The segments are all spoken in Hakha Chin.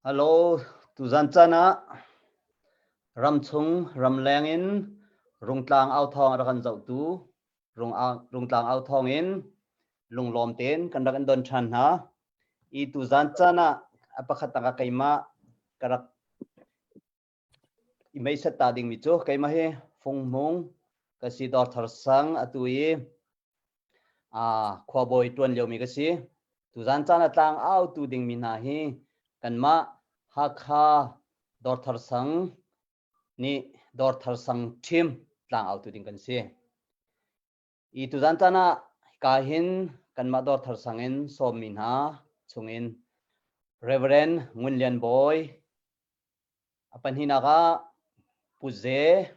Hello, tuzan caan ah ramchung ramleng in Rungtlang authawng a rak kan zohtu Rungtlang authawng in lunglawm tein kan rak in don ṭhan hna. I tuzan caan ah a pakhat ah keimah ka rak i meisat ta dingmi cu keimah hi Fung Hmung ka si Dawrthar sang atu i khuabawi ṭuan liomi ka si. Tuzan caan a tlang autu dingmi hna hi kanmah Hakha Dawrthar sang nih Dawrthar sang ṭhim tlang autu ding kan si. I tuzan caan ah hika hin kanmah Dawrthar sang in sawmmi hna chungin Reverend Ngun Lian Bawi a pahnihnak ah Pu Ze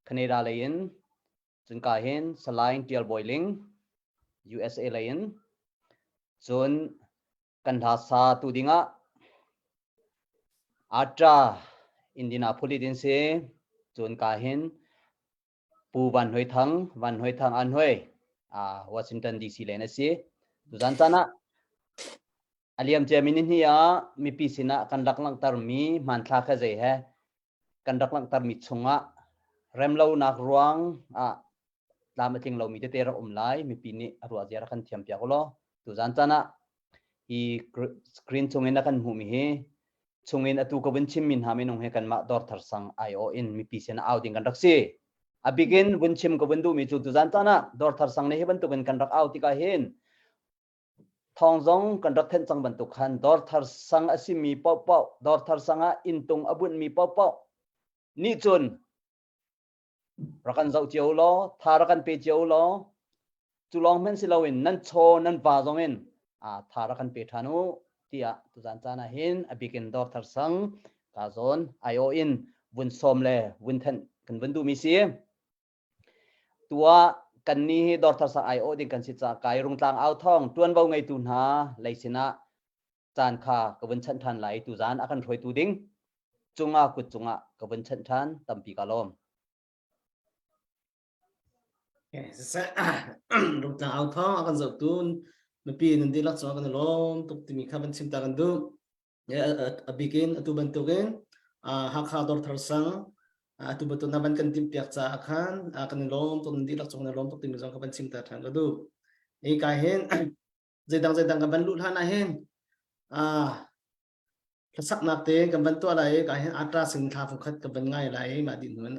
Canada lei in cun ka hin Salai Tial Bawi Ling USA lei in cun kan hla sa tu dingah Atra Indianapolis in si cun ka hin Pu Van Hoi Thang Van Hoi Thang An Hoi Washington DC len a si tuzan caan ah a liam ciami ni hni ah mipi sinah kan rak langhtermi hmanthlak he zei he kan rak langhtermi chungah remlonak ruang ah tlam a tling lomi tete rak um lai mipi nih a ruah zia rak kan thiam piak ulaw tuzan caan ah hi screen chungin a kan hmuhmi hi chungin atu ka vun chimmi hna minung he kanmah dawrthar sang aiawh in mipi sin au ding kan rak si a bikin vun chim ka vun duhmi cu tuzan caan ah dawrthar sang nih hi bantukin kan rak au tikah hin thawng zong kan rak thenh cang bantuk khan dawrthar sang a simi paohpaoh dawrthar sang ah inntung a bunhmi paohpaoh nih cun rak kan zoh cio law tha rak kan pe cio law cu lawng hmanh si loin nan chaw nan va zong in tha rak kan pe ṭhan u tiah tuzan caan ah hin a bikin dawrthar sang ka zawn aiawh in vun sawm le vun thenh kan vun duhmi si. Tuah kannih hi dawrthar sang aiawh ding kan si caah kai Rungtlang au thawng ṭuanvo ngeitu hna lei sinah caan kha ka vun chanh ṭhan lai tuzaan a kan hruaitu ding cungah kut cungah ka vun chanh ṭhan tampi ka lawm. Rungtlang au thawng a kan zohtu mipi nan dihlak cungah kan i lawm tuk timi kha van chim ta kan duh. A bikin atu bantukin Hakha Dawrthar sang atu bantuk na van kan timhpiak caah khan kan i lawm tuk nan dihlak cung kan i lawm tuk timi zong kha van chim ta ṭhan ka duh. Hi ka hin zeidang zeidang kan van luh hlan ah hin hlasaknak te kan van tuah lai i ka hin atra sing thla fungkhat kan van ngai lai i mah dih hnu in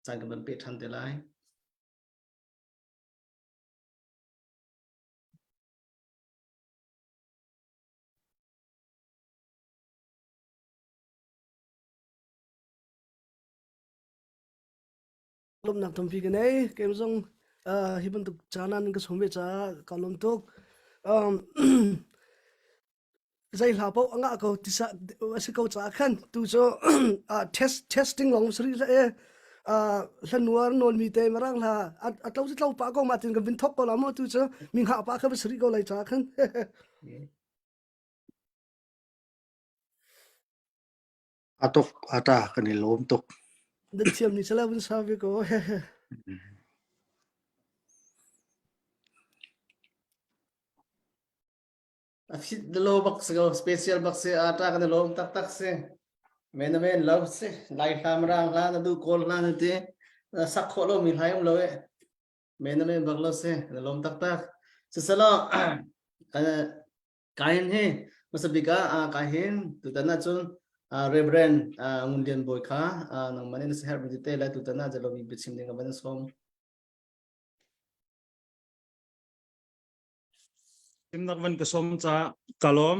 caan kan van peh ṭhan te lai. Lawmhnak tampi ka nei. Keim zong hi bantuk caan ah nan ka sawm ve caah ka lawm tuk. Um, zei hla paoh a ngah ko tisa a si ko caah khan tu cu test testing lawng sari la e hlanuar nawl mi te marang hla a tlo si tlo pa ko ma tin kan vin thok ko la mo tu cu mi ngah pa kha va sari ko lai caah khan A tuk a ta kan i lawm tuk. Nan thiam ni sala vun sa ve ko. A fit lo bak si ko special bak si a ta kan i lawm taktak si. Men men lo si lai hla marang hla na du kawl hla na ti sak khawh lo mi hlai um lo e. Men men bak lo si na lawm taktak. Siselo Kahin hi hmasa bik ah kahin tutan ahcun Reverend Ngun Lian Bawi kha nangmah nih na siaherh mi tete le tutan ah jalomi biachim ding ka van sawm. Chimnak van ka sawm ca ka lawm.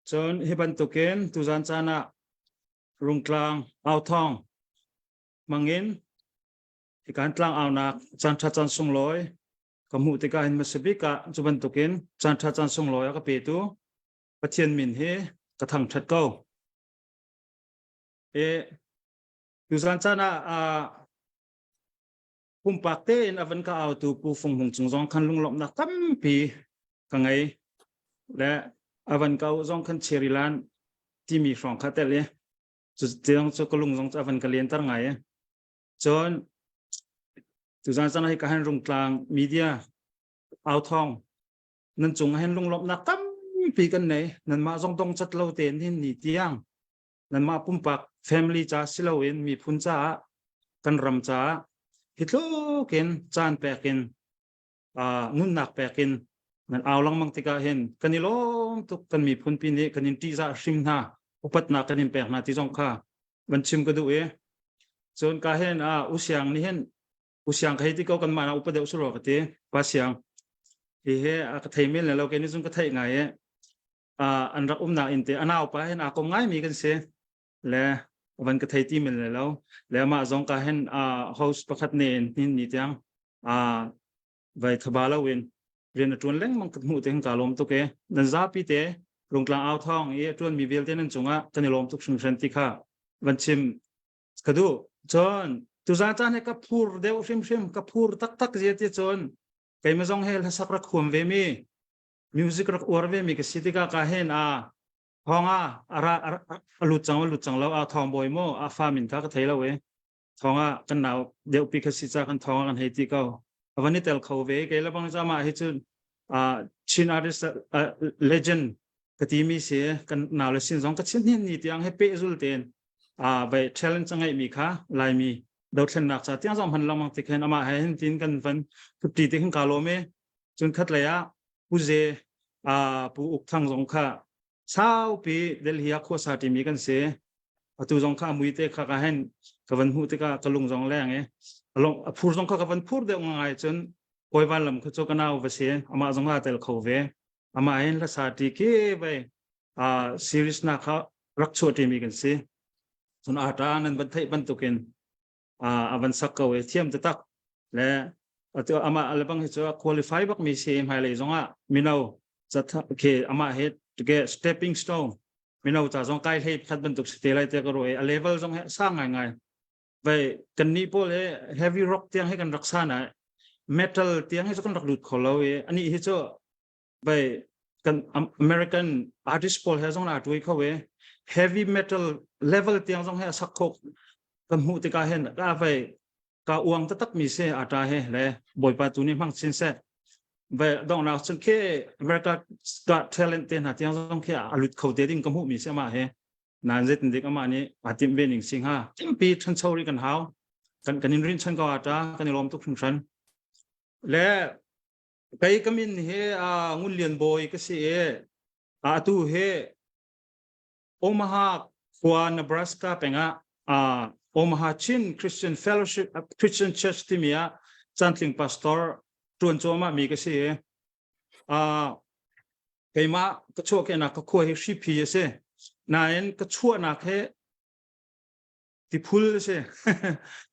Cun hi bantukin tuzan caan ah Rungtlang authawng mangin hikan tlang aunak caan ṭha caan sunglawi ka hmuh tikah hin hmasa bik ah cu bantukin caan ṭha caan sunglawi a ka petu Pathian min hi ka thangṭhat ko. E tuzan caan ah pumpak tein a van ka autu Pu Fung Hmung cung zong khan lunglawmhnak tampi ka ngei le a van ka au zong khan Cherryland timi hrawng kha tel i cu tiang cu ka lung zong cu a van ka lenter ngai i Cun tuzan caan hi ka han rungtlang media authong nan cung ah hin lunglawmhnak tampi tampi kan nei. Nanmah zong dong cat lo tein hin ni tiang nanmah pumpak family ca si loin miphun caah kan ram caah hi tluk in caan pek in nunnak pek in nan au lengmang tikah hin kan i lawm tuk kan miphun pi nih kan in ṭihzah hrim hna upatnak kan in pek hna ti zong kha van chim ka duh i cun ka hin u siang nih hin u siang ka hei ti ko kan mah na upa deuh suro ka ti pa siang hi he ka thei men le lo ke ni zung ka theih ngai i an rak umnak in te anau pa hin aa kom ngai mi kan si le van ka thei ti men le lo le amah zong ka hin host pakhat ne in hin ni tiang vai thaba lo in rian a tuan lengmang ka hmuh te ka lawm tuk e nan zapi te rungtlang au thong i a tuan mi vialte nan cungah kan i lawm tuk hringhran ti kha van chim ka duh cun tuzan caan he ka phur deuh hrimhrim ka phur taktak zia ti cun keimah zong he hlasak rak huam ve mi music rak uar ve mi ka si tikah ka hen a thong a ara a lut cang a lut cang lo a thong bawi mo a fa min kha ka thei lo e thong ah kan nau deuh pi kha si ca kan thong ah kan hei ti ko a van i tel kho ve kei le bang zama hi cun Chin artist legend ka ti mi si kan nau le sin zong ka chin hin ni tiang he pe zul ten a vai challenge ngai mi kha laimi dothlennak cha tiang zong han lamang ti khen ama he hin tin kan van ti ti khin ka lo me cun khat lei ah pu ze a pu uk thang zong kha saupi Delhi ah khuasa ṭimi kan si. Atu zong kha a mui te kha ka hen ka van hmuh tikah ka lung zong leng i a phur zong kha ka van phur deuh ngai cun kawi van lam kha cu ka nau va si amah zong aa tel kho ve amah hin hlasa ṭi khi vai a series na kha rak chuah ṭimi kan si cun ata nan van theih bantukin a van sak ko i thiam taktak le atu amah lebang hi cu qualify bak mi si hmailei zongah mino khi amah hi ke stepping stone mino ca zong kai hlei khat bantuk si te lai te ka ruai a level zong he sang ngai ngai vai kan ni pawl he heavy rock tiang he kan rak sa na metal tiang he cu kan rak lut kho lo i ani hi cu vai kan American artist pawl he zong na tuai kho e heavy metal level tiang zong he a sak kho kan hmuh tikah hin ka vai ka uang taktak mi se ata he le bawipa tu nih hmang chin se ve dong nak cun khi America Got Talent te hna tiang zong khi a lut kho te ding ka hmuh mi se ama he nan zet dik ama nih a tim ve ning sing ha tampi thancho ri kan hau kan kan in rin chan ko ata kan i lawm tuk hringhran le Kei ka min hi Ngun Lian Bawi ka si i atu hi Omaha khua Nebraska pengah Omaha Chin Christian Fellowship Christian Church timi ah cantling pastor ṭuan cuahmah mi ka si i keimah ka chuahkehnak ka khua hi Hriphi a si. Nain ka chuahnak hi Tiphul a si.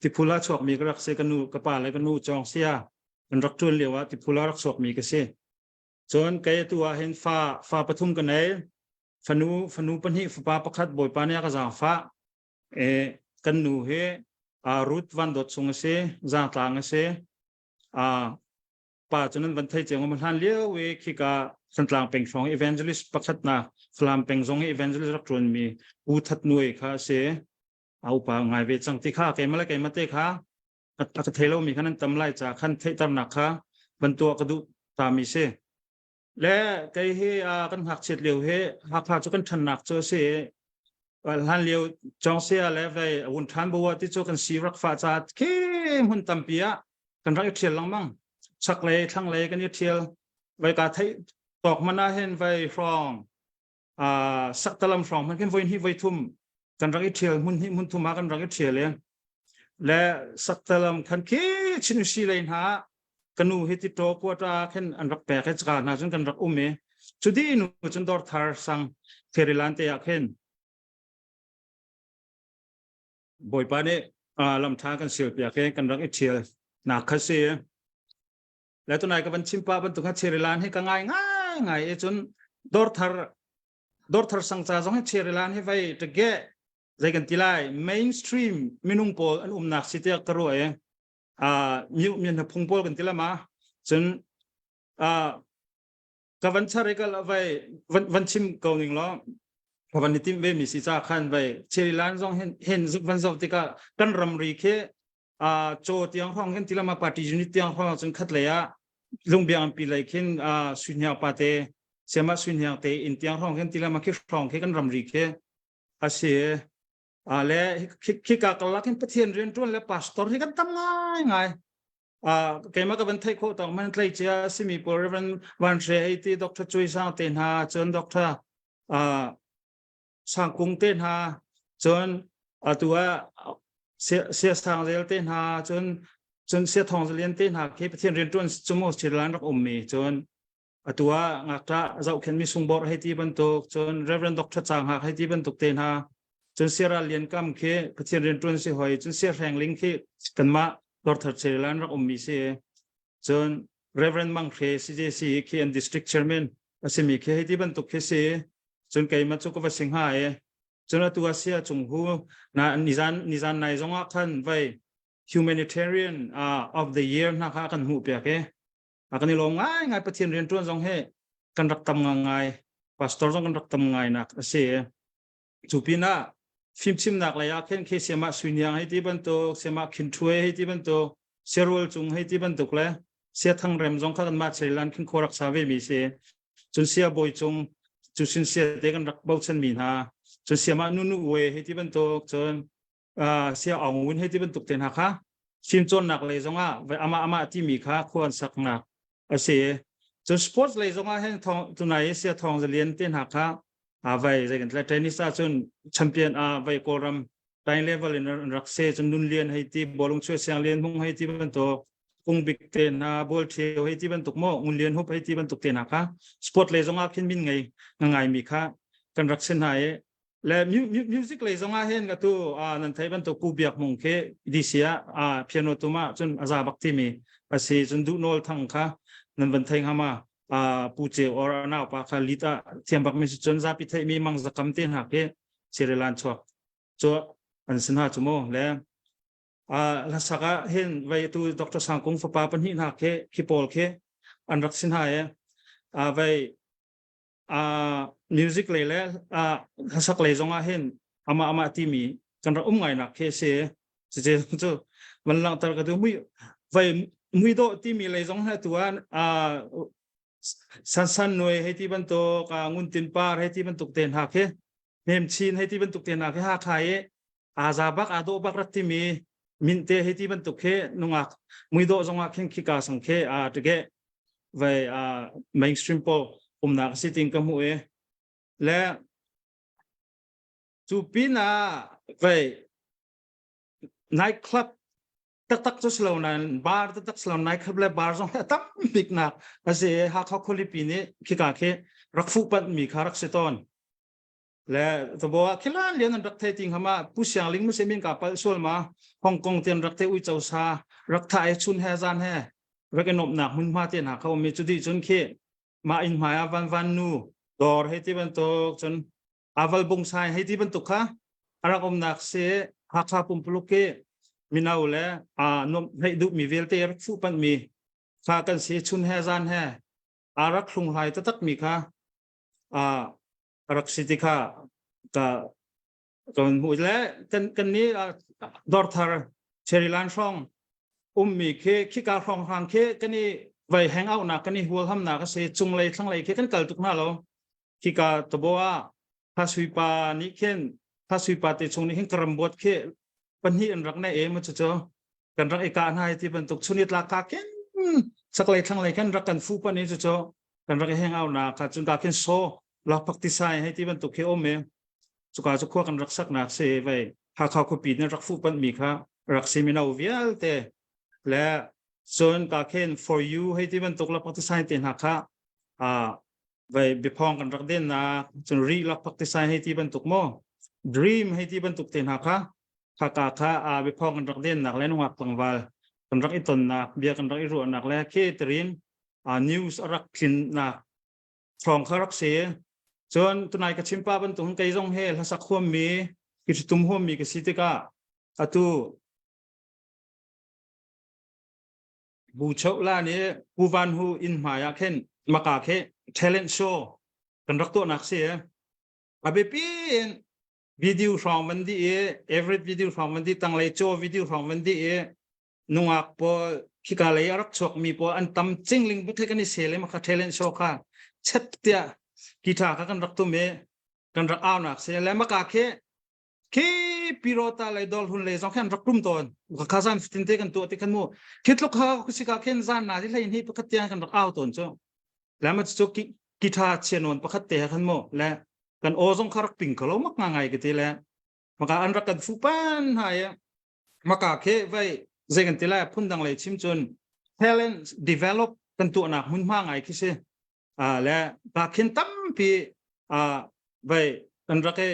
Tiphul ah chuakmi ka rak si. Ka nu, ka pa le ka nu cawng sia an rak ṭuan lio ah tiphul ah rak chuakmi ka si. Cun kei atu ah hin fa fa pathum ka nei. Fanu fanu pahnih fapa pakhat Bawipa nih a ka zaangfah. E, kan nu hi Ruth Van Dawt Sung a si, Zaangtlang a si. Pa cu nan van thei cio ngam hlan lio i khika Thantlang peng hrawng evangelist pakhat na Falam peng zong i evangelist rak ṭuan mi U That Nuai kha a si. A upa ngai ve cang ti kha keimah le keimah te kha a ka thei lomi kha nan tam lai ca khan theihternak kha van tuah ka duh ta mi si. Le kei hi kan ngakchiat lio hi Hakha cu kan ṭhannak cu a si i hlan lio Cawngsia le vei wun ṭhan bua ti cu kan si rak fah ca khi hmun tampi ah kan rak i ṭhial lengmang. Chaklei thlanglei kan i ṭhial. Vai ka theih tawk man ah hin vai hrawng saktalam hrawng hman khin voi hnih voi thum kan rak i ṭhial hmun hnih hmun thum ah kan rak i ṭhial i le saktalam khan khi chin si lei hna ka nu hi ti ṭaw kuata khin an rak pek i caka hna cun kan rak um i cu di nu cun dawr thar sang ferilan te ah khin Bawipa nih lamṭha kan sial piak i kan rak i ṭhial nak kha si. Le tunai ka van chim pa bantuk kha cherilan hi ka ngai ngai ngai i cun dawrthar dawrthar sang ca zong hi cherilan hi vai ṭage zei kan ti lai mainstream minung pawl an umnak si tiah ka ruah i miu mian phung pawl kan ti lama cun ka van char i ka vai van van chim ko ning law ka van i timh ve mi si ca khan vai cherilan zong hin hin van zoh tikah kan ramri khi a chaw tiang hrawng kan tilama party unit tiang hrawng cun khat lei ah lungbiang pi lei khin a suinya pa te. Sayamah Sui Hniang te inn tiang hrawng khin tilama khi hrawng khi kan ramri khi a si. A le khika karlak hin Pathian rianṭuan le pastor hi kan tam ngai ngai. Uh, keimah ka van theih khawh tawk man tlei cia simi pawl Reverend Van Hre hei ti Dr. Cui Sang te hna cun Dr. Uh, Sang Kung te hna cun atu ah Sia Sang Zel te hna cun cun Sia Thong Zalian te hna khi Pathian rianṭuan cumu Chilan rak ummi cun atu ah ngakṭah zohkhenmi sungbor hei ti bantuk cun Reverend Dr. Chang Hak hei ti bantuk te hna cun Sierra Lian Kam khi Pathian rianṭuan si hoi cun Sia Hreng Ling khi kanmah Dawrthar Cherilan rak ummi si cun Reverend Mang Hre CJC khi an district chairman a simi khi hei ti bantuk khi si cun keimah cu ka va si hnga e cun atu ah sia cung hu na nizan nizan nai zong ah khan vai humanitarian uh, of the year hna kha kan hmuh piak e a kan i lawm ngai ngai Pathian rian ṭuan zong he kan rak tam ngai pastor zong kan rak tam ngai nak a si cu pinah fimchimnak lei ah khin khi siamah suiniang hei ti bantuk siamah khin ṭhuai hei ti bantuk siarual cung hei ti bantuk le sia thang rem zong kha kan mah cheilan khin khuarak sa ve mi si cun sia bawi cung cu sin sia te kan rak bochan mi hna cun siamah nunu we hei ti bantuk cun sia aung win hei ti bantuk te hna kha fimcawnnak lei zongah amah amah timi kha khua an saknak a si cun sports lei zongah hin thong tunai sia thong zalian te hna kha a vai zei kan tlai tennis ah cun champion a vai kawlram time level in an rak se cun nun lian hei ti bolung chue siang lian hmung hei ti bantuk kung bik te hna bol theu hei ti bantuk mo ngun lian hup hei ti bantuk te hna kha sport lei zongah khin min ngei ngai mi kha kan rak sin hna i Le music lei zong ah hin atu nan thei bantuk Pu Biak Hmung khi DC ah piano tum ah cun a za bak timi a si cun duh nawl thang kha nan van thei hnga ma Pu Ceu or a nau pa kha lead ah thiam bak mi si cun zapi theih mi mang zakam te hna khi Sirilan chuak cu an sin ha chu mu le hlasak ah hin vai tu Dr. Sang Kung fapa pahnih hna khi khi pawl khi an rak sin ha e vai uh, music lei le uh, hlasak lei zong ah hin amah amah timi kan rak um ngai nak khi si cuce cu van langhter ka du mui vai mui dawh timi lei zong he tu ah uh, san san nuai hei ti bantuk uh, ngun tin par hei ti bantuk te hna khi hnem chin hei ti bantuk te hna khi ha khai i aza bak aa dawh bak rat timi min te hei ti bantuk khi nungak mui dawh zong ah khin khika sang khi a tige vai a mainstream pawl umnak si ting ka hmu i le cu pin ah vai night club taktak cu silo nain bar taktak silo night club le bar zong tam bik nak a si Hakha khualipi nih khika khi rak fuh panh mi kha rak si tawn Le tabo ah khilan lian an rak thei ting hama Pu Siang Ling mase min ka pal sual ma Hong Kong tian rak thei uico sa rak tha e chun he zan he rak i nomnak hmunhma te hna kha um i cuti cun khi ma inn hmai ah van van nu dawr hei ti bantuk cun aval bung sai hei ti bantuk kha arak umnak si Hakha pumpuluk ki mino le a nom hei duh mi vialte rak fuh panh mi kha kan si chun he zan he arak hlunghlai taktak mi kha a rak si ti kha ka kan hmuh le kan kan nih dawrthar Cherryland hrawng ummi khi khika hrawng hrang khi kan i vai hang out nak kan i hual ham nak a si cunglei thlanglei khi kan kal tuk hna lo khika tabo ah Thasui pa nih khin Thasui pa te chung nih hin karambuat khi pahnih an rak nei e mu cu kan rak i kah hna ti bantuk chuni tlak ka khin chaklei thlanglei khan rak kan fu pan i cu cu kan rak i hang out nak kha cun ka khin so lakphak tisai hei ti bantuk khi um i cuka cu khua kan rak saknak si vei Hakha khuapi nih rak fuh panh mi kha rak si mino vialte le cun ka khin for you hei ti bantuk lakphak tisai te hna kha a vei biaphawng kan rak den nak cun ri lakphak tisai hei ti bantuk mo dream hei ti bantuk te hna kha khaka kha a biaphawng kan rak den nak le nungak tlangval kan rak i tonnak bia kan rak i ruahnak le khi tirin news a rak tlinnak thawng kha rak si. Cun tunai ka chimpa bantuk kei zong he hlasak huammi, tum huammi ka si tikah atu Bu Choh La nih Pu Van Hu inn hmai ah khin maka khi talent show kan rak tuahnak si. A biapi in video hrawng van di i every video hrawng van di tanglei chaw video hrawng van di i nungak pawl khika lei a rak chuakmi pawl an tam cingling bak kan i sel i makha talent show kha. chet tiah guitar kha kan rak tum i kan rak aunak si le maka khi khi pirota lei dol hun lei zong khan rak tum tawn kha zan fitin te kan tuah ti khan mu khi tluk kha kusika khin zan na ti hlei ni pakhat tiang kan rak au tawn chu le ma chu guitar chianon pakhat te khan mu le kan aw zong kha rak ping ko lo mak nga ngai ka ti le maka an rak kan fu pan hai maka khi vai zei kan ti lai phun dang lei chim cun talent develop kan tuahnak hmunhma ngai khi si le ka khin tampi vai kan rak i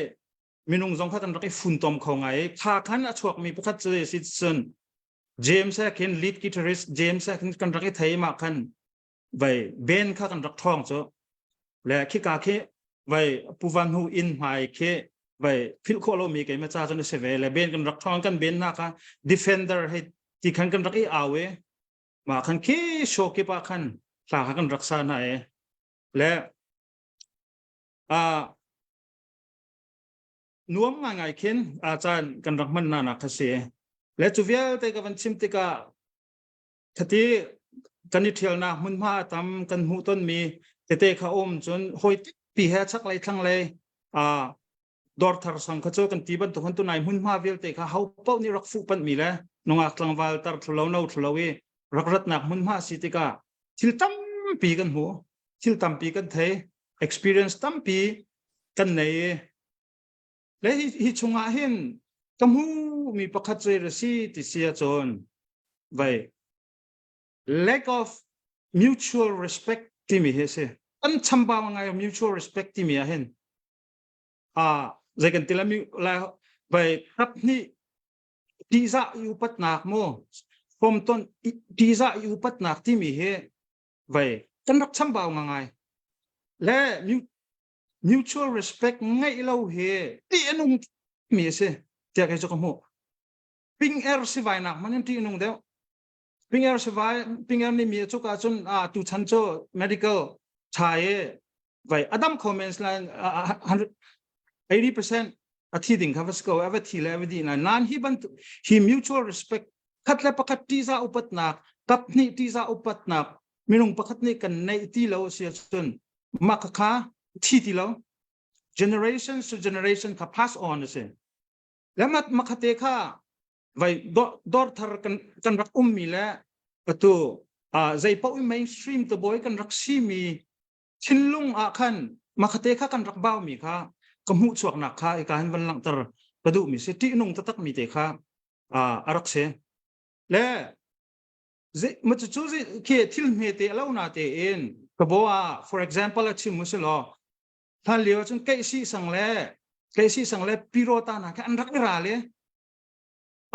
minung zong kha kan rak i funtom kho ngai i kha khan a chuakmi pakhat cu si cun James he khin lead guitarist James he khin kan rak i thei ma khan vai band kha kan rak ṭhawng cu le khika khi vai Pu Van Hu inn hmai khi vai philh khawh lomi keimah ca cun a si ve le band kan rak ṭhawng kan band hna kha defender hei ti khan kan rak i au i mah khan khi show kip ah khan hla kha kan rak sa hna i le ah nuam ngaingai khin a caan kan rak hman hna nak kha si le cu vialte ka van chim tikah khati kan i ṭhialnak hmunhma a tam kan hmuh tonmi tete kha um cun hawi pi he chaklei thlanglei a dawrthar sang kha cu kan ti bantuk han tunai hmunhma vialte kha ho paoh nih rak fuh panh mi le nungak tlangval tar thlulo no thlulo i rak ratnak hmunhma si tikah thil tampi kan hmu thil tampi kan thei experience tampi kan nei i le hi, hi chungah hin ka hmu mi pakhat cu a si ti si ahcun vai lack of mutual respect timi hi a si kan chambau ngai mutual respect timi ah hin a zei kan ti la mi la vai kap hnih tihzah i upatnak mu fomton tihzah i upatnak timi hi vai kan rak chambau ngai le mutual respect ngeih lo hi ti a nung mi a si tiah kei cu ka hmuh ping er sivai nak man in ti nung deuh ping er sivai ping er nih mi cu ka cun a tu chan cu medical tha e vai adam comments line 80% a thi ding kha va si ko a va thi le a va di na nan hi ban hi mutual respect khat le pakhat tiza upatnak kap hnih tiza upatnak minung pakhat nih kan neih ti lo si cun mah kha thi ti lo generation to generation kha pass on a si le mat makhate kha vai dor thar kan kan rak ummi le atu zei paoh mainstream te boy kan rak si mi thinlung ah khan makhate kha kan rak bau mi kha ka hmuh chuak nak kha i ka han van langhter ka duh mi si ṭihnung taktak mi te kha a rak si le ma cu cu khi thil hme te lo na te in ka bo ah for example a chim mu si law hlan lio cun keih si sang le keih si sang le piro ta na kha an rak i ra le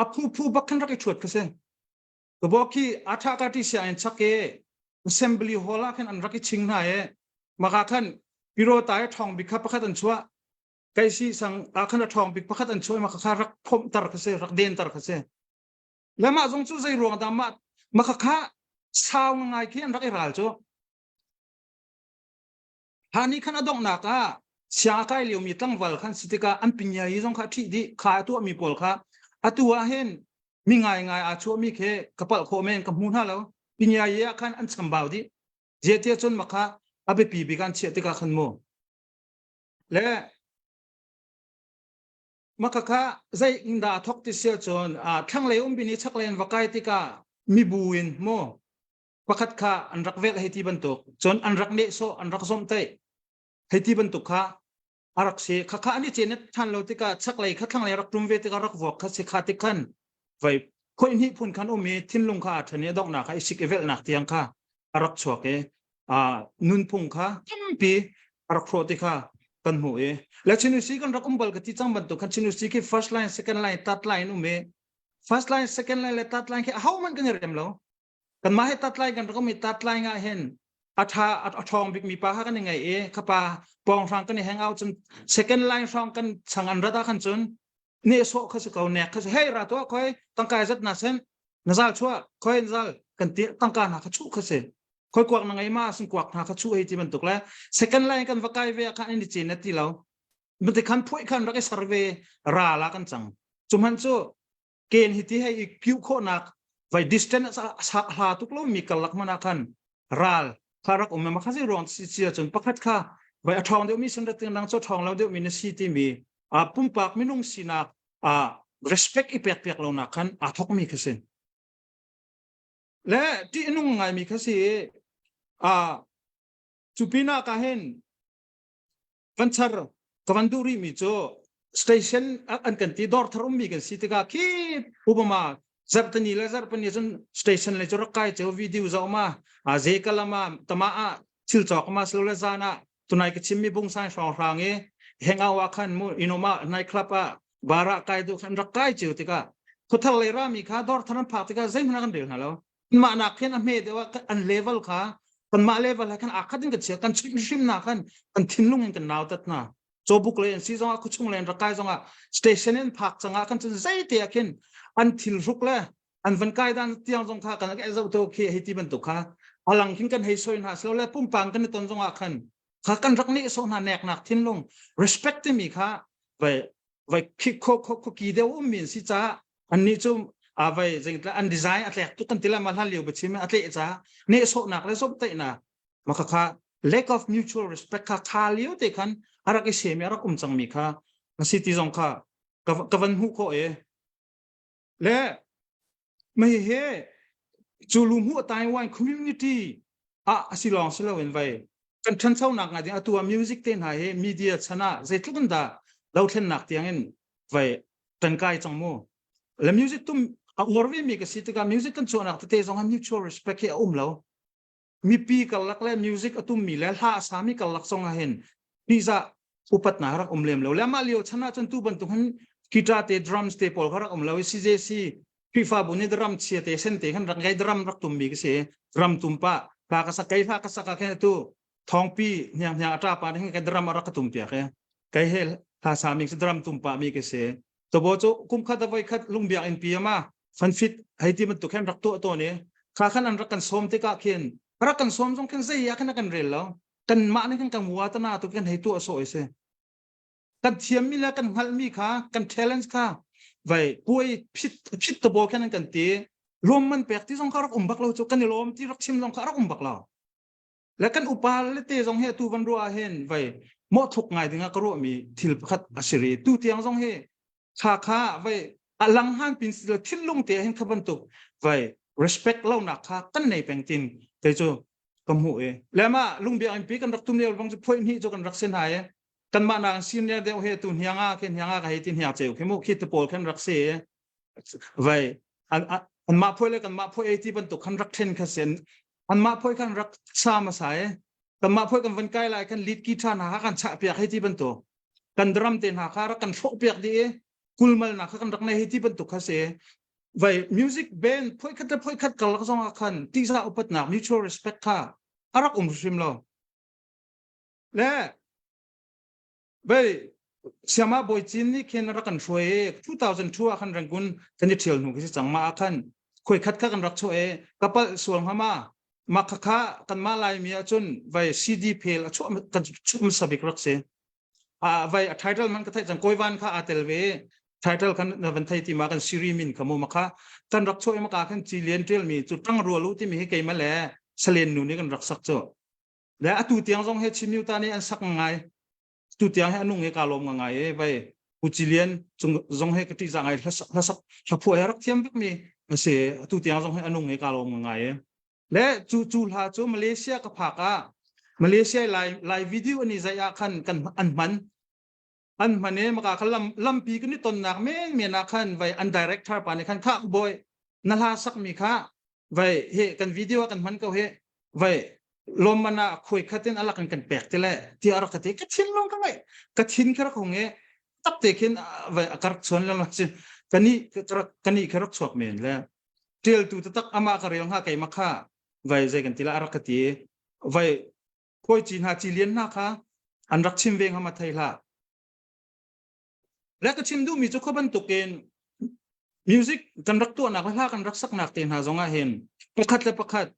a phu phu bak khan rak i thuat kha si ka bo khi a tha ka ti sia in chak e assembly hall ah khan an rak i ching hna e maka khan piro ta e thong bik kha pakhat an chuah kai si sang a khan a thong bik pakhat an chuah maka kha rak phomh tar kha si rak den tar kha si Le mah zong cu zei ruang dah mah maka kha sau ngai khi an rak i ral cu. Hani khan a donghnak ah sia kai liomi tlangval khan si tikah an pinya hi zong kha ṭhih dih kha a tuahmi pawl kha atu ah hin mi ngai ngai aa chuahmi khi ka palh khawh men ka hmu hna lo pinya yi ah khan an chambau dih zetia cun makha a biapi bik an chiah tikah khan mu le Makhakha zei in dah a thawk ti si ahcun thlanglei umpi nih chaklei an va kai tikah mibu in mu pakhat kha an rak velh hei ti bantuk cun an rak nehsawh an rak zawmhtaih hei ti bantuk kha a rak si khakha an i cenet ṭhan lo tikah chaklei kha thlanglei rak ṭum ve tikah rak vuak kha si kha tik khan vai khoih hnih phun khan um i thinlung kha aa ṭhen i a donghnak kha i sik i velhnak tiang kha a rak chuak i nunphung kha tampi a rak hrawh ti kha kan hmuh i le Chinusi kan rak um bal ka ti cang bantuk khan Chinusi khi first line second line third line um i first line second line le third line khi aho man kan i rem lo kan mah he third line kan rak um i third line ah hin a tha a ṭhawng bik mi pa kha kan i ngei i khapa pawng hrang kan i hang out cun second line hrang kan chang an rat ah khan cun ne sawh kha si ko nek kha si hei ra tuah khoi tangka zat na sen na zal chuah khoi na zal kan ti tangka hna kha chuh kha si khoi kuak na ngei ma sin kuak hna kha chuh hei ti bantuk le second line kan va kai ve khan in chin na ti lo mate khan phuai khan rak i sar ve ra la kan cang cuman cu ken hi ti hei i kiu khawhnak vai distance hla tuk lo mi karlak mana khan ral. Kha rak um ma kha zei ruang si si ahcun pakhat kha vai a ṭhawng deuhmi sin rat nang cu ṭhawng lo deuhmi na si timi a pumpak minung sinak a respect i pek piak lonak khan aa thokmi kha si. Le ṭih nung ngaimi kha si a cu pinah ka hin van char ka van duh rih mi cu station an kan ti dawr thar ummi kan si tikah khi Obama zarhtani le zarhpani cun station le cu rak kai ceu video zoh ma a ze kalama tama ah thil cawk ma silo le zan ah tunai ka chimmi bungsan hrawng hrang i hangout ah khan mu inoma night club ah bar ah kai duh khan rak kai ceu tikah khuthar lei rami kha dawr thar an phak tikah zeihmanh kan rel hna lo mah nak khin a hme deuh ah an level kha kanmah level he khan aa khat in kan chia kan chim hrim na khan kan thinlung in kan nautat hna cawbuk le an si zongah khuchung le an rak kai zongah station in phak cangah kan cun zeite ah khin an thil hruk le an van kai dan tiang zong kha kan ke zo to khi hei ti bantuk kha alang khin kan hei soi hna silo le pumpang kan i ton zongah khan kha kan rak nih so hna nek nak thinlung respect timi kha vai vai khi kho kho kho ki deuh um min si ca annih cu a vai zengtla an design a tlek tuk kan ti la ma hlan lio biachim a tleh ca nehsawhnak le zomhtaihnak maka kha lack of mutual respect kha kha lio te khan a rak i semi a rak um cangmi kha a si ti zong kha ka van hmuh khawh e le mei he cu lu hmuh Taiwan community ah a si lawng si loin vai kan ṭhanchonak ngai ding atu ah music te hna hi media chan ah zeitluk in dah dothlennak tiang in vai kan kai cang mu le music tum a uar ve mi ka si tikah music kan chuahnak tete zong ah mutual respect hi a um lo mipi karlak le music a tum mi le hla a sami karlak zong ah hin pizza upatnak rak um lem lo le mah lio chan ah cun tu bantuk hin guitar te drums te pawl kha rak um lo i CJC Khrihfabu nih drum chia te sen te khan rak ngai drum rak tum mi ka si drum tum pa hla ka sak kai hla ka sak ah khin atu thawngpi hniang hniang a ṭa pa nih khin drum a rak ka tum piak e kai he hla sa mi si drum tum pa mi ka si tobo cu kum khat a voi khat lungbiak in pi ama fanfit hei ti bantuk khan rak tuah tawn i kha khan an rak kan sawm tikah khin rak kan sawm zong khin zei ah khan a kan rel lo kan mah nih khan kan wa tana tu kan hei tuah sawh i si kan thiammi le kan hngalhmi kha kan challenge kha vai puai phit phit to bol khan an kan ti lawm man pek ti zong kha rak um bak lo cu kan i lawm ti rak chim zong kha rak um bak lo le kan upa le te zong hi atu van ruah hin vai mawh thuk ngai ding ah ka ruah mi thil pakhat a si ri tu tiang zong hi kha kha vai a lang han pin si lo thinlung te hin kha bantuk vai respect lo nak kha kan nei peng tin te cu ka hmuh i le ma lungbiak in pi kan rak tum lio bang cu phoi hni cu kan rak sin hai kanmah nak senior deuh he tu hnianga khi hnianga ka hei ti hniang ceu khi mu khi te pawl khan rak si vai an an mah phoi le kan mah phoi ei ti bantuk khan rak then kha sen an mah phoi khan rak sa ma sai kan mah phoi kan van kai lai kan lead guitar hna kha kan chah piak hei ti bantuk kan drum te hna kha rak kan hrawh piak di kulmal na kha kan rak nei hei ti bantuk kha si vai music band phoi khat le phoi khat kalak zong ah khan tisa upatnak mutual respect kha arak um hrim lo Le bei siama bawi cin nih khin rak kan hruai i 2002 ah khan Rangoon kan i ṭhial hnu khi si cang ma ah khan khuai khat kha kan rak chuah i ka palh sual hnga ma ma kha kha kanmah Laimi ahcun vai CD phel a chuah kan chuah hmasa bik rak si. A vai a title man ka theih cang Kawivan kha aa tel ve title khan na van thei ti ma kan siri min kha mu ma kha kan rak chuah i ma ka khan ci lian ṭial mi cu ṭang rual u timi hi keimah le salen nu nih kan rak sak cu. Le atu tiang zong he Chin Myo nih an sak ngai. Tu tiang he anung he ka lawm ngai e vai Pu Ci Lian cung zong he ka ṭih za ngai hlasak hlaphuah he rak thiam bik mi a si. Atu tiang zong he anung he ka lawm ngai e. Le cu cu hla cu Malaysia ka phak ah Malaysia lai lai video ani zai ah khan kan an hman an hman e maka kha lam lampi kan i tonnak men men ah khan vai an director pa nih khan kha boy na hla sak mi kha vai he kan video ah kan hman ko he vai lawmman ah khuai khat in alak in kan pek te le ti a rak ka ti ka thinlung ka ngai ka thin kha rak hung e tak te khin vai a karak chuan le sin kani kani kha rak chuak men le tial tu tak ama ka rel nga keima kha vai zei kan ti la a rak ka ti vai khuai ci hna ci lian hna kha an rak chim ve ngam a thei hlah Le ka chim duhmi cu kho bantukin music kan rak tuahnak le hla kan rak saknak te hna zongah hin pakhat le pakhat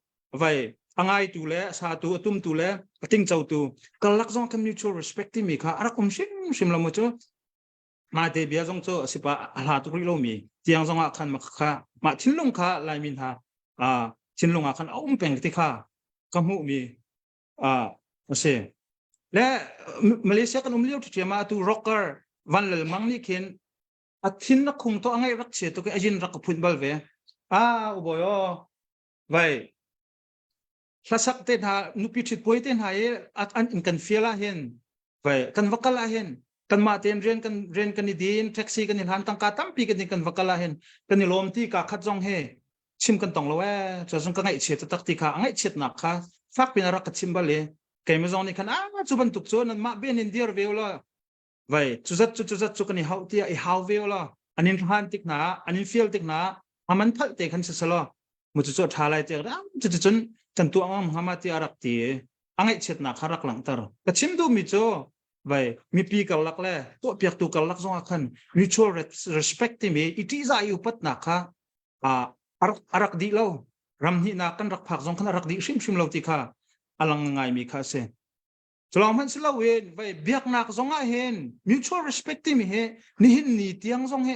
vai a ngaitu le a satu a tumtu le a tingcotu karlak zong kan mutual respect timi kha a rak um hrimhrim lo mu cu mate bia zong cu a si pa a hla tuk rih lomi tiang zong ah khan kha mah thinlung kha laimi hna thinlung ah khan a um peng ti kha ka hmuhmi. Ah, a si. Le Malaysia kan um lio ṭhiam ah atu rocker Van Lal Mang nih khin a thin na khung to a ngaih rak chia tuk i a yin rak ka phunh bal ve. Ah, u bawi aw. Vai hlasak te hna nupi ṭhit puai te hna i an in kan fial ah hin vai kan va kal ah hin kanmah tein rian kan rian kan i din taxi kan i hlan tangka tampi kan in kan va kal ah hin kan i lawm ti ka khat zong he chim kan tong lo ee cu zong ka ngaihchiat taktak ti kha a ngaihchiatnak kha fak pin a rak ka chim bal i keimah zong nih khan ah cu bantuk cu nanmah ben in dir ve ulaw vai cu zat cu cu zat cu kan i hauh tiah i hau ve ulaw an in hlan tik hna an in fial tik hna aman phalh te khan si selaw mu cu cu tha lai tiah cu cun kan tuah ngam hnga ma tiah rak ti a ngaihchiatnak kha rak langhter ka chim duhmi cu vai mipi karlak le tuahpiaktu karlak zongah khan mutual respect timi i ṭihzah i upatnak kha a rak a rak dih lo ram hnihnak kan rak phak zong khan a rak dih hrimhrim lo ti kha a lang ngaimi kha a si culawng hmanh si loin vai biaknak zong ah hin mutual respect timi hi nihin ni tiang zong hi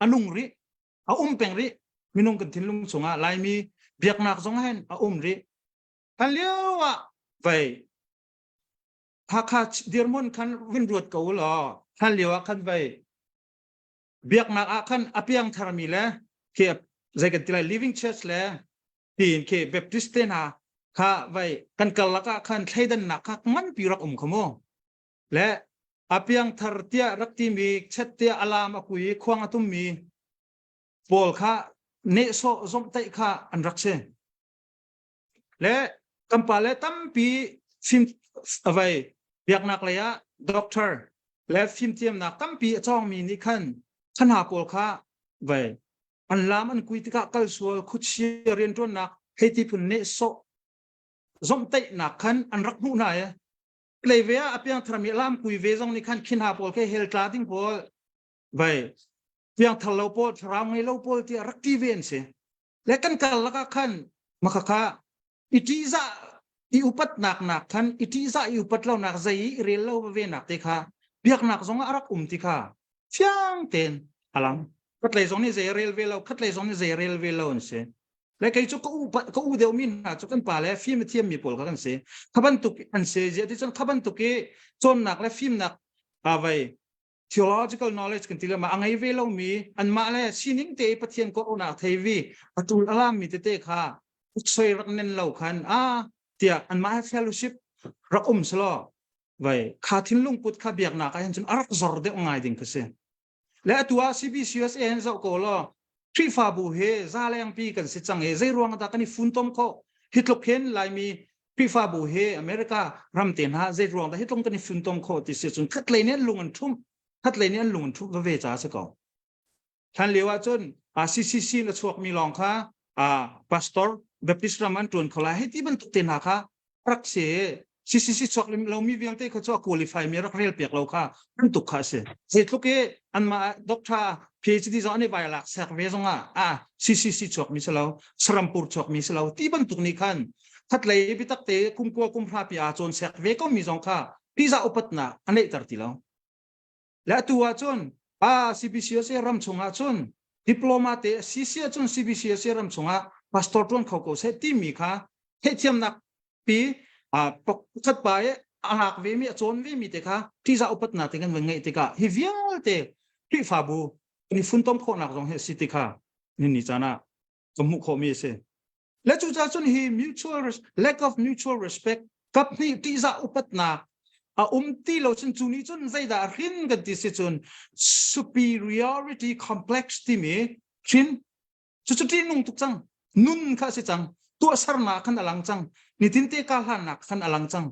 a nung rih a um peng rih minung kan thinlung chungah laimi biaknak zong hin a um rih kan lio ah vai Hakha dirhmun khan vun ruat ko law hlan lio ah khan vai biaknak ah khan a piang tharmi le khi zei kan ti lai living church le tiin khi baptist te hna kha vai kan karlak ah khan thleidannak kha nganpi rak um kha mu le a piang thar tiah rak timi chet tiah alam a kui khuang a tummi pawl kha nehsawh zomhtaih kha an rak si Le kan pale tampi fim avai biaknak lei ah doctor le fimthiamnak tampi a cawngmi nih khan khan hna pawl kha vai an lam an kui tikah kal sual khuachia rianṭuannak hei ti phun nehsawh zomhtaihnak khan an rak hmuh hna i lei ve ah a piangtharmi lam kui ve zong nih khan khi hna pawl khi hell tla ding pawl vai piangthar lo pawl thlarau ngei lo pawl tiah rak ti ve an si Le kan karlak ah khan makhakha i ṭihzah i upatnak nak khan i ṭihzah i upat lonak zei i rel lo ve nak te kha biaknak zong ah a rak um ti kha fiang tein a lang. Khatlei zong nih zei rel ve lo, khatlei zong nih zei rel ve lo an si. Le kei cu ka u ka u deuh mi hna cu kan pa le fim a thiam mi pawl kha kan si. Kha bantuk an si ziah ti cun kha bantuk i cawnnak le fimnak vai theological knowledge kan ti le ma a ngei ve lomi anmah le sining te Pathian kawhnak thei vi atul alam mi tete kha soi rak nen lo khan a tiah anmah he fellowship rak um selo vai kha thinlung put kha biaknak ah hin cun a rak zor deuh ngai ding kha si le atu ah CBCUSA hin zoh ko law Khrihfabu he zalengpi kan si cang i zei ruang dah kan i funtom khawh hi tluk hin Laimi Khrihfabu he America ram te hna zei ruang dah hi tluk kan i funtom khawh ti si cun khatlei nih an lung an ṭhumh khatlei nih an lung an ṭhumh veve ca a si ko. Hlan lio ah cun CCC in a chuakmi lawng kha pastor Baptist ram an ṭuan kho lai hei ti bantuk te hna kha rak si CCC chuak lomi vialte kha cu a qualify mi rak rel piak lo kha bantuk kha a si. Zeitluk i anmah doctor PhD zong an i vai lak sek ve zong ah ah CCC chuak mi si lo Sarampur chuak mi si lo ti bantuk nih khan khatlei bitak te kum kua kum hra pi aa cawn sek ve ko mi zong kha piza upatnak a neihter ti lo. Le atu ah cun a CBCUSA ram chungah cun diploma te CC ah cun CBCUSA ram chungah pastor tuan kho ko seh timi kha theihthiamnak pi pakhat pa i a lak ve mi a cawn ve mi te kha ṭihzah upatnak te kan van ngeih tikah hi vialte Khrihfabu kan i funtom khawhnak zong hi a si ti kha ni ni caan ah ka hmuh khawhmi a si. Le cucaah cun hi mutual lack of mutual respect kaphnih ṭihzah upatnak a um ti lo cun cu nih cun zeidah a hrin kan ti si cun superiority complex timi hrin cucu ṭihnung tuk cang nun kha a si cang tuahsernak khan a lang cang nitin te ka hlannak khan a lang cang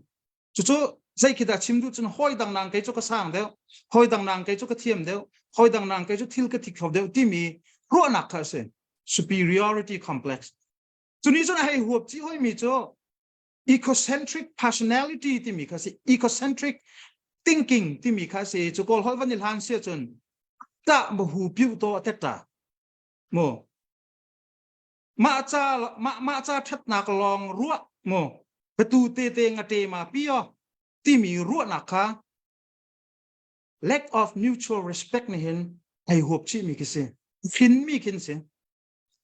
cucu zei khi dah chim duh cun hawi dang nang kei cu ka sang deuh hawi dang nang kei cu ka thiam deuh hawi dang nang kei cu thil ka thi kho deuh timi ruahnak kha a si superiority complex cu nih cun a hei huap chih hoi mi cu ecocentric personality timi kha si ecocentric thinking timi kha si cu kawl holh van i hlan sia cun ta ma hu piu to tetta mu mah ca mah mah ca ṭhatnak lawng ruah mu batu te te ngate ma pi o timi ruahnak kha lack of mutual respect nih hin ai huap chih mi khi si thin mi khin si.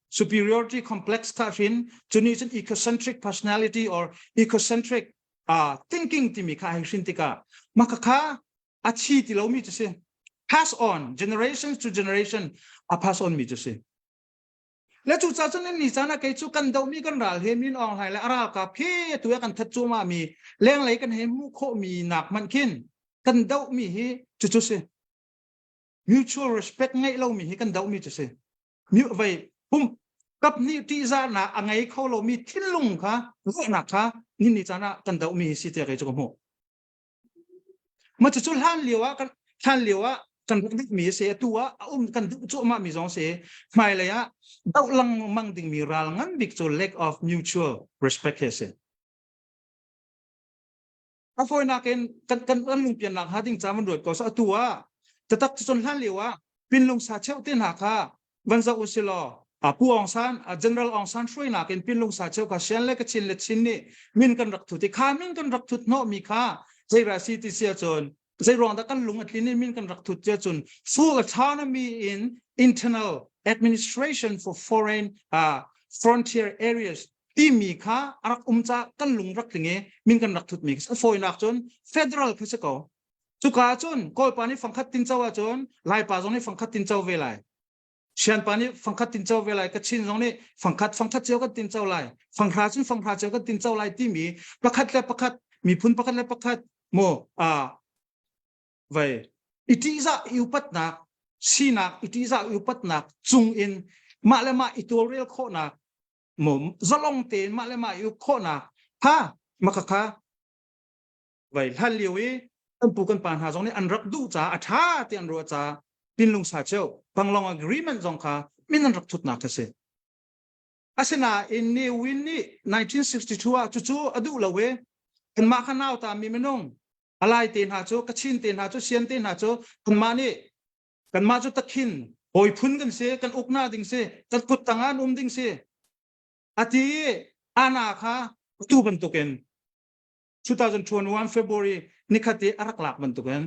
Superiority complex kha hrin cu nih cun egocentric personality or egocentric uh, thinking timi kha hei hrin tikah maka kha a chi ti lomi cu si. Pass on generations to generation a pass on mi cu si. Le cu ca cun ni caan ah kei cu kan dohmi kan ral he min Aung Hlaing le a ralkap he tu kan that cuahmah mi lenglei kan hei hmuh khawh mi nak hmanh khin kan dohmi hi cucu si. Mutual respect ngeih lomi hi kan dohmi cu si. Vei pum kap nih ṭihzahnak a ngei kho lomi thinlung kha ruahnak kha ni ni caan ah kan dohmi hi si tiah kei cu ka hmuh. Ma cucu hlan lio ah kan hlan lio ah kan rak duhmi a si atu ah a um kan duh cuahmah mi zong si hmailei ah doh lengmang dingmi ral ngan bik cu lack of mutual respect hi a si. A fawinak in kan kan kan lungpiannak hnga ding ca van ruat ko sa atu ah tatak cun hlan lio ah pinlung sa cheu te hna kha van zoh u si law Pu Aung San General Aung San hruainak in pinlung sa cheu kha Sian le Kachin le Chin nih min kan rak thut i kha min kan rak thut hnawh mi kha zei ra si ti sia cun zei ruang dah kan lung a tlin in min kan rak thut cia cun full autonomy in internal administration for foreign uh, frontier areas timi kha a rak um ca kan lung rak tling i min kan rak thut mi a fawinak cun federal kha si ko cuka cun kawlpa nih fangkhat tin co ahcun laipa zong nih fangkhat tin co ve lai Sianpa nih fangkhat tin co ve lai Kachin zong nih fangkhat fangkhat cio kan tin co lai fanghra cun fanghra cio kan tin co lai timi pakhat le pakhat miphun pakhat le pakhat mu a vai i ṭihzah i upatnak sinak i ṭihzah i upatnak cung in mah le mah i tawlrel khawhnak mu zalong tein mah le mah i uk khawhnak ha maka kha vai hlan lio i kan pu kan pa hna zong nih an rak duh caah a ṭha ti an ruah caah pinlung sa cheu Panglong agreement zong kha min an rak thutnak a si. Asinain Ne Win nih 1962 ah cucu a duh lo i kanmah kha nauta mi minung alai te hna cu Kachin te hna cu Sian te hna cu kanmah nih kanmah cu takhin hawi phun kan si kan ukna ding si kan kut tang ah an um ding si ati ana kha tu bantukin 2021 February nikhat i a rak lak bantukin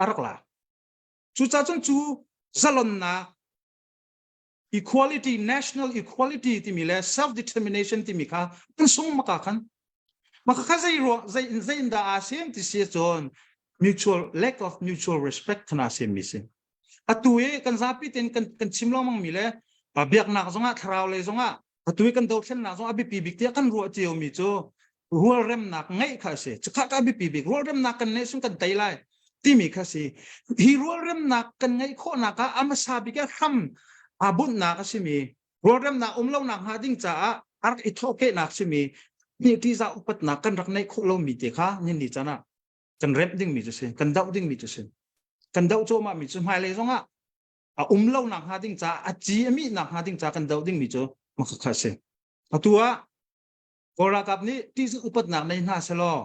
a rak lak. Cucaah cun cu zalonnak equality national equality timi le self determination timi kha an sung maka khan maka kha zei ruang zei zei in dah aa sem ti si cun mutual lack of mutual respect khan aa sem mi si atu i kan zapi ten kan kan chim lengmang mi le biaknak zongah thlarau lei zongah atu i kan dothlennak zong a biapi bik tiah kan ruah cio mi cu rualremnak ngeih kha a si cukha ka biapi bik rualremnak kan neih sung kan tei lai timi kha si hi rualremnak kan ngeih khawhnak ah a hmasa bik ah hram aa bunhnak a simi rualremnak um lonak hnga ding caah a rak i thawhkehnak simi ni ṭihzah upatnak kan rak neih khawh lomi te kha nin ni caan ah kan remh dingmi cu si kan doh dingmi cu si kan doh cuahmah mi cu hmailei zongah a um lo nak hnga ding caah a ci a mih nak hnga ding caah kan doh dingmi cu makha si atu ah Kawl ralkap nih ṭihzah upatnak nei hna selaw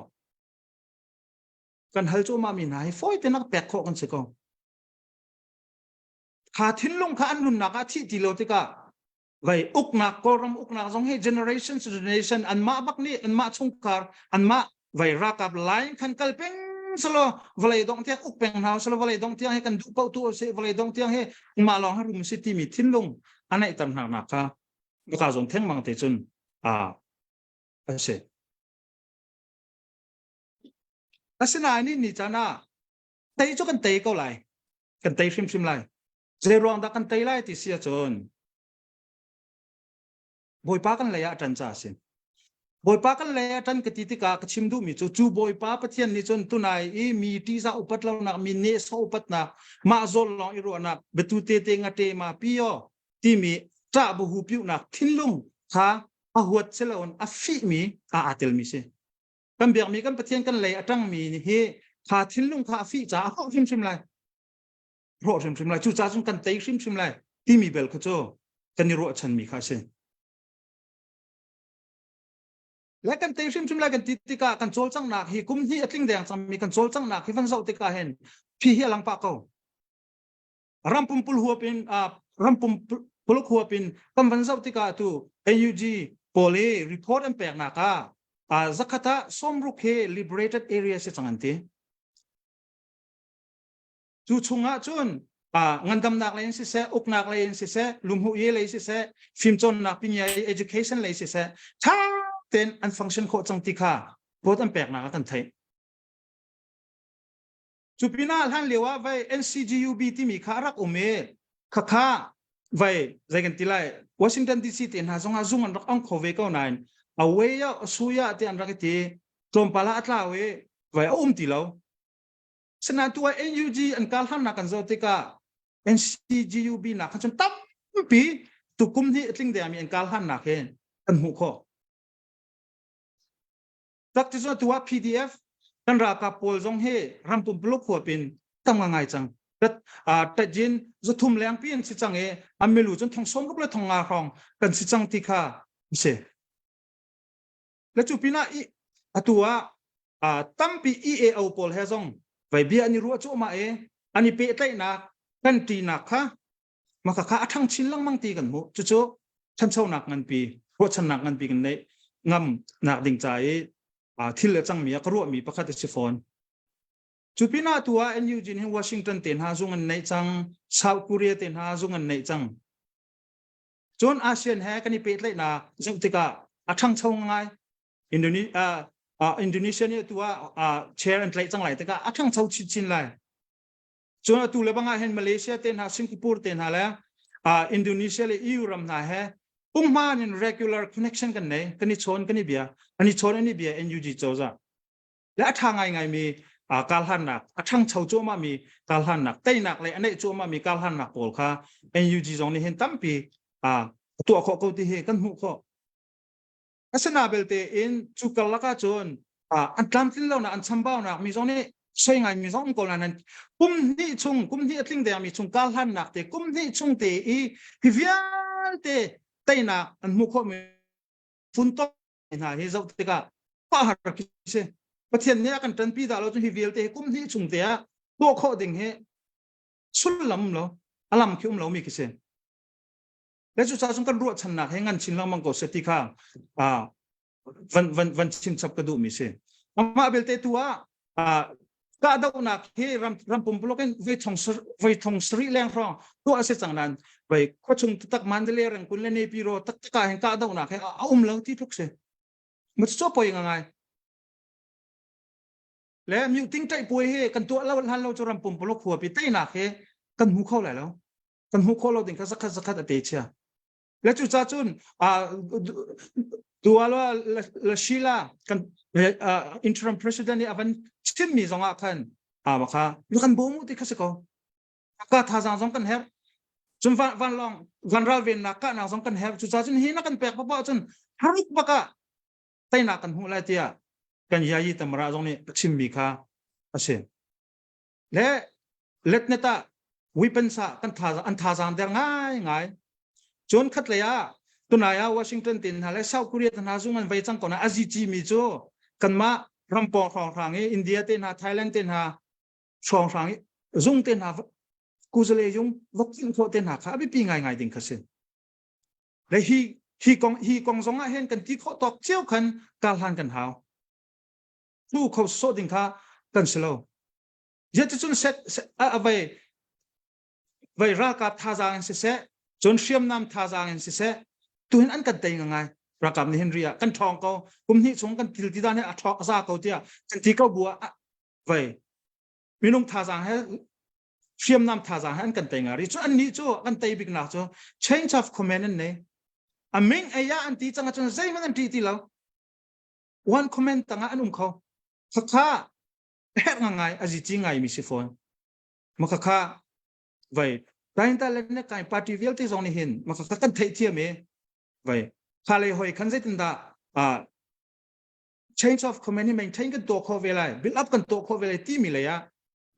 kan hal cuahmah mi hna hi fawi tein rak pek khawh kan si ko. Kha thinlung kha an nunnak ah thih ti lo tikah vai uknak Kawlram uknak zong hi generation to generation anmah bak nih anmah chungkhar anmah vai ralkap line khan kal peng selaw vawlei dong tiang uk peng hna selaw vawlei dong tiang hi kan duh paoh tu si vawlei dong tiang hi mah lawng hi rum si timi thinlung a neihter hna nak kha Ka zawn thengmang te cun a a si. Asinain ni ni caan ah tei cu kan tei ko lai. Kan tei hrimhrim lai. Zei ruang dah kan tei lai ti si ahcun Bawipa kan lei ah ṭan ca a si. Bawipa kan lei ah ṭan ka ti tikah ka chim duhmi cu cu Bawipa Pathian nih cun tunai i mi ṭihzah upat lonak, mi nehsawh upatnak, mah zawn lawng i ruahnak, biatu te te ngate ma pi aw timi ṭah buhu piuhnak thinlung kha a huat si loin a fihmi aa aa telmi si. Kan biakmi kan Pathian kan lei a ṭangmi hi kha thinlung kha a fih caah a hrawh hrimhrim lai. Hrawh hrimhrim lai. Cucaah cun kan tei hrimhrim lai timi bel kha cu kan i ruahchanmi kha a si. Le kan tei hrimhrim lai kan ti tikah kan cawlcanghnak hi kum hnih a tling deng cangmi kan cawlcanghnak hi van zoh tikah hin phi hi a lang pah ko. Ram pumpul huap in ram pumpuluk huap in kan van zoh tikah tu NUG pawl i report an peknak ah zakhat ah sawmruk hi liberated area si cang an ti. Cu chungah cun. Ngandamnak lei in siseh, uknak lei in siseh, lumhu ye lei siseh, fimcawnnak pinyai education lei siseh, ṭha tein an function khawh cang ti kha vote an peknak ah kan theih. Cu pinah hlan lio ah vai NCGUB timi kha a rak um i khakha vai zei kan ti lai Washington DC te hna zongah zung an rak ong kho ve ko nain away ah suya te an rak i ti tlawmpal ah a tlau i vai a um ti lo. Sinain tu ah NUG an kal harnak kan zoh tikah NCGUB nak khan cun tampi tukum hi a tling dengmi an kal harnak hi kan hmuh khawh. Tak ti cun tu ah PDF kan ralkap pawl zong hi ram pumpuluk huap in tam ngai cang. Tajin zathum lengpi an si cang i an milu cun thong sawm ruk le thong nga hrawng kan si cang ti kha si. Le cu pinah i atu ah tampi EAO pawl he zong vai bia an i ruah cuahmah i an i pehtlaihnak kan ṭinak kha maka kha a ṭhang chin lengmang ti kan hmuh. Cucu ṭhanchonak nganpi, ruahchannak nganpi kan neih ngam nak ding ca i thil le cangmi ah ka ruahmi pakhat a si fawn. Cu pinah tu ah NUG hin Washington te hna zung an neih cang, South Korea te hna zung an neih cang. Cun ASEAN he kan i pehtlaihnak zoh tikah a ṭhangcho ngai. Indonesia, uh, Indonesia nih atu ah uh, chair an tlaih cang lai tikah a ṭhangcho chinchin lai. Cun atu le bangah hin Malaysia te hna, Singapore te hna le uh, Indonesia le EU ram hna he pumhman in regular connection kan nei, kan i chawn kan i bia, an i chawn an i bia NUG cozah. Le a ṭha ngaingaimi uh, karhlannak, a ṭhangcho cuahmahmi karhlannak, teinak le a neih cuahmahmi karhlannak pawl kha NUG zong nih hin tampi uh, tuah khawh ko ti hi kan hmuh khawh. Asina belte in cu karlak ah cun an tlamtlin lonak an chambaunak mi zong nih soi ngai mi zong um ko nain kum hnih chung kum hnih a tling deng mi chung karhlannak te kum hnih chung te i hi vialte teinak an hmuh khawh mi funtom hna hi zoh tikah har khi si Pathian nih a kan ṭanpi dah lo cun hi vialte hi kum hnih chung te ah tuah khawh ding hi sullam um lo a lam khi um lo mi khi si Le cu cun kan ruahchannak he ngan chin lengmang ko seh ti kha van van van chim chap ka duh mi si. Amah belte tu ah kahdohnak hi ram ram pumpuluk in voi thong voi thong sarih leng hrawng tuah a si cang nan voi khuachung taktak Mandalay Rangoon le Naypyidaw taktak ah hin kahdohnak hi a um lo ti tluk si. Mu cu poi ngai. Le myuting ṭaih puai hi kan tuah lo hlan lo cu ram pumpuluk huapi teinak hi kan hmu kho lai lo. Kan hmuh khawh lo ding kha zakhat zakhat a te chia le cu ca cun tualo la Sheila kan interim president nih a van chimmi zong ah khan a kha lu kan bawm u ti kha si ko ka thazang zong kan herh cun van van long van ral vennak kahnak zong kan herh cu ca cun hi na kan pek papa cun haruk baka teinak kan hmuh lai tiah kan yayi tamara zong nih a chimmi kha a si Le letnet ah weapons ah kan tha an thazaang der ngai ngai. Cun khatlei ah tunai ah Washington tin hna le South Korea te hna zung an vei cang ko na azi ci mi cu kanmah ram pawng hrawnghrang i India te hna Thailand te hna hrawnghrang i zung te hna kuzale yung vok khawh te hna kha a biapi ngai ngai ding kha si. Le hi hi kong hi kong zong ah hin kan ti khawh tawk cio khan karhlan kan hau. Tu kho sawh ding kha kan si lo. Zeticun set a vai vai ralkap thazaang in siseh, cun hriamnam thazaang in siseh, tuhin an kan tei ngai. Ralkap nih hin ri ah kan ṭhawng ko, kum hnih chung kan til ti dan he a ṭhawk a za ko tiah kan ti ko bu ah vai minung thazaang he hriamnam thazaang he an kan tei ngai ri. Cu annih cu kan tei bik nak cu change of command an nei. A ming ei ah an ti cang ahcun zeihmanh an ṭih ti lo. One comment tangah an um kho. Khakha herh ngai a zici ngai mi si fawn makhakha vai tainta le ne kai party vialte zong nih hin makhakha kan theih thiam i vai kha lei hoi khan zeitin dah change of command hi maintain kan tuah khawh ve lai build up kan tuah khawh ve lai timi lei ah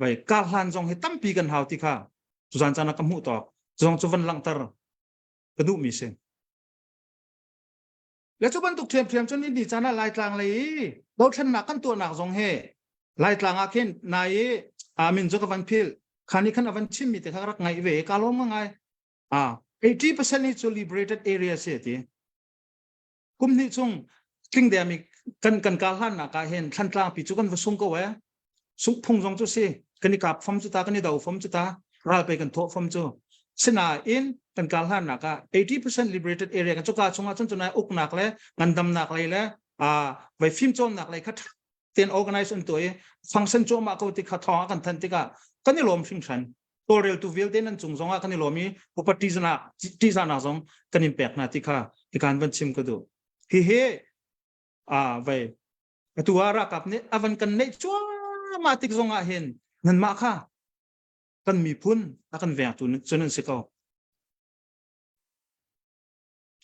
vai kar hlan zong hi tampi kan hau ti kha tuzan caan ah ka hmuh tawk zong cu van langhter ka duh mi si Le cu bantuk ṭhiamṭhiam cun ni caan ah Laitlang lei i dothlennak kan tuahnak zong hi Laitlang ah khin nai i amin cu ka van philh kha nih khan a van chimmi te kha ka rak ngaih ve ka lawm ngai ah 80% hi cu liberated area si ti kum hnih chung tling demi kan kan kar hlannak ah hin Thlantlang pi cu kan va sung ko e sung phung zong cu si kan i kap fam cu ta kan i do fam cu ta. Ral pe kan thawh fam cu. Sinain kan kal hlannak ah 80% liberated area kan cuka chungah cun cunai uknak le ngandamnak lei le vai fimcawnnak lei kha ten organize an tuah i function cuahmah ko ti kha thawng a kan thanh tikah kan i lawm hringhran. Tawlreltu vialte nan cung zongah kan i lawm i upa ṭihzahnak zong kan in pek hna ti kha hikan van chim ka duh. Hihi a vai atu ah ralkap nih a van kan neih cuahmah tik zongah hin nanmah kha kan miphun a kan vengtu cu nan si ko.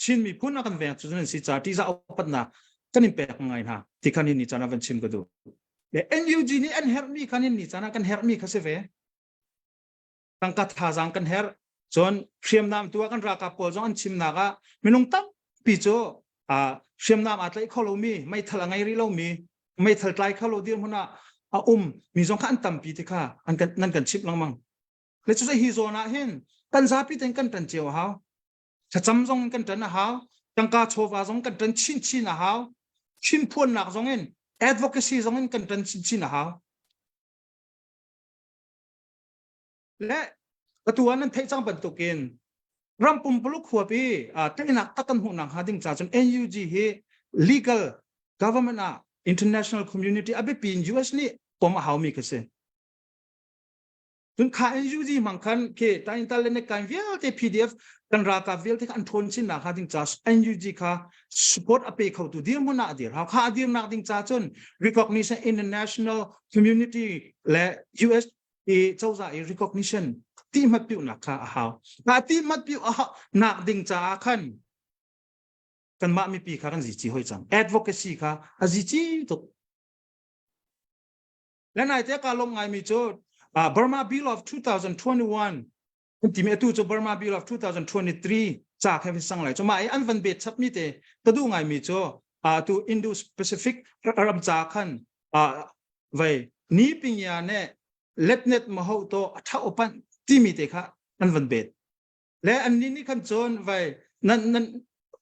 Chin miphun a kan vengtu cu nan si ca ṭihzah upatnak kan in pek ngai hna ti khan ni caan ah van chim ka duh. Le NUG nih an herhmi khan ni caan ah kan herhmi kha si ve. Tangka thazaang kan herh. Cun hriamnam tu ah kan ralkap pawl zong an chimnak ah minung tampi cu hriamnam aa tlaih kho lomi, meithal a ngei rih lomi, meithal tlai kho lo dirhmun ah a um mi zong kha an tampi ti kha an kan nan kan chimh lengmang. Le cu hi zawn ah hin kan zapi ten kan ṭan cio a hau. Thlacam zong kan ṭan a hau. Tangka chawva zong kan ṭan chinchin a hau. Chimphuannak zong in advocacy zong in kan ṭan chinchin a hau. Le atu ah nan theih cang bantukin ram pumpuluk huap i teinak tak kan hmuhnak hnga ding ca cun NUG hi legal government ah international community a biapi in US nih pom a haumi kha si. Cun kha NUG hmang khan khi taintal le nekkai vialte PDF kan ralkap vialte kha an ṭhawn chinnak hnga ding ca NUG kha support a pe khotu dirhmun ah a dir hau. Kha a dirnak ding ca cun recognition international community le US i cozah i recognition ti hmat piuhnak kha a hau. Kha ti hmat piuh nak ding caah khan kanmah mipi kha kan zici hoi cang. Advocacy kha a zici tuk. Le nai te ka lawm ngaimi cu Burma Bill of 2021 kan timi atu cu Burma Bill of 2023 ca kha sang lai cu mah i an van bet chapmi te ka duh ngaimi cu tu Indo-Pacific ram ca khan vai ni pingya ne letnet maho to a tha opan timi te kha an van bet le an ni ni khan cun vai nan nan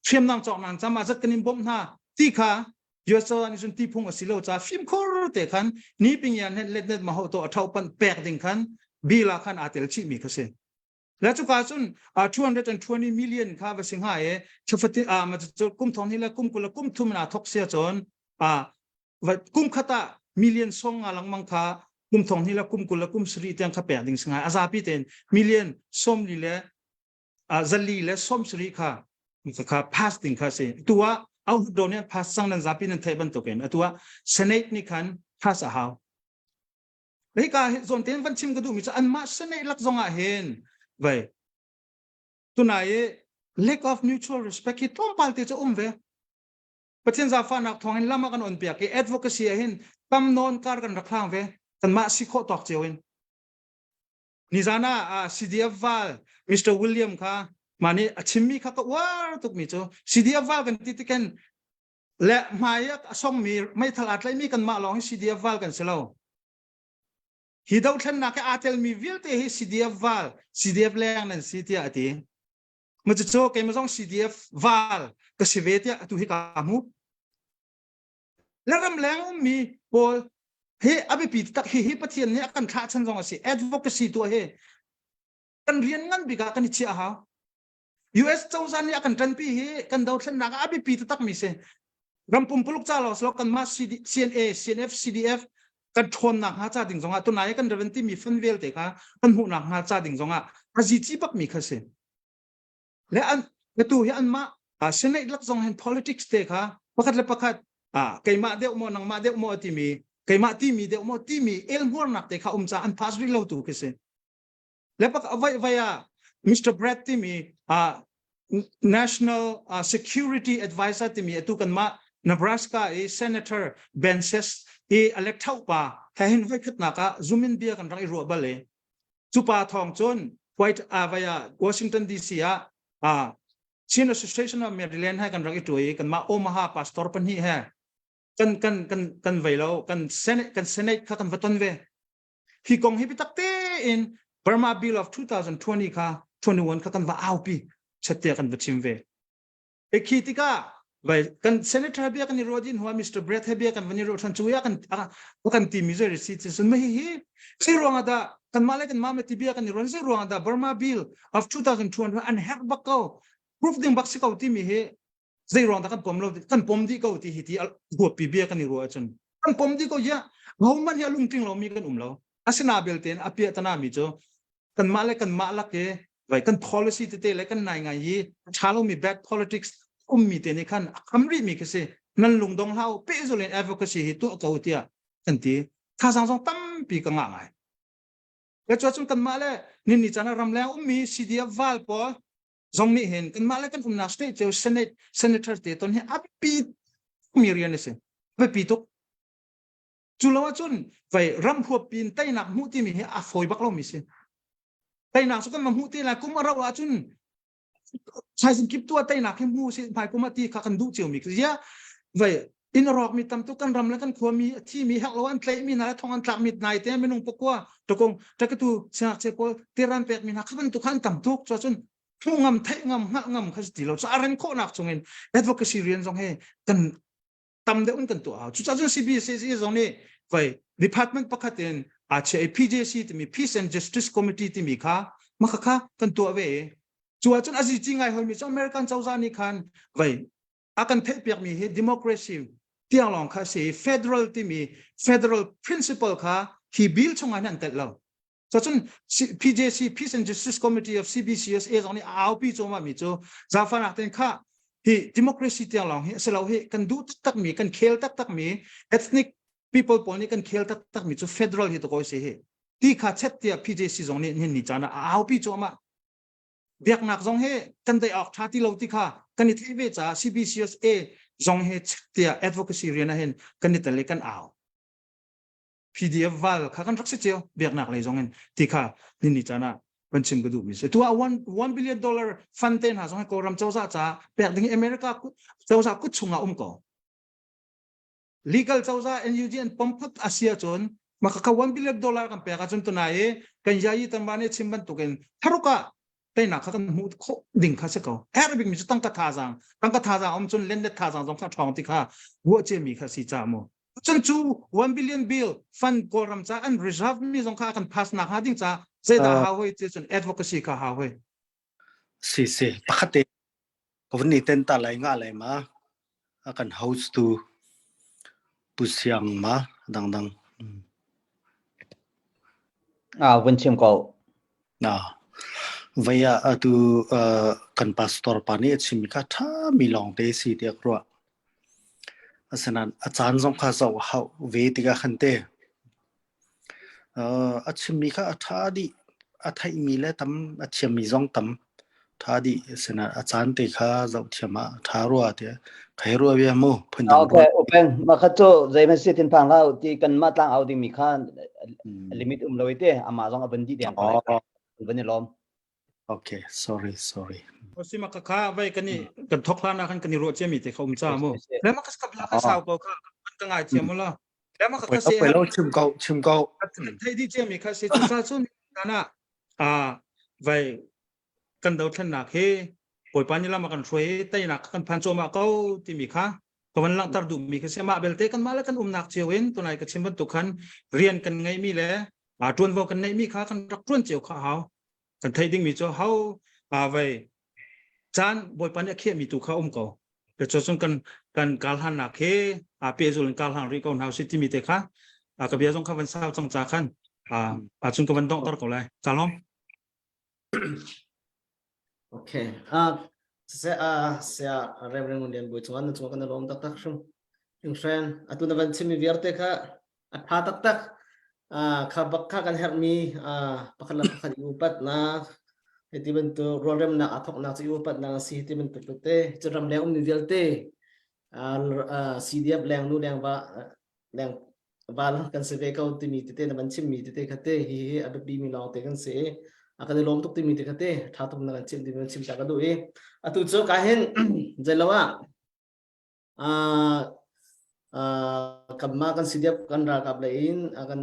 hriamnam cawk nan chama zat kan in bawmh hna ti kha US nih cun ti phung a si lo ca fimkhur te khan ni pingya ne letnet maho to a tha opan pek ding khan bila khan aa tel chih mi kha si le cuka cun 220 million kha va si hnga e chafati a ma cu kum thong hi le kum kul kum thum na thok sia cun a kum khat ah million song nga lengmang kha kum thong hnih le kum 20 le kum sarih tiang kha pek ding si ngai a zapi tein million som li le zali le som sarih kha kha pass ding kha si tu ah au do nih pass sang nan zapi nan theih bantukin atu ah senate nih khan pass a hau hika zawn tein van chim ka duhmi cu anmah senate lak zong ah hin vai tunai i lack of mutual respect hi tlawmpal te cu um ve Pathian zaangfahnak thawngin lam a kan on piak i advocacy ah hin tam nawn kar kan rak hlang ve kanmah si khawh tawk cio in nizan ah CDF val Mr. William kha mah nih a chimmi kha ka uar tukmi cu CDF val kan ti tiken le hmai a songmi meithal aa tlaihmi kanmah lawng hi CDF val kan si lo hi dothlennak he aa telmi vialte hi CDF val CDF leng nan si tiah a ti Ma cucu keimah zong CDF val ka si ve tiah atu hi ka hmu. Le ramleng ummi pawl hi a biapi tak hi hi Pathian nih a kan thlah chan zong a si. Advocacy tuah hi kan rian ngan bik ah kan i chiah a hau. US cozah nih a kan ṭanpi hi kan dothlennak ah a biapi taktak mi si. Ram pumpuluk ca lawng silo kanmah CNA, CNF, CDF kan ṭhawnnak hnga ca ding zongah tunai kan revan timi fund vialte kha kan hmuhnak hnga ca ding zongah a zici bak mi kha si. Le an atu hi anmah Senate lak zong hin politics te kha pakhat le pakhat keimah deuh maw nangmah deuh maw timi keimah timi deuh maw timi elhmuarnak te kha um ca an pass rih lo tu khi si. Le pak vai vai ah Mr. Brad timi National Security Advisor timi atu kanmah Nebraska i Senator Ben Sasse i elect pa he hin voi khatnak ah zoom in bia kan rak i ruah bal i cu pa thawng cun White Avaya Washington DC ah uh, Chin Association of Maryland he kan rak i tuai i kanmah Omaha pastor pahnih he kan kan kan kan vei lo kan Senate kan Senate kha kan va ton ve hi kong hi biatak tein Burma Bill of 2020 kha 21 kha kan va aupi chattia kan va chim ve e khi tikah. Vai kan senator bia kan i ruah din hua Mr. Brett he bia kan van i ruah than chu ya kan kan ti mi zoi si chi sun ma hi hi sei ruang da kan ma le kan ma me ti bia kan i ruan sei ruang da Burma bill of 2002 an herh bak ko proof ding bak si ko ti mi hi zei ruang da kan pom lo kan pom di ko ti hi ti huap pi bia kan i ruah cun kan pom di ko ya ho man hi lungtling lo mi kan um lo asina belte a pia tana mi cu kanmah le kanmah lak i vai kan policy tete le kan nai ngai i ṭha lomi bad politics ummi te nih khan a kham rihmi khi si nan lungdong hlah u pehzul in advocacy hi tuah ko tiah kan ti thazaang zong tampi ka ngah ngai le cu cun kanmah le ninni caan ah ramleng ummi CDF val pawl zong nih hin kanmah le kan umnak state cio senate senator te ton hi a biapi mi rian a si biapi tuk Cu lo ahcun vai ram huap pin teinak hmuh timi hi a fawi bak lomi si. Teinak cu kan ma hmuh te lai kum a rauh ahcun thaizing kip tu ah teinak hi hmu si hmai kum ah ti kha kan duh cio mi zia vai in rawk mi tam tuk kan ram le kan khua mi a thi mi hak lo an tlaih mi hna le thong an tlak mi nai te minung pakua takong takatu siangngakchia pawl tiran pek mi hna kha bantuk kha an tam tuk cu cun hmuh ngam theih ngam hngalh ngam kha si ti lo cu a ren khawhnak chungin advocacy rian zong he kan tam deuh in kan tuah hau. Cucaah cun CBCC zong nih vai department pakhat in aa chia i PJC timi Peace and Justice Committee timi kha maka kha kan tuah ve i cu ahcun a zici ngai hoimi cu American cozah nih khan vai a kan theihpiakmi hi democracy tiang lawng kha si federal timi federal principle kha hi bill chungah hin an telh lo. Cun PJC Peace and Justice Committee of CBCUSA zong nih a aupi cuahmah mi cu zaangfahnak tein kha hi democracy tiang lawng hi a si lo hi kan duh taktak mi kan khel taktak mi ethnic people pawl nih kan khel taktak mi cu federal hi to ko si hi ti kha chet tiah PJC zong nih nihin ni caan ah a aupi cuahmah biaknak zong hi kan dei awk tha ti lo ti kha kan i theih ve caah CBCUSA zong hi chet tiah advocacy rian ah hin kan i tel i kan au PDF val kha kan rak si cio biaknak lei zong in ti kha ni ni caan ah kan chim ka duh mi si tu ah 1 billion dollar fund te hna zong hi Kawlram cozah ca pek ding America cozah kut chungah um ko legal cozah NUG an pom phut asia cun maka ka 1 billion dollar kan pek ahcun tunai i kan yayi tanwa nih chim bantukin tharuk ah teinak kha kan hmuh khawh ding kha si ko herh bik mi cu tangka thazaang tangka thazaang um cun lenlet thazaang zong kha ṭhawng ti kha ruah cia mi kha si ca mu cun cu 1 billion bill fund kawlram ca an reserve mi zong kha kan pass nak hnga ding ca zeidah hau hoi ti cun advocacy kha hau hoi si si pakhat te ka vun ni ten ta lai nga lai ma a kan host tu pu siang ma dang dang Ah vun chim ko na vaya atu kan pastor pa nih a chim kha tha mi lawng te si tiah ka ruah Asinain a caan zong kha zoh a hauh ve tikah khan te a chimmi kha a ṭha dih. A theihmi le tam a thiammi zong tam ṭha dih. Asinain a caan te kha zoh thiam ah a ṭha rua tiah ka hei ruah bia mu phundang Okay, upeng makhat cu zeihmanh si thinphang hlah ti kanmah tlang au dingmi kha limit um lo i te amah zong a van dih deng ko lai. Van i lawm. Okay, sorry, sorry. Osima ka kha vai kan i kan thok hlan ah khan kan i ruah ciami te kha um cha mu. Le ma ka bia ka sau ko kha kan ka ngai thiam la. Le ma ka ka se lo chim ko chim ko. Thei di ciami kha se chu sa chun kana a vai kan do thlen nak he Bawipa ni lam kan hruai teinak kan phan choma ko timi kha ka van langhter duh mi kha se mah belte kan mah le kan umnak cio in tunai ka chim bantuk khan rian kan ngei mi le ṭuanvo kan neih mi kha kan rak ṭuan cio kha hau kan theih dingmi cu ho vei caan bawipa nih a khiahmi tu kha um ko cu cun kan kan karhlannak he a pehzul in karhlang rih ko hna usih timi te kha ka bia zong kha van sau cang ca khan a cun ka van donghter ko lai ka lawm Okay. Ah, se a sia Reverend Ngun Lian Bui cungah na cungah kan lawm taktak hrim. Hringhren atu na van chimmi vialte kha a ṭha taktak. Ah, kha bak kha kan herhmi ah pakhat le pakhat i upatnak hiti bantuk rualremnak aa thawknak cu i upatnak a si hiti bantuk tete cu ramleng ummi vialte ah CDF leng nu leng va leng val kan si ve ko timi tete na van chimmi tete kha te hi hi a biapi mi lawng te kan si i a kan i lawm tuk timi te kha te ṭha tuk na kan chim timi chim ta ka duh i atu cu ka hin zeilo ah kanmah kan CDF kan ralkap lei in kan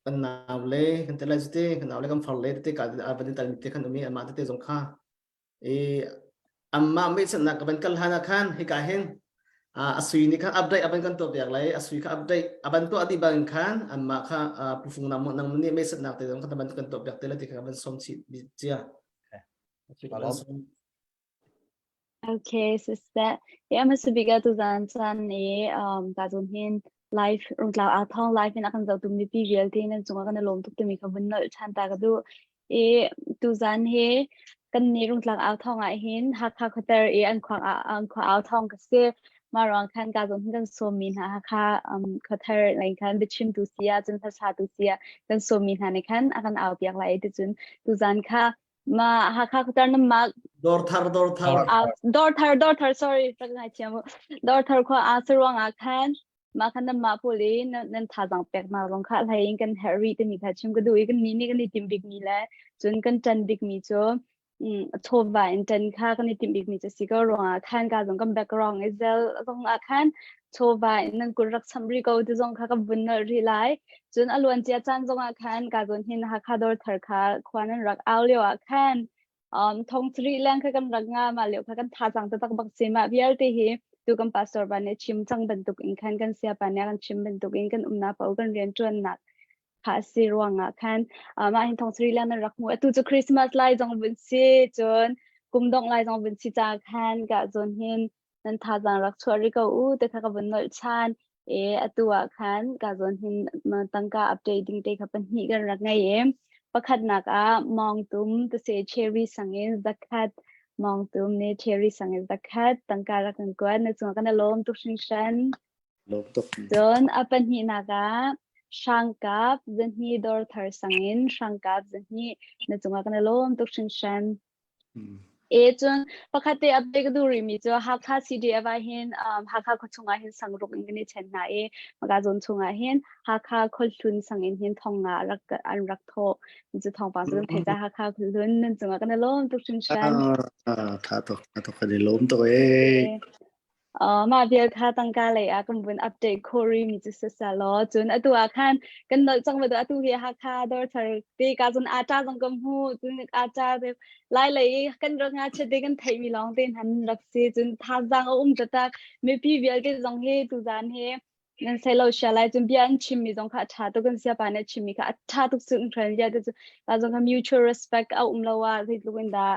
kan nau le kan tel lai te kan nau le kan far le tete ka van i tal mi te khan um i amah tete zong kha i. Amma meichannak ka van kal hlan ah khan hika hin a sui nih khan update a van kan tuah piak lai a sui kha update a van tuah dih bang khan anmah kha pufung nang nang nih meichannak te zong kha van kan tuah piak te la ti kha van som chih cia. Okay, sister. Ya masabika tu zan chan ni um ta zun hin live rungtlau a thong live in akan zoh tu mipi vialte nan cungah kan i lawm tuk timi kha vun nolh than ta ka duh. I tuzan hi kan nih rungtlang au thong ah hin Hakha khuater i an khua an khua au thong ka si. Mah ruang khan ka zong hin kan sawmmi hna Hakha um, khuathar lei khan biachimtu si ah cun hlasa tu si ah kan sawmmi hna nih khan a kan au piak lai ti cun tuzan kha ma Hakha khuater nan mah Dawrthar dawrthar. Dawrthar dawrthar sorry rak ngai thiam u. Dawrthar khua aa saruang ah khan mah khan nanmah pawl i nan thazaang peknak zong kha hlei in kan herh rih timi kha chim ka duh i kan nih nih kan i timh bikmi le cun kan ṭan bikmi cu chawva in ṭan kha kan i timh bikmi cu si ko ruangah khan ka zong kan background i zel zong ah khan chawva in nan kut rak chamh rih ko ti zong kha ka vun nolh rih lai cun a luan cia caan zong ah khan ka zawn hin Hakha dawr thar kha khua nan rak au lio ah khan Um, thong sarih leng kha kan rak nga mah lio kha kan thazaang taktak bak si mah vialte hi tu kan pastor pa nih chim cang bantuk in khan kan sia pa nih a kan chim bantuk in kan umnak paoh kan rian ṭuannak kha a si ruangah khan uh, mah hin thong sarih leng nan rak hmu atu cu Christmas lai zong vun si cun kum dongh lai zong vun si ca khan ka zawn hin nan thazaang rak chuah rih ko u te kha ka vun nolh ṭhan e atu ah khan ka zawn hin tangka update ding te kha pahnih kan rak ngei e pakhatnak ah mawngtum tase cherry sangin zakhat mawngtum ne cherry sangin zakhat tangka rak kan kuat na cungah kan lawm tuk hringhran Lawm tuk. Cun a pahnihnak ah Hrangkap zahnih dawr thar sangin Hrangkap zahnih na cungah kan lawm tuk hringhran. E cun pakhat te update ka duh rihmi cu Hakha CDF ah hin um, Hakha khuachung ah hin sangruk in kan i ṭhen hna i maka zawn chung ah hin Hakha khuahlun sang in hin thong nga rak an rak thawh. Cu thawngpang cu kan theih ca Hakha khuahlun nan cungah kan i lawm tuk hringhran. Ah, tha tuk, tha tuk kan i lawm tuk ee. Mah vial kha tangka lei ah kan vun update khawh rihmi cu siseh law cun atu ah khan kan nolh cang bantuk atu hi Hakha Dawrthar te ka cun ata zong kan hmu cun ata te lai lei i kan rak ngakchiat te kan theihmi lawng te hna nan rak si cun thazaang a um taktak mipi vialte zong hi tuzaan hi nan sei lo sia lai cun bia an chimmi zong kha a ṭha tuk kan siapa nih a chimmi kha a ṭha tuk cun hran bia te cu ta zong kha mutual respect a um lo ah zeitluk in dah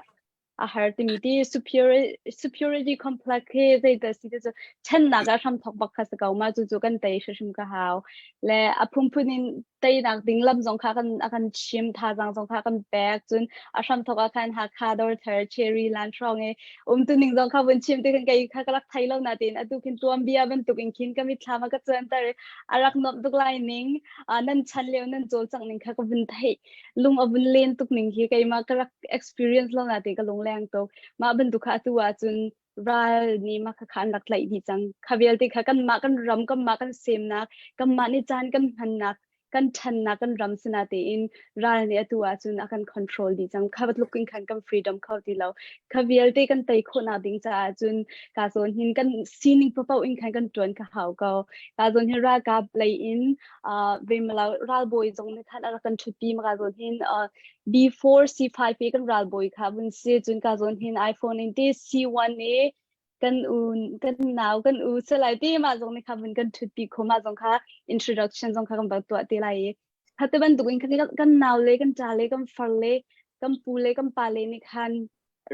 a har timi ti superiority complex hi zeidah si ti cu ṭhennak ah hramthawk bak kha si ko ma cu cu kan tei hrimhrim ka hau le a phunphun in teinak ding lam zong kha kan a kan chim thazaang zong kha kan pek cun a hramthawk ah khan Hakha Dawrthar Cherry lan hrawng i umtu ning zong kha vun chim ti khan kei kha ka rak thei lo na tin atu khin tuam bia bantuk in khin ka mitthlam a ka cuanter a rak nuamh tuk lai ning nan chan lio nan cawlcangh ning kha ka vun theih lung a vun len tuk ning hi keimah ka rak experience lo na te ka lung leng tuk mah bantuk kha atu ah cun ral nih mah kha kha an rak tlaih dih cang kha vialte kha kanmah kan ram kanmah kan semnak kanmah nih caan kan hmannak kan ṭhannak kan ram sina tein ral nih atu ah cun a kan control dih cang kha tluk in khan kan freedom kho ti lo kha vialte kan tei khawhnak ding caah cun ka zawn hin kan sining paoh in khan kan ṭuan ka hau ko ka zawn hin ralkap lei in vemalo ralbawi zong nih khan a rak kan ṭhutpi maka zawn hin B4 C5 i kan ralbawi kha vun si cun ka zawn hin iPhone in ti C1 i kan u kan nau kan u salai ti mah zong nih kha vun kan ṭhutpi kho mah zong kha introduction zong kha kan rak tuah te lai i kha te bantuk in khan kan nau le kan ṭa le kan far le kan pu le kan pa le nih khan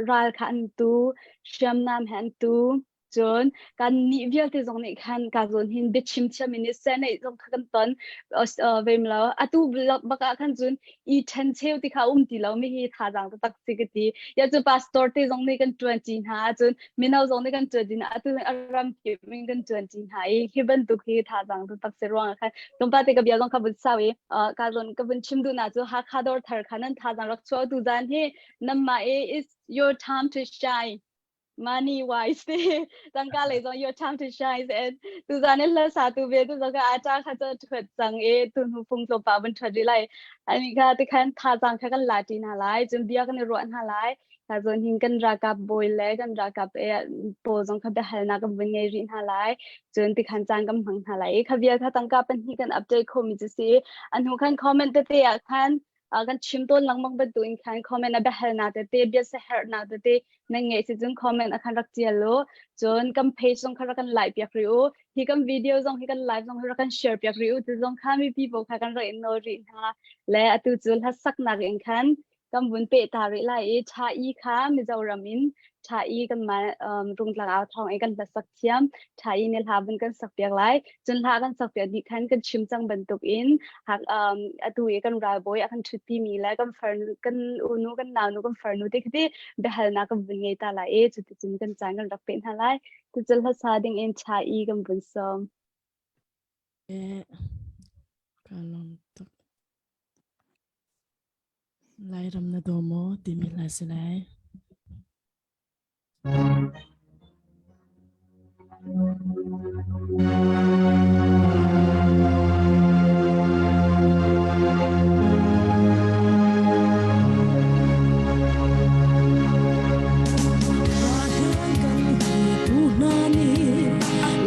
ral kha an tu hriamnam he an tu Cun kannih vialte zong nih khan ka zawn hin biachim thiam in senate zong kha kan ton vem lo atu bak ah khan cun i ṭhen cheu ti kha um ti lo mi hi thazaang taktak si ka ti ya cu pastor te zong nih kan ṭuan ṭi hna cun mino zong nih kan ṭuan ṭi hna atu a ram kip in kan ṭuan ṭi hna i hi bantuk hi thazaang taktak si ruang ah khan tlawmpal te ka bia zong kha vun sau i ka zawn ka vun chim duh na cu Hakha dawr thar kha nan thazaang rak chuah tu zan hi namma i is your time to shine money wise te tangka lei zong your time to shine and tu zan in hla sa tu ve tu zong ka ata kha cha thuat cang e tu hnu phung tlo pa bun that ri lai ani kha te khan tha chang kha kan la ti na lai chun bia kan i ruah hna lai ka zon hin kan rakap boy le kan rakap e po zong kha bia na kan vun ngei ri hna lai chun ti khan cang kan hmang hna lai kha bia kha tangka pan hi kan update kho mi chu si anu khan comment te te ah khan. Kan chim tawn lengmang bantukin khan comment a biahalnak tete biasiherhnak tete nan ngeih si cun comment a khan rak tial u. Cun kan page zong kha rak kan like piak rih u. Hi kan video zong hi kan live zong hi rak kan share piak rih u ti zong kha mipi pawl kha kan rak in nawl rih hna. Le atu cu hlasaknak in khan kan vun peh ta rih lai i Tha I kha Mizoram in Tha I kan mah um, Rungtlang au thawng i kan hlasak thiam Tha I nih hla vun kan sak piak lai cun hla kan sak piak dih khan kan chim cang bantuk in hak um, atu i kan ralbawi a kan ṭhutpi mi le kan farnu kan unu kan naunu kan farnu te khiti biahalnak kan vun ngei ta lai i cuticun kan caan kan rak peh hna lai cucun hlasa ding in Tha I kan vun sawm. Eh, ka lawm tuk. Lairam na daw maw timi hla si lai.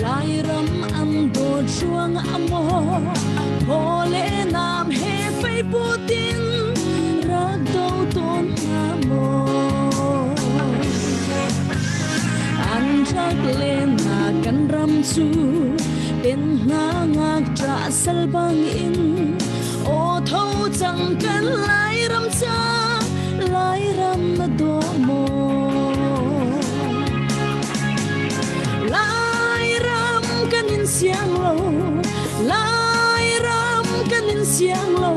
Lairam an dawt ruang ah maw Phaw le nam he fei putin rak do tawn hna maw An rak len na kan ram cu pen hna ngak ṭah sal bang in aw tho cang kan Lairam ca Lairam na daw maw Lairam kan in siang lo Lairam kan in siang lo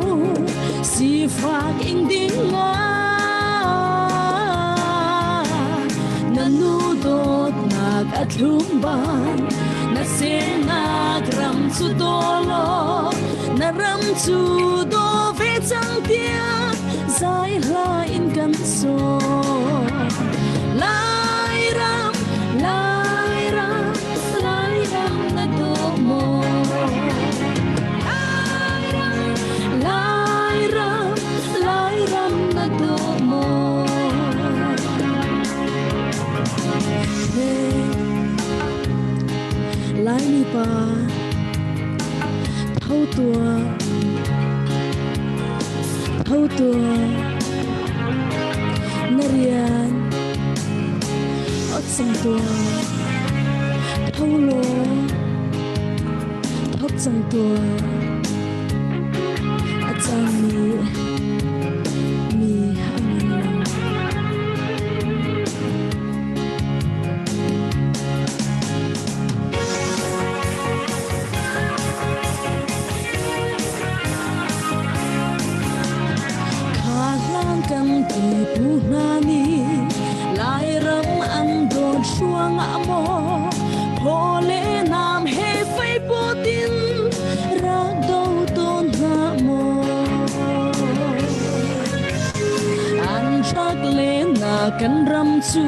sifak ing ding na nu dawtnak a thlum ban na semnak ram cu daw law na ram cu daw ve cang tiah zai hla in kan sawm Lairam Lairam Lairam na daw maw Lairam Lairam Lairam na daw maw Laimi pa tho tuah tho tuah na rian ot cang tuah tho law thok cang tuah a cangmi mi a ngan lo. Kha hlan kan pipu hna nih Lairam an dawt ruangah maw Phaw le nam he fei pawtin rak do tawn hna maw An rak len na kan ram cu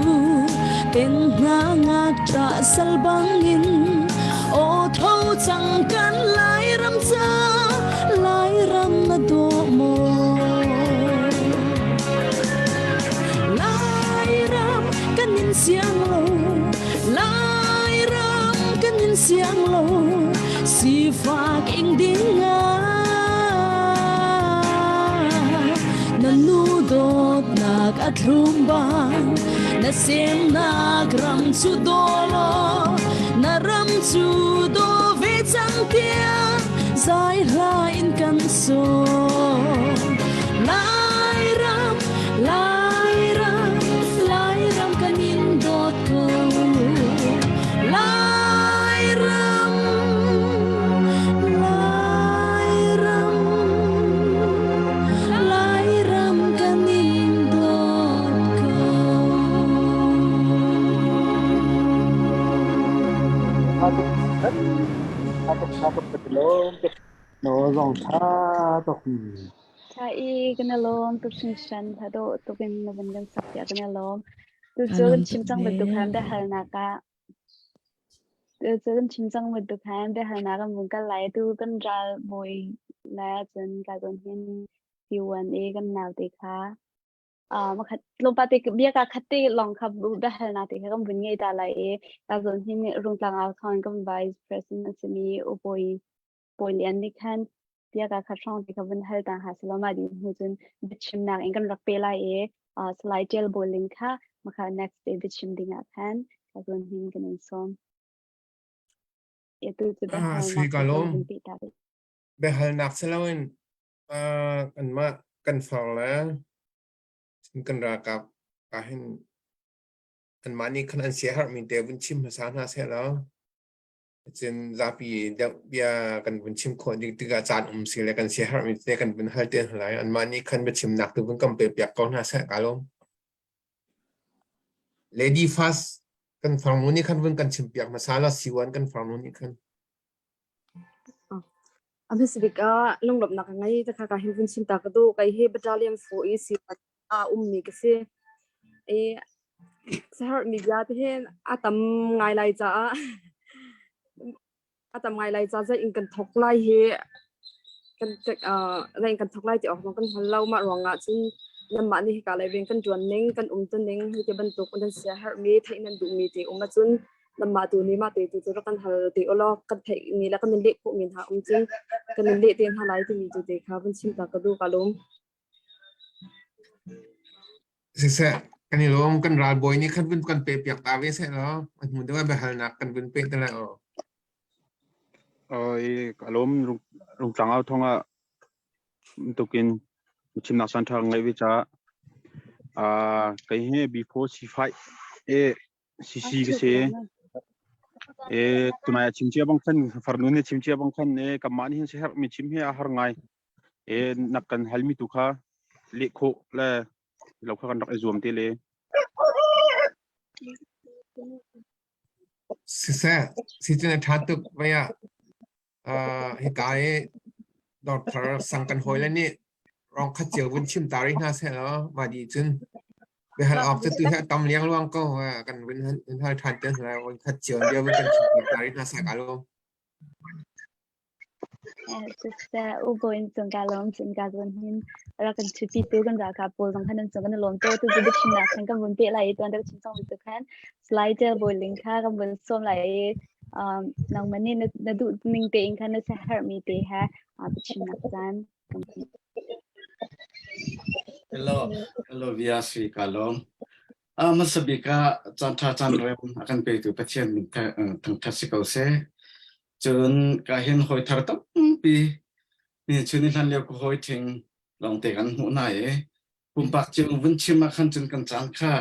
ten hna ngakṭah sal bangin aw tho cang kan Lairam ca Lairam na daw maw Lairam kan in siang lo Lairam kan in siang lo sifak ing ding ah na nu dawtnak a thlum bang na semnak ram cu daw law na ram cu daw ve cang tiah zai hla in kan sawm Lairam Lairam Lairam kan in dawt ko Lairam Lairam Lairam kan in dawt ko. No zong tha tuk. Tha i kan i lawm tuk hringhran hla dawh tuk in na van kan sak tiah kan i lawm. Tucu kan chim cang bantuk khan biahalnak ah Tucu kan chim cang bantuk khan biahalnak kan vung kal lai. Tu kan ral bawi le cun ka zawn hin T1A kan naute kha makhat tlawmpal te bia ka khat te lawng kha biahalnak te kha kan vun ngei ta lai i ka zawn hin Rungtlang ah khan kan vice president a simi U Bawi Bawi Lian nih khan. Tiah ka khat hrawng ti kha vun hal ta ha selaw mah dih hnu cun biachimnak in kan rak pe lai i Salai Tial Bawling kha makha next day biachim ding ah khan ka zun hin kan in sawm. Atu cu biahalnak ka lawm. vun pe ta. Biahalnak si loin kanmah kan far le kan ralkap ah hin anmah nih khan an siaherhmi te vun chim hmasa hna seh law cun zapi deuh bia kan vun chim khawh ding tikah caan um si le kan siaherhmi te kan vun hal te hna lai. Anmah nih khan biachimnak tu vun kan pe piak ko hna seh ka lawm. Lady first kan farnu nih khan vun kan chim piak hmasa la siwan kan farnu nih khan. A hmasabik ah lunglawmhnak ka ngei takha ka hin vun chim ta ka duh. Kei hi battalion 4 i si a ummi ka si. I saherh mi bia te hin a tam ngai lai caah a tam ngai lai ca zei in kan thok lai hi kan zei in kan thok lai ti awk zong kan hngal lo. Mah ruangah cun nanmah nih hika lei rian kan ṭuan ning, kan umtu ning hi ti bantuk nan sia herhmi, theih nan duhmi ti um ahcun nanmah tu nih mah te tu cu rak kan hal te ulaw kan theih mi le kan in leh khawh mi hna um cun kan in leh te hna lai timi tu te kha vun chim ta ka duh ka lawm. Siseh, kan i lawm kan ralbawi nih khan vun kan pe piak ta ve seh law a hnu deuh ah biahalnak kan vun pe te lai aw. Oi ka lawm rungtlang au thong ah tukin chimnak san tha ngai ve cha ah kei he B4 C5 e CC ka si e tunai chim chia bang khan farnu ne chim chia bang khan e kamah ni hin si herh mi chim he a har ngai e nak kan hal mi tu kha leh khawh le lo kha kan rak i zuam te le Siseh, si cun a ṭha tuk vai ah hika i dawrthar sang kan hawi le nih rong khat cio vun chim ta rih hna seh law mah dih cun biahal awk cu tu hi a tam liangluang ko kan vun hal ṭhan te hna lai vun khat cio bia vun kan chim ta rih hna seh ka lawm. Siseh, u Bawi cung ka lawm cun ka zawn hin rak kan ṭhupi tu kan ralkap pawl zong khan nan cung kan i lawm tuk. Tu cu biachimnak khan kan vun peh lai i tuan deuh chim cang tu khan slide tel bawi ling kha kan vun sawm lai i um, nangmah nih na, na duh ning tein khan na herhmi te he uh, biachimnak caan kan Hello, hello via si ka lawm. A hmasa bik ah caan ṭha caan rem a kan petu Pathian min thangṭhat si ko seh. Cun ka hin hawi thar tampi ni chun i hlan lio ka hawi ṭhing lawngte kan hmuh hna i pumpak cio vun chim ah khan cun kan caan kha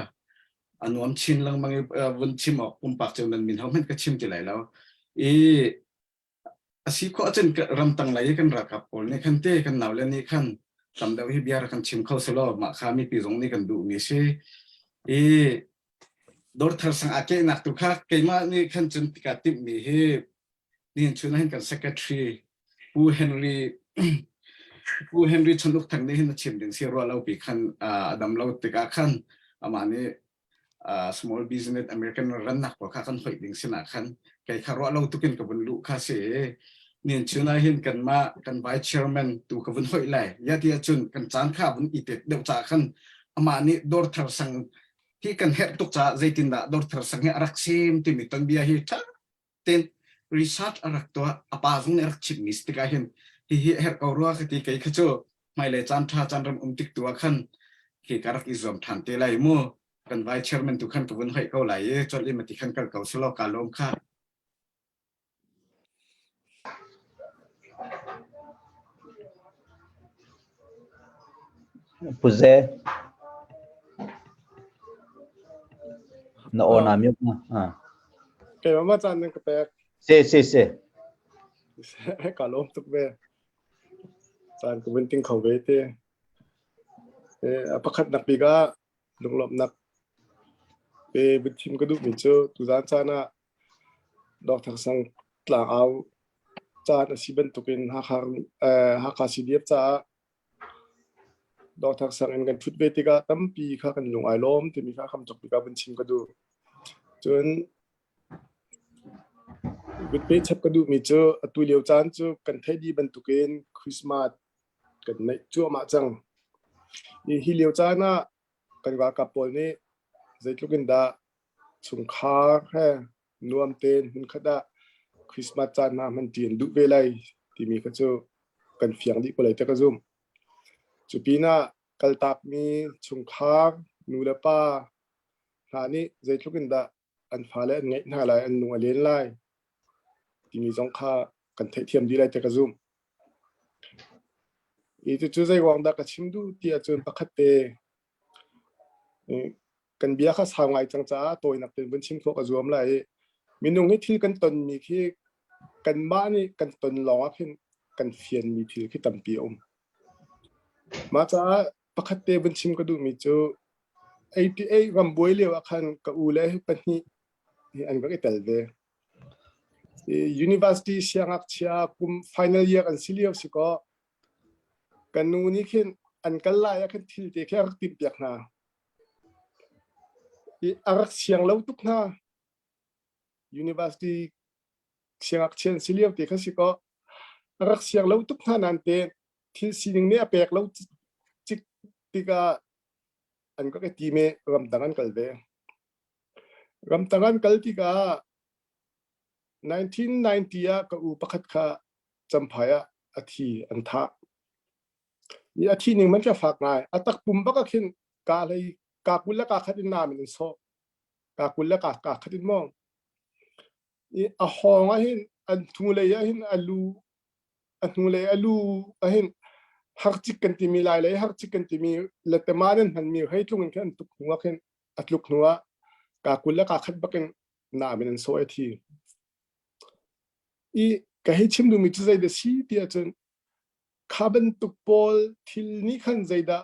a nuam chin lengmang i vun chim awk pumpak cio nan min ho hmanh ka chim ti lai lo. I A si khawh ahcun ramtang lei i kan ralkap pawl nih khan te kan naule nih khan tam deuh hi bia rak kan chim kho selaw mah kha mipi zong nih kan duhmi a si. I dawrthar sang aa kehnak tu kha keimah nih khan cun tika timhmi hi nihin chun ah hin kan secretary Pu Henry Pu Henry Chan Uk Thang nih hin a chim ding si ruah lo pi khan a dam lo tikah khan amah nih small business American rannak pawl kha kan hoih ding sinah khan kei kha ruah lo tukin ka vun luh kha si nin chun ah hin kanmah kan vice chairman tu ka vun hoih lai ya ti ahcun kan caan kha vun i tet deuh ca khan amah nih dawr thar sang hi kan herh tuk caah zeitindah dawr thar sang hi a rak sim timi tonbia hi ṭha ten research a rak tuah a pa zong nih a rak chimmi si tikah hin hihi a herh ko rua ka ti kei kha cu hmailei caan ṭha caan ram um tik tu ah khan khi ka rak i zuam ṭhan te lai mu kan vice chairman tu khan ka vun hoih ko lai i cawlh i mati khan kal ko selaw ka lawm kha Pu Ze, na aw naa mute na. Ah. Keimah ma caan nan ka pek. Si si si. Ka lawm tuk ve. Caan ka vun ting kho ve te. A pakhat nak bik ah lunglawmhnak te vun chim ka duhmi cu tuzaan caan ah Dr. Sang tlangau caan a si bantukin Hakha, Hakha CDF caah Dr. Sang in kan ṭhut ve tikah tampi kha kan lung ai lawm timi kha kham cawk bik ah vun chim ka duh. Cun vun pehchap ka duhmi cu atu lio caan cu kan theih dih bantukin Christmas kan neih cuahmah cang. Hi lio caan ah kan ralkap pawl nih zeitluk in dah chungkhar he nuam tein hmunkhat ah Christmas caan hna hmanṭi an duh ve lai timi kha cu kan fiang dih ko lai te ka zumh. Cu pinah kaltakmi chungkhar nu le pa hna nih zeitluk in dah an fale an ngeih hna lai, an lung a len lai timi zong kha kan theihthiam dih lai te ka zumh. I cucu zei ruang dah ka chim duh ti ahcun pakhat te kan bia kha sau ngai cang caah tawinak tein vun chim khawh ka zuam lai i minung hi thil kan tonmi khi kanmah nih kan ton lawng ah khin kan fianmi thil khi tampi a um. Mah caah pakhat te vun chim ka duhmi cu 88 rambuai lio ah khan ka u le pahnih hi an rak i tel ve. University siangngakchia kum final year an si lio si kaw kan nu nih khin an kal lai ah khin thil te khi a rak timhpiak hna. I a rak siang lo tuk hna. University siangngakchia an si lio te kha si kaw a rak siang lo tuk hna nain te thil sining nih a pek lo cik tikah an rak i tim i ramdang an kal ve. Ramdang an kal tikah 1990 ah ka u pakhat kha Champhai ah a thi an thah. I a thi ning man ka fak ngai. A takpum bak ah khin ka hlei ka kul le ka khat in nam in an sawh. Ka kul le ka ka khat in maw. I a hawng ah hin an hnulei ah hin a lu a hnulei a lu ah hin harcik kan timi lai lei harcik kan timi letema nan hmanmi hei tlung in khin an tuk hnu ah khin a tluk hnu ah ka kul le ka khat bakin nam in an sawh a thi. I ka hei chim duhmi cu zeidah si ti ahcun kha bantuk pawl thil nih khan zeidah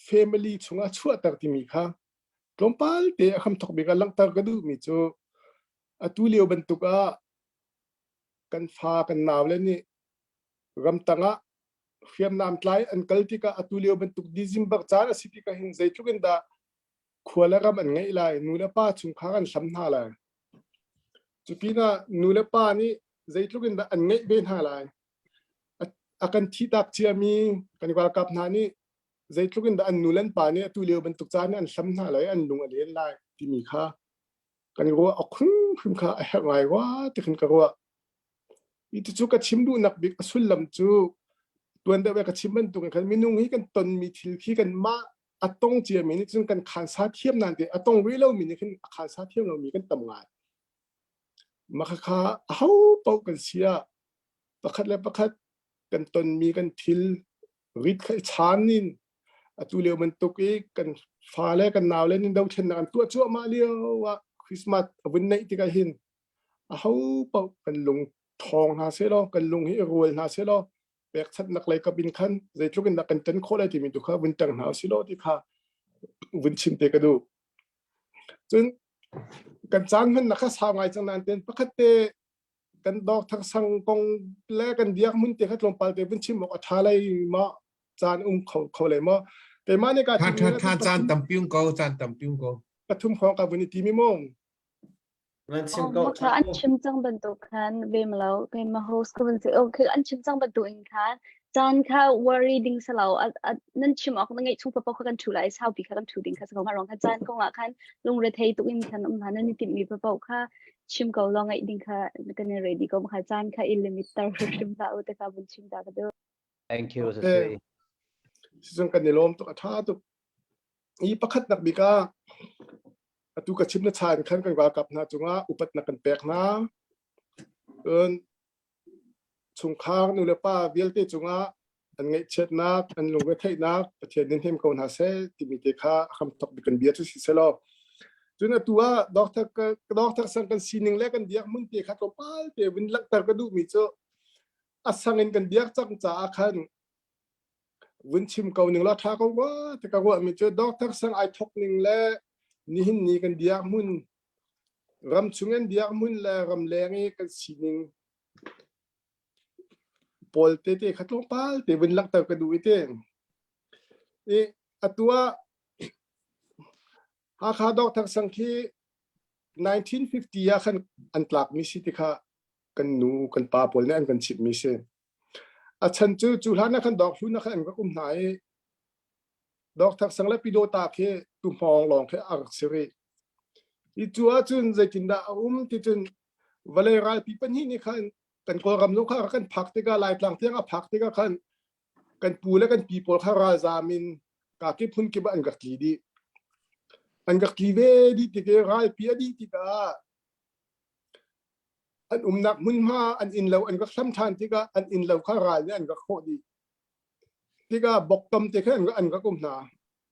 family chungah chuahter timi kha tlawmpal te a hramthawk bik ah langhter ka duhmi cu atu lio bantuk ah kan fa kan nau le nih ramtang ah hriamnam tlai an kal tikah atu lio bantuk December caan a si tikah hin zeitluk in dah khua le ram an ngeih lai nu le pa chungkhar an hlam hna lai cu pinah nu le pa nih zeitluk in dah an ngeih ve hna lai a kan thihtak ciami kan ralkap hna nih zeitluk in dah an nu le an pa nih atu lio bantuk caan an hlam hna lai an lung a len lai timi kha kan ruah awk hrimhrim kha a herh ngai rua ti khin ka ruah. I cucu ka chim duhnak bik a sullam cu tuan deuh ka chim bantuk in khan minung hi kan tonmi thil khi kan mah a tong ciami nih cun kan khansa thiam nain te a tong rih lomi nih khin a khansa thiam lomi kan tam ngai. Mah kha aho paoh kan si ah pakhat le pakhat kan tonmi kan thil rit kha i chan in atu lio bantuk i kan fale kan naule nih dothlennak an tuah cuahmah lio ah Christmas a vun neih tikah hin aho paoh kan lung ṭhawng hna seh law kan lung hi i rual hna seh law pekchanhnak lei kap in khan zeitluk in dah kan ṭan khawh lai timi tu kha vun ṭang hna usih law ti kha vun chim te ka duh. Cun kan caan hmannak kha sau ngai cang nain ten pakhat te kan dawk thak sang kong le kan biak mun te kha tlawmpal te vun chim awk a ṭha lai ma caan um kho kho lai maw keimah nih ka Tha tha tha caan tampi um ko caan tampi um ko pathum khong ka vun i ti mi mong Nan chim ko. Kha an chim cang bantuk khan vem lo keimah host ka vun si okay an chim cang bantuk in khan caan kha worry ding salo nan chim awk na ngeih chung papo kha kan thu lai saupi kha kan thu ding kha sa ko ma rong kha caan kong ah khan lungre thei tuk in khan um hna nan i timh mi papo kha chim ko lo ngaih ding kha kan i ready ko kha caan kha i limit tar hrim hlah u te kha vun chim ta ka duh. Thank you Sasui. Sizung kan i lawm tuk a tha tuk. I pakhat nak bik ah atu ka chim na chan khan kan ralkap hna cungah upat na kan pek hna. Cun chungkhar nu le pa vialte cungah an ngaihchiatnak an lungretheihnak Pathian nih hnem ko hna seh timi te kha a hramthok bik kan bia cu si selaw cun atu ah doctor doctor sang kan sining le kan biak mun te kha tlawmpal te vun langhter ka duhmi cu a sang in kan biak cang caah khan vun chim ko ning la tha ko wa te ka ruahmi cu doctor sang ai thok ning le nihin ni kan biak mun ram chung in biak mun le ram leng i kan sining pawl tete kha tlawmpal te vun langhter ka duh i te i atu ah Hakha Doctor Sang khi 1950 ah khan an tlakmi si ti kha kan nu kan pa pawl nih an kan chimhmi si. A chan cu cu hlan ah khan dawk hlun ah khan an rak um hna i Doctor Sang le Pidota khi tuhmawng lawng khi a rak si rih. I cu ahcun zeitindah a um ti cun vawlei ralpi pahnih nih khan kan Kawlram zong kha a rak kan phak tikah Laitlang tiang a phak tikah khan. Kan pu le kan pi pawl kha ralzaam in kakip hmunkip ah an rak tli dih. An rak tli ve dih tik i ralpi a dih tikah an umnak hmunhma an innlo an rak hlam ṭhan tikah an innlo kha ral nih an rak hrawh dih. Tikah boktom te kha an rak um hna.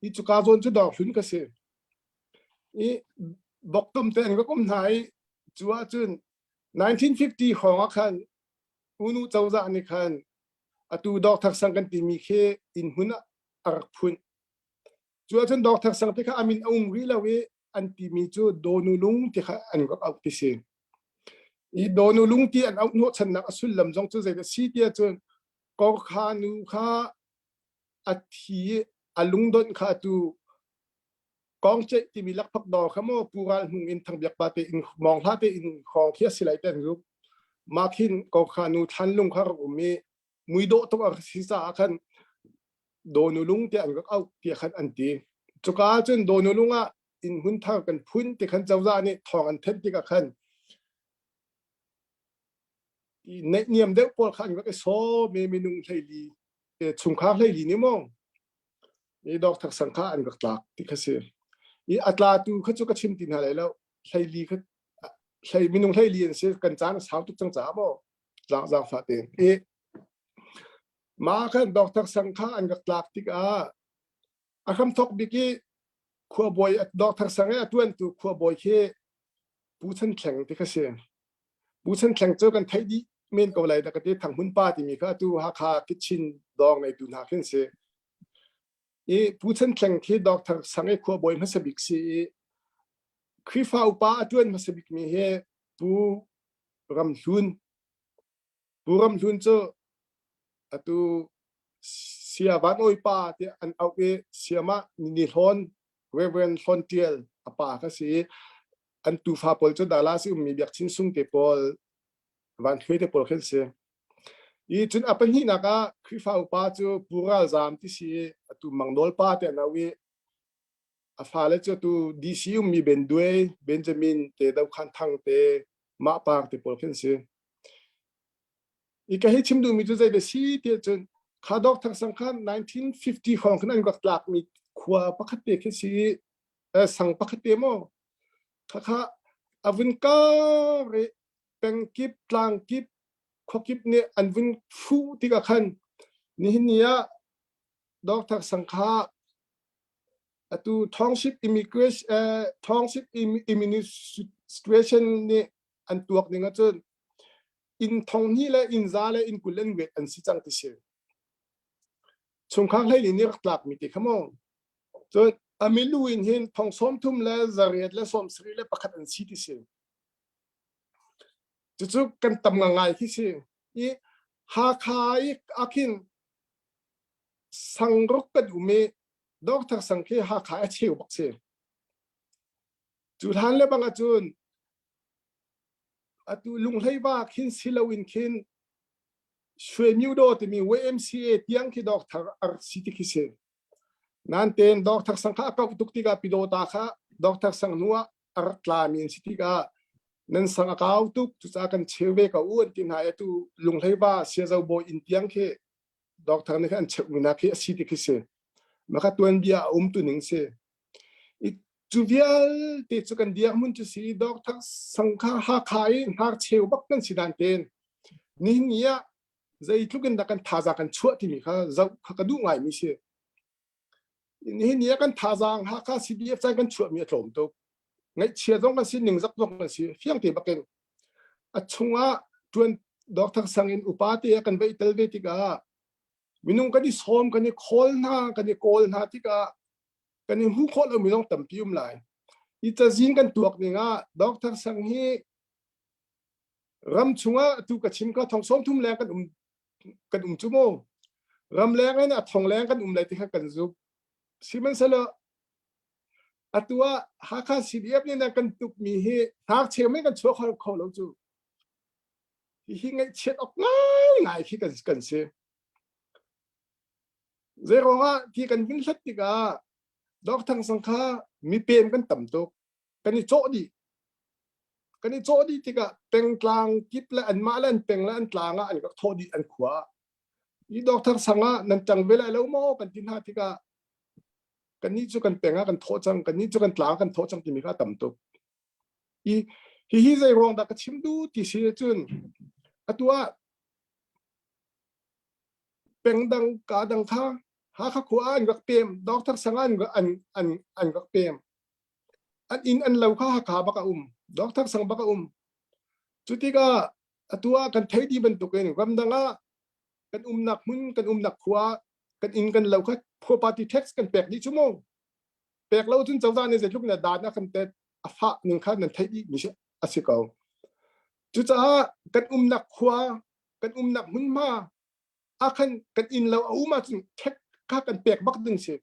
Hi cuka zawn cu dawr hlun ka si. I boktom te an rak um hna i cu ahcun 1950 hrawng ah khan Unu cozah nih khan atu Dawkthar Sang kan timi khi inn hmun ah a rak phunh. Cu ahcun Dawkthar Sang ti kha a min a um rih lo i an timi cu Dawnu Lung ti kha an rak auh ti si. I Dawnu Lung ti an auh hnawhchannak a sullam zong cu zeidah si ti ahcun Korkha nu kha a thi i a lungdonh kha atu Kawngceih timi lakphak dawr kha maw Pu Ral Hmung in Thangbiak pa te in Mawng Hla te in hrawng khi a si lai te an rup. Mah khin Korkha nu thlanlung kha rak um i muidawh tuk a si caah khan Dawnu lung tiah an rak auh tiah khan an ti. Cuka ah cun Dawnu lung ah inn hmun thar kan phun ti khan cozah nih thawng an thenh tikah khan neihniam deuh pawl kha an rak i sawm i minung 14 chungkhar 14 nih maw i dawk sang kha an rak tlak ti kha si. I a tlatu kha cu ka chim ti hna lai lo. 14 kha hlei minung 14 an si kan caan a sau tuk cang caah maw tlak zaangfah tein. I mah khan Dr. Sang kha an rak tlak tikah a hramthok bik i khuabawi Dr. Sang i a tuantu khuabawi khi Pu Chan Thleng ti kha si. Pu Chan Thleng cu kan theih dih men ko lai dah ka ti Thanghmun pa timi kha atu Hakha Kitchen dawr ngeitu hna khin si. I Pu Chan Thleng khi Dr. Sang i khuabawi hmasa bik si i Khrihfa upa a tuan hmasa bik mi hi Pu Ram Hlun Pu Ram Hlun cu atu Sia Van Awi pa tiah an auh i Siamah Ni Hlawn Reverend Hlawn Tial a pa kha si i an tufa pawl cu Dallas i ummi Biak Chin Sung te pawl Van Thluai te pawl khi an si. I cun a pahnihnak ah Khrihfa upa cu Pu Ral Zam ti si i atu Mang Nawl pa te an auh i a fale cu atu DC ummi Ben Duai, Benjamin te Do Khan Thang te Mah Par te pawl khi an si. I ka hei chim duhmi cu zei da si ti ahcun kha dawk thang sang kha 1950 hrawng khan an rak tlakmi khua pakhat te khi si i sang pakhat te maw khakha a vun kar i pengkip tlangkip khuakip nih an vun fuh tikah khan nihin ni ah Dr. Sangkha atu township immigration township administration nih an tuak ning ahcun inn thong hnih le inn za le inn 20 an wet an si cang ti si. Chungkhar 14 nih rak tlakmi ti kha maw. Cun a milu in hin thong 30 le 8 le 71 le pakhat an si ti si. Cucu kan tam ngai khi si. I Hakha i akhin sangruk kan um i Doctor Sang khi Hakha a cheu bak si. Cu hlan le bang ahcun atu lunghlei va khin si loin khin Shwe timi YMCA tiang khi doctor a rak si ti khi si. Nan ten doctor sang kha a kauh tuk tikah Pidota kha doctor sang hnu ah a rak tlami an si tikah nan sang a kau tuk cucaah kan cheu ve ko u an ti hna i atu lunghlei va siazo bawi inn tiang khi doctor nih khan an cheuhmi hna khi a si ti khi si. Maka tuanbia a um tu ning si. I cu vialte cu kan dirhmun cu si Doctor Sangkha Hakha i hnarcheu bak kan si dan ten nihin ni ah zeitluk in dah kan thazaang kan chuah timi kha zoh kha ka duh ngaimi si. Nihin ni ah kan thazaang Hakha CDF caan kan chuahmi a tlawm tuk. Ngaihchia zong kan si, ningzak zong kan si, fiang te bakin. A chungah tuan Doctor Sang in upa te ah kan veih tel ve tikah minung kan i sawm, kan i khawl hna, kan i kawl hna tikah kan i hmuh khawh lomi zong tampi um lai. Hi cazin kan tuak ning ah Doctor Sang hi ram chungah atu ka chim ka thong 30 leng kan um kan um cu mu. Ram leng in a thong leng kan um lai ti kha kan zuk. Sihmanhsehlaw atu ah Hakha CDF nih na kan tuk mi hi hnakcheu men kan chuah kho kho lo cu. Hihi ngaihchiat awk ngai ngai khi kan kan si. Zeiruang ah ti kan vun hlat tikah Doctor Sang kha mipem kan tam tuk. Kan i cawh dih. Kan i cawh dih tikah pengtlang kip le anmah le an peng le an tlang ah an rak thawh dih an khua. I Doctor sang ah nan ṭang ve lai lo maw kan ti hna tikah kannih cu kan peng ah kan thawh cang, kannih cu kan tlang ah kan thawh cang timi kha a tam tuk. I hihi zei ruang dah ka chim duh ti si cun atu ah peng dang ka dang kha Hakha khua ah an rak pem, Doctor sang ah an an an an rak pem. An inn an lo kha Hakha bak a um, Doctor sang bak a um. Cu tikah atu ah kan theih dih bantukin ramdang ah kan umnak hmun kan umnak khua kan inn kan lo kha property tax kan pek dih cu mu pek lo cun cozah nih zeitluk in dan a kan tet a fah ning kha nan theih dih mi a si ko cucaah kan umnak khua kan umnak hmunhma ah khan kan inn lo a um ahcun tax kha kan pek bak ding si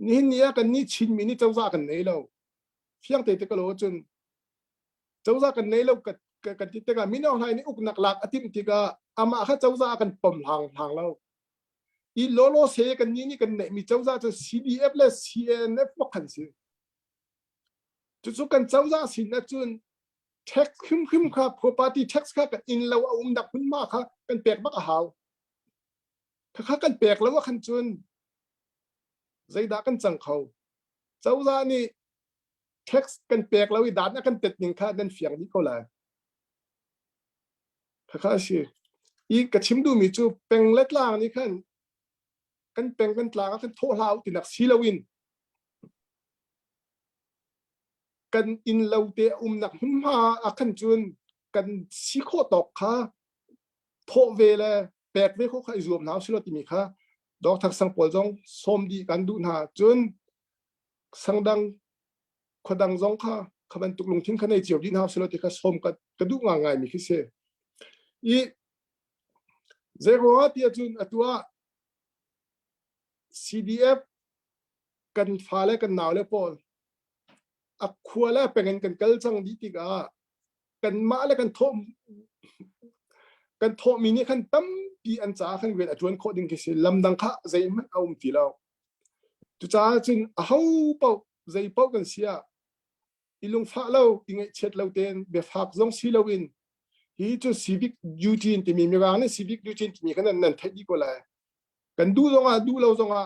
nihin ni ah kan nih Chinmi nih cozah kan nei lo fiang te te ka lo cun cozah kan nei lo kan ti tikah Min Aung Hlaing nih uknak lak a timh tikah amah kha cozah ah kan pom hlang hlang lo. I lawlaw se kan nih nih kan neihmi cozah cu CDF le CNF bak kan si. Cucu kan cozah sin ahcun tax hrimhrim kha property tax kha kan inn lo a umnak hmunhma kha kan pek bak a hau. Khakha kan pek lo ahkhan cun zeidah kan cang kho? Cozah nih tax kan pek lo i dan a kan tet ning kha nan fiang dih ko lai. Khakha a si. I ka chim duhmi cu peng le tlang nih khan kan peng kan tlang ah kan thawh hlah u tinak si loin kan inn lo te a umnak hmunhma ah khan cun kan si khawh tawk kha thawh ve le pek ve khawh kha i zuam hna usih law timi kha Doctor Sang pawl zong sawm dih kan duh hna. Cun sangdang khuadang zong kha kha bantuk lungthin kha nei cio dih hna usih ti kha sawm ka ka duh ngai mi khi si. I zei ruangah ti ahcun atu ah CDF kan fale kan naule pawl a khua le peng in kan kal cang dih tikah kanmah le kan thawh kan thawhmi nih khan tampi an caah khan rian a ṭuan khawh ding khi si lam dang kha zeihmanh a um ti lo. Cucaah cun aho paoh zei paoh kan si ah i lungfah lo i ngaihchiat lo tein biafak zong si loin hi cu civic duty in timi mirang nih civic duty in timi kha nan nan theih dih ko lai. Kan duh zongah duh lo zongah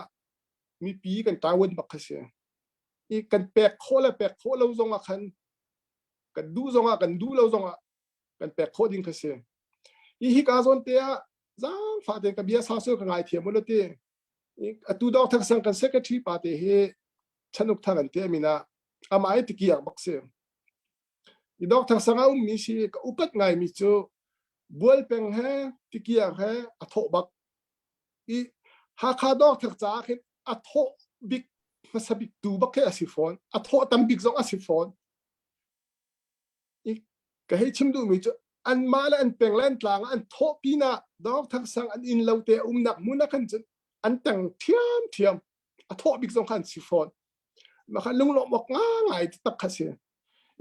mipi kan ṭavuan bak kha si. I kan pek khawh le pek khawh lo zongah khan kan duh zongah kan duh lo zongah kan pek khawh ding kha si. Hi hika zawn te ah zaangfah tein ka bia sau ka ngai thiam u la ti. Atu dawk thak sang kan secretary pa te hi chanuk thang an ti amin ah amah hi tikiak bak si. I dawk thak sang a ummi si ka upat ngai mi cu bual peng he tikiak he a thawh bak. I Hakha dawk thak caah khin a thawh bik hmasa bik tu bak khi a si fawn. A thawh tam bik zong a si fawn. I ka hei chim duhmi cu anmah le an peng le an tlang ah an thawh pinah dawk thak sang an inn lo te a umnak hmun ah khan cun an teng ṭhiam ṭhiam a thawh bik zong kha an si fawn mah kha lunglawmh awk ngai tak kha si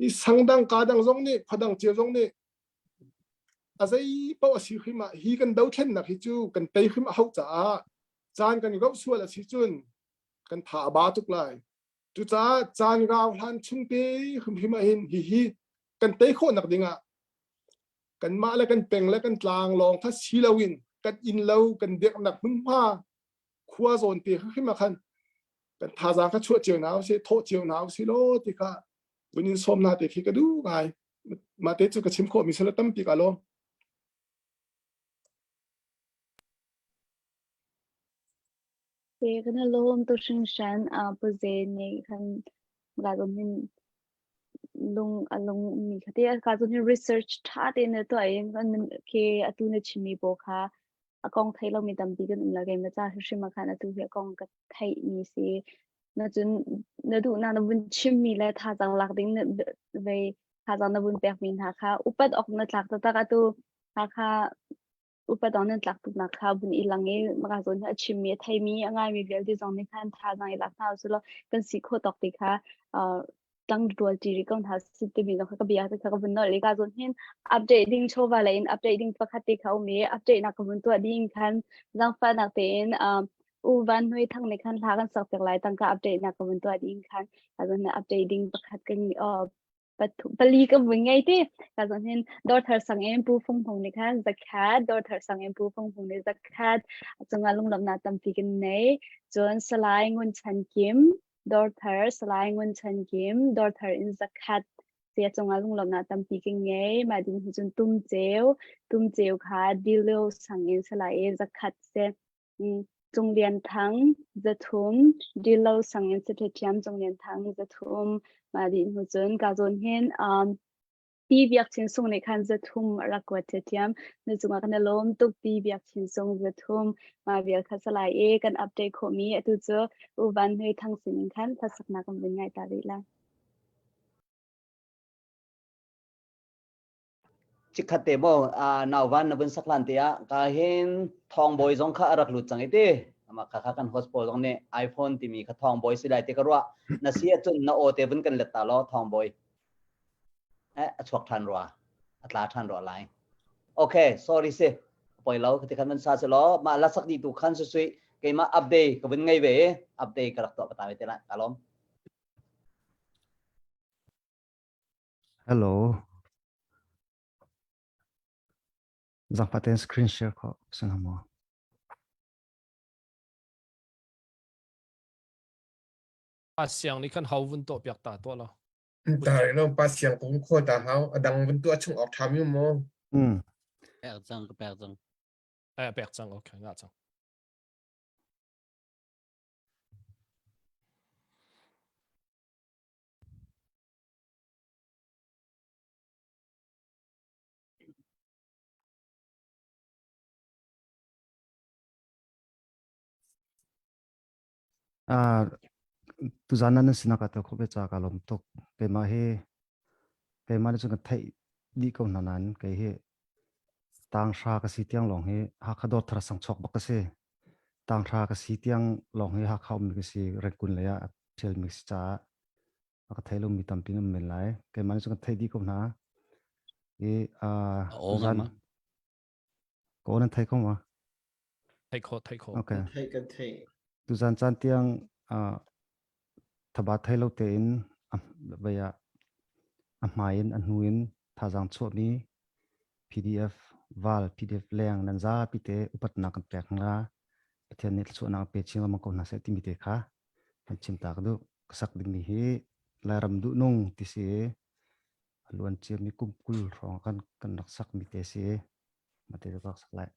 i sang dang ka dang zong nih khua dang cio zong nih a zei paoh a si hrim ah hi kan dothlennak hi cu kan tei hrim a hauh caah caan kan rauh sual a si cun kan tha a ba tuk lai Cucaah caan rau hlan chung te hrimhrim ah hin hihi kan tei khawhnak dingah kanmah le kan peng le kan tlang lawng kha si loin kan inn lo kan dirhnak hmunhma khua zawn te hrimhrim ah khan kan thazaang kha chuah cio hna usih thawh cio hna usih law ti kha vun in sawm hna te khi ka duh ngai mah te cu ka chim khawh mi sala tampi ka lawm. Te kan lawm tu hringhran pu Ze nih khan ka zawn hin lung a lung mi kha te ka zawn hin research tha te na tuah in kan ke atu na chimmi pawl kha a kong thei lomi tampi kan um la ke na ca hrim ah khan atu hi a kong ka theih mi si na cun na duhnak na vun chimmi le thazaang lak ding na vei thazaang na vun pek mi hna kha upat awk na tlak taktak atu Hakha upa dang nan tlak tuknak kha vun i lang i maka zawn hi a chimmi a theimi a ngaimi vialte zong nih khan thazaang i lak hna usih kan si khawh tawk ti kha tang rual ṭi rih ko hna si timi zong kha ka bia te kha ka vun nolh i ka zawn hin update ding chawva lei in update ding pakhat te kha um i update nak ka vun tuah ding khan zaangfahnak tein u van hnui thang nih khan hla kan sak piak lai tangka update nak ka vun tuah ding khan ka zawn update ding pakhat kan. Pali ka vun ngei ti. Ka zon hin Dawrthar sang in Pu Fung Hmung nih khan zakhat, Dawrthar sang in Pu Fung Hmung nih zakhat. Cungah lunglawmhnak tampi kan nei. Cun Salai Ngun Chan Kim, Dawrthar Salai Ngun Chan Kim, Dawrthar in zakhat. Sia cungah lunglawmhnak tampi kan ngei. Mah din hi cun Tum Ceu, Tum Ceu kha Dilo sang in Salai e zakhat se. Cung Lian Thang, zathum, Dilo sang in Sathethiam Cung Lian Thang, zathum. Mah dih hnu cun ka zawn hin um, Pi Biak Chin Sung nih khan zathum a rak kuat thiam. Na cungah kan i lawm tuk Pi Biak Chin Sung zathum. Mah vial kha salai e kan update khawhmi atu cu U Van Hnui Thang sin in khan hlasaknak kan vun ngai ta rih lai. Chikkhat te maw nauvan na vun sak hlan te ah ka hin thawngbawi zong kha a rak lut cang i ti ama kha kha kan host pawl zong nih iPhone timi kha thawngbawi si lai ti ka ruah na si ahcun na aw te vun kan let ta law thawngbawi eh a chuak ṭhan rua a tla ṭhan rua lai okay sorry si poi lo ti khan man sa se law mah la sak dih tu khan su sui keimah update ka vun ngei ve update ka rak tuah pata ve te lai ka lawm Hello. Zangfah tein screen share khawh si hnga maw? Pa siang nih khan hau vun tuah piak ta tuah lo. Ta rih lo pa siang kong khawl ta hau a dang vun tuah chung awk ṭha mi maw? Mm. Pek cang ka pek cang. Eh pek cang okay nga cang. Uh, tuzan nan sinak ah tel khawh ve ca ka lawm tuk. Keimah hi keimah nih cun ka theih dih ko hna nain kei hi tanghra ka si tiang lawng hi Hakha Dawrthar sang chuak bak ka si. Tanghra ka si tiang lawng hi Hakha ummi ka si Rengkun lei ah ṭhialmi ka si caah a ka thei lomi tampi an um men lai. Keimah nih cun ka theih dih ko hna. I uh, tuzan ko nan thei ko ma? Thei kho, thei kho. Okay. Thei kan thei. Tuzan caan tiang uh, thaba thei lo tein vei ah a hmai in a hnu in thazaang chuahmi PDF val PDF leng nan zapi te upatnak kan pek hna. Pathian nih thluachuahnak pe chin lengmang ko hna seh timi te kha kan chim ta ka duh. Ka sak dingmi hi Lairam duhnung ti si i a luan ciami kum 20 hrawng kan kan rak sakmi te si i mate ka rak sak lai.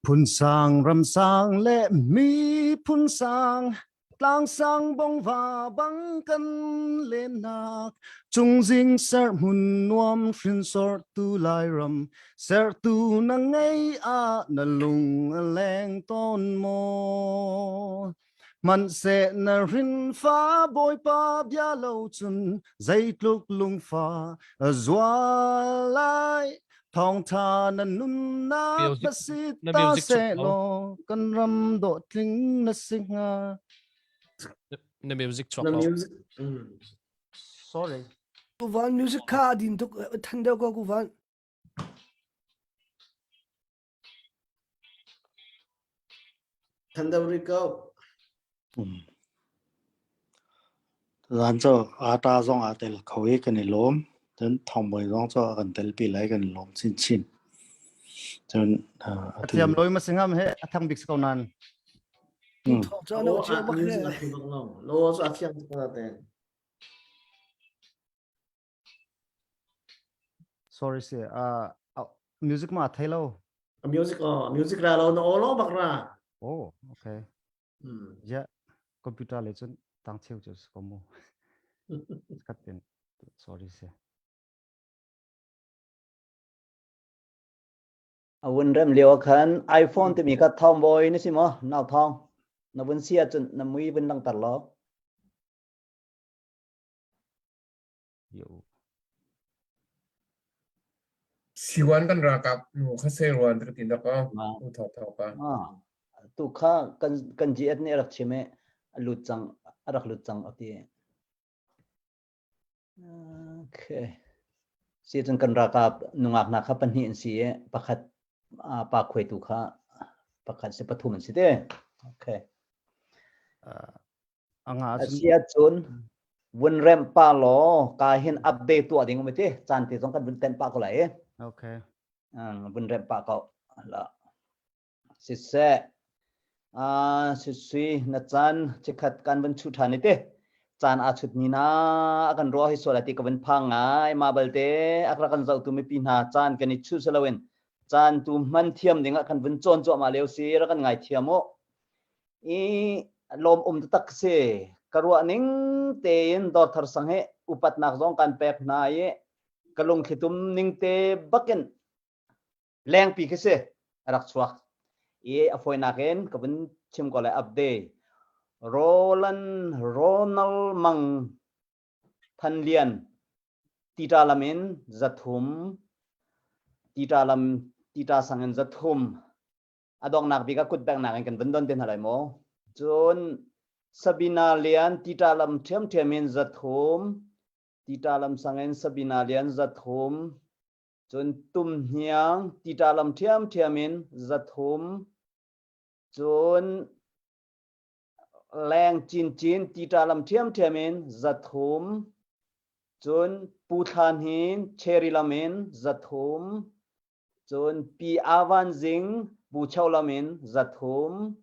Phunsang ramsang le miphun sang tlangsang bongva bang kan lennak cungzing serhmun nuam hrinsor tu Lairam sertu na ngei ah na lung a leng tawn maw Hmanhseh na rinfa Bawipa bia lo cun zeitluk lungfa a zual lai thawngtha na nunnak na si ta seh law kan ram dawhtling na si hnga Na music chuak Na lo. music. Mm. Sorry. Kuvan music kha din tuk than deuh ko kuvan. Than deuh rih ko. Zan cu ata zong aa tel kho i kan i lawm. Cun thawngbawi zong cu a kan telpi lai kan i lawm chinchin. Cun A thiam loi ma singam he a thang bik si ko nan. Thawng cu ano cio bak Music a thiam bak lo. Lo cu a thiam tuk na ten. Sorry si. Uh, music ma thei lo. Music oh, music ra lo na aw lo bak ra. Oh, okay. Hmm. Yeah, computer le cun tang cheu cu ko mu. Kat ten. Sorry si. A wun rem lio khan iPhone timi kha thawng bawi na si maw? Nau thawng. Na vun si ahcun na mui vun langhter law. Yo. Siwan kan ralkap nu kha sei ruan ka ti dak a u thok thok pa. Ah, tu kha kan kan GS nih a rak chim i a lut cang a rak lut cang a ti. Okay. Si cun kan ralkap nungak hna kha pahnih an si i pakhat pa khuaitu kha pakhat si pathum an si te. Okay. Anga A si ahcun vun remh pa law ka hin update tuah ding um ti caan te zong kan vun tenh pah ko lai i. Okay. Vun remh pah ko. La. Siseh uh, sisui na caan chikhat kan vun chu ṭhan i te caan aa chut ni na a kan ruah hi sual ati ka vun phang ngai ma balte a rak kan zohtu mipi hna caan kan i chu siloin caan tu hman thiam ding ah kan vun cawn cuahmah lio si rak kan ngai thiam u i lawm um taktak si ka ruah ning tein dawr sang he upatnak zong kan pek hna i ka lungthli tum ning te bakin lengpi khi si a rak chuak i a fawinak in ka vun chim ko lai update Roland Ronald Mang Than Lian tita lam in zathum tita lam tita sang in zathum a donghnak bik ah kut bengnak in kan vun don te hna lai maw cun Sabina Lian tita lam ṭhiamṭhiam in zathum tita lam sang in Sabina Lian zathum Cun tumhniang tita lam ṭhiamṭhiam in 300, cun leng cincin tita lam ṭhiamṭhiam in 300, cun Pu Thla Hnin cherry lam in 300, cun Pi Avan Zing Bucho lam in 300,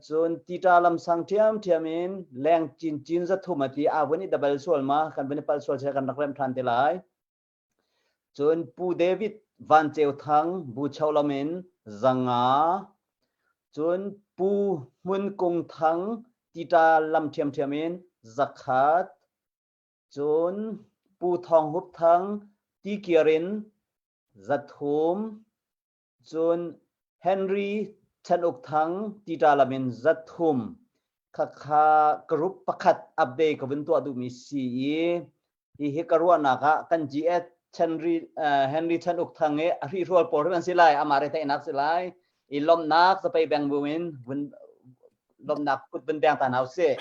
cun tita lam sang ṭhiamṭhiam in leng cincin 300 a ti a vun i dabal sual ma kan vun i pal sual se kan rak rem ṭhan te lai. Cun Pu David Van Ceu Thang Bucho lam in 500, cun Pu Hmun Kung Thang Tita lam ṭhiamṭhiam in 100, cun Pu Thawng Hup Thang Tikir in 300, Cun Henry Chan Uk Thang tita lam in 300 khakha group pakhat update ka vun tuah duhmi si i hihi ka ruahnak ah kan GS Henry Henry Chan Uk Thang i a hrihrual pawl hrim an si lai amah retheihnak si lai i lawmhnak zapei beng bu in vun lawmhnak kut vun beng ta hna usih.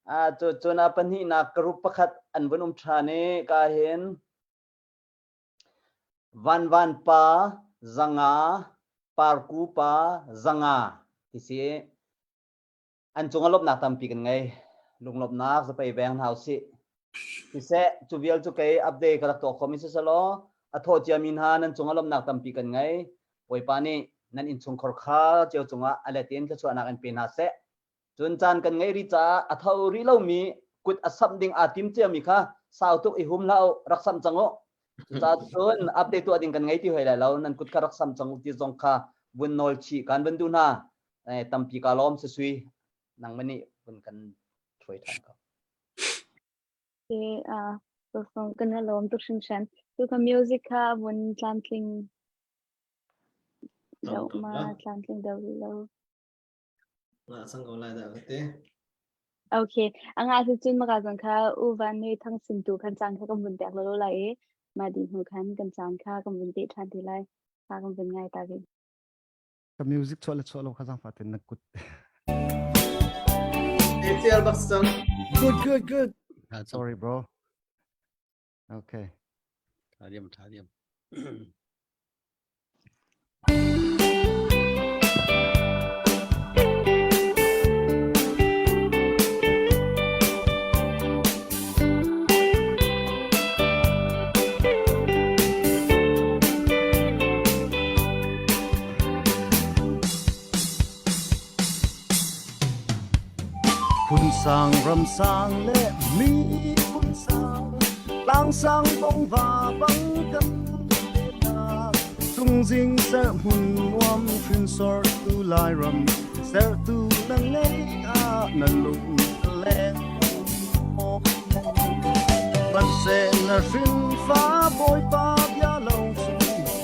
Ah cu cun a pahnihnak group pakhat an vun um ṭhan i ka hin Vanvan pa 500, Parku pa 500 ti si. An cungah lawmhnak tampi kan ngei. Lunglawmhnak zapei veng hna usih. Siseh, cu vial cu kei update ka rak tuah khomi siselaw, a thawh ciami hna nan cungah lawmhnak tampi kan ngei. Bawipa nih nan innchungkhar kha cio cungah a let in thluachuahnak in pe hna seh. Cun caan kan ngeih rih caah a tho rih lomi kut a samh ding aa tim ciami kha sau tuk i hum hlah u, rak samh cang u. Cucaah cun update tuah ding kan ngei ti hoi lai lo, nan kut kha rak samh cang u ti zong kha vun nawl chih kan vun duh hna. Eh, tampi ka lawm sisui nangmah nih vun kan hruai ṭhan ko. Okay, uh, perform kan lawm tuk hringhran. Tu ka music kha vun tlamtling deuh ma tlamtling deuh rih lo. Nga sang ko lai dah ka ti. Okay, anga si cun maka zong kha u van ni thang sin tu khan caan kha kan vun pek lo lai i ma di hnu khan kan caan kha kan vun pe ṭhan ti lai. Kha kan vun ngai ta ve. Ka music chuah le chuah lo kha zangfah ten na kut. ACL bak sang. Good, good, good. Sorry bro. Okay. Tha diam, tha diam. Phun sang ram sang le miphun sang tlang sang bong va bang kan Cungzing ser hmun nuam hrinsor tu Lairam sertu na ngei a na lung leng Hmanhseh na hrinfa Bawipa bia lo cu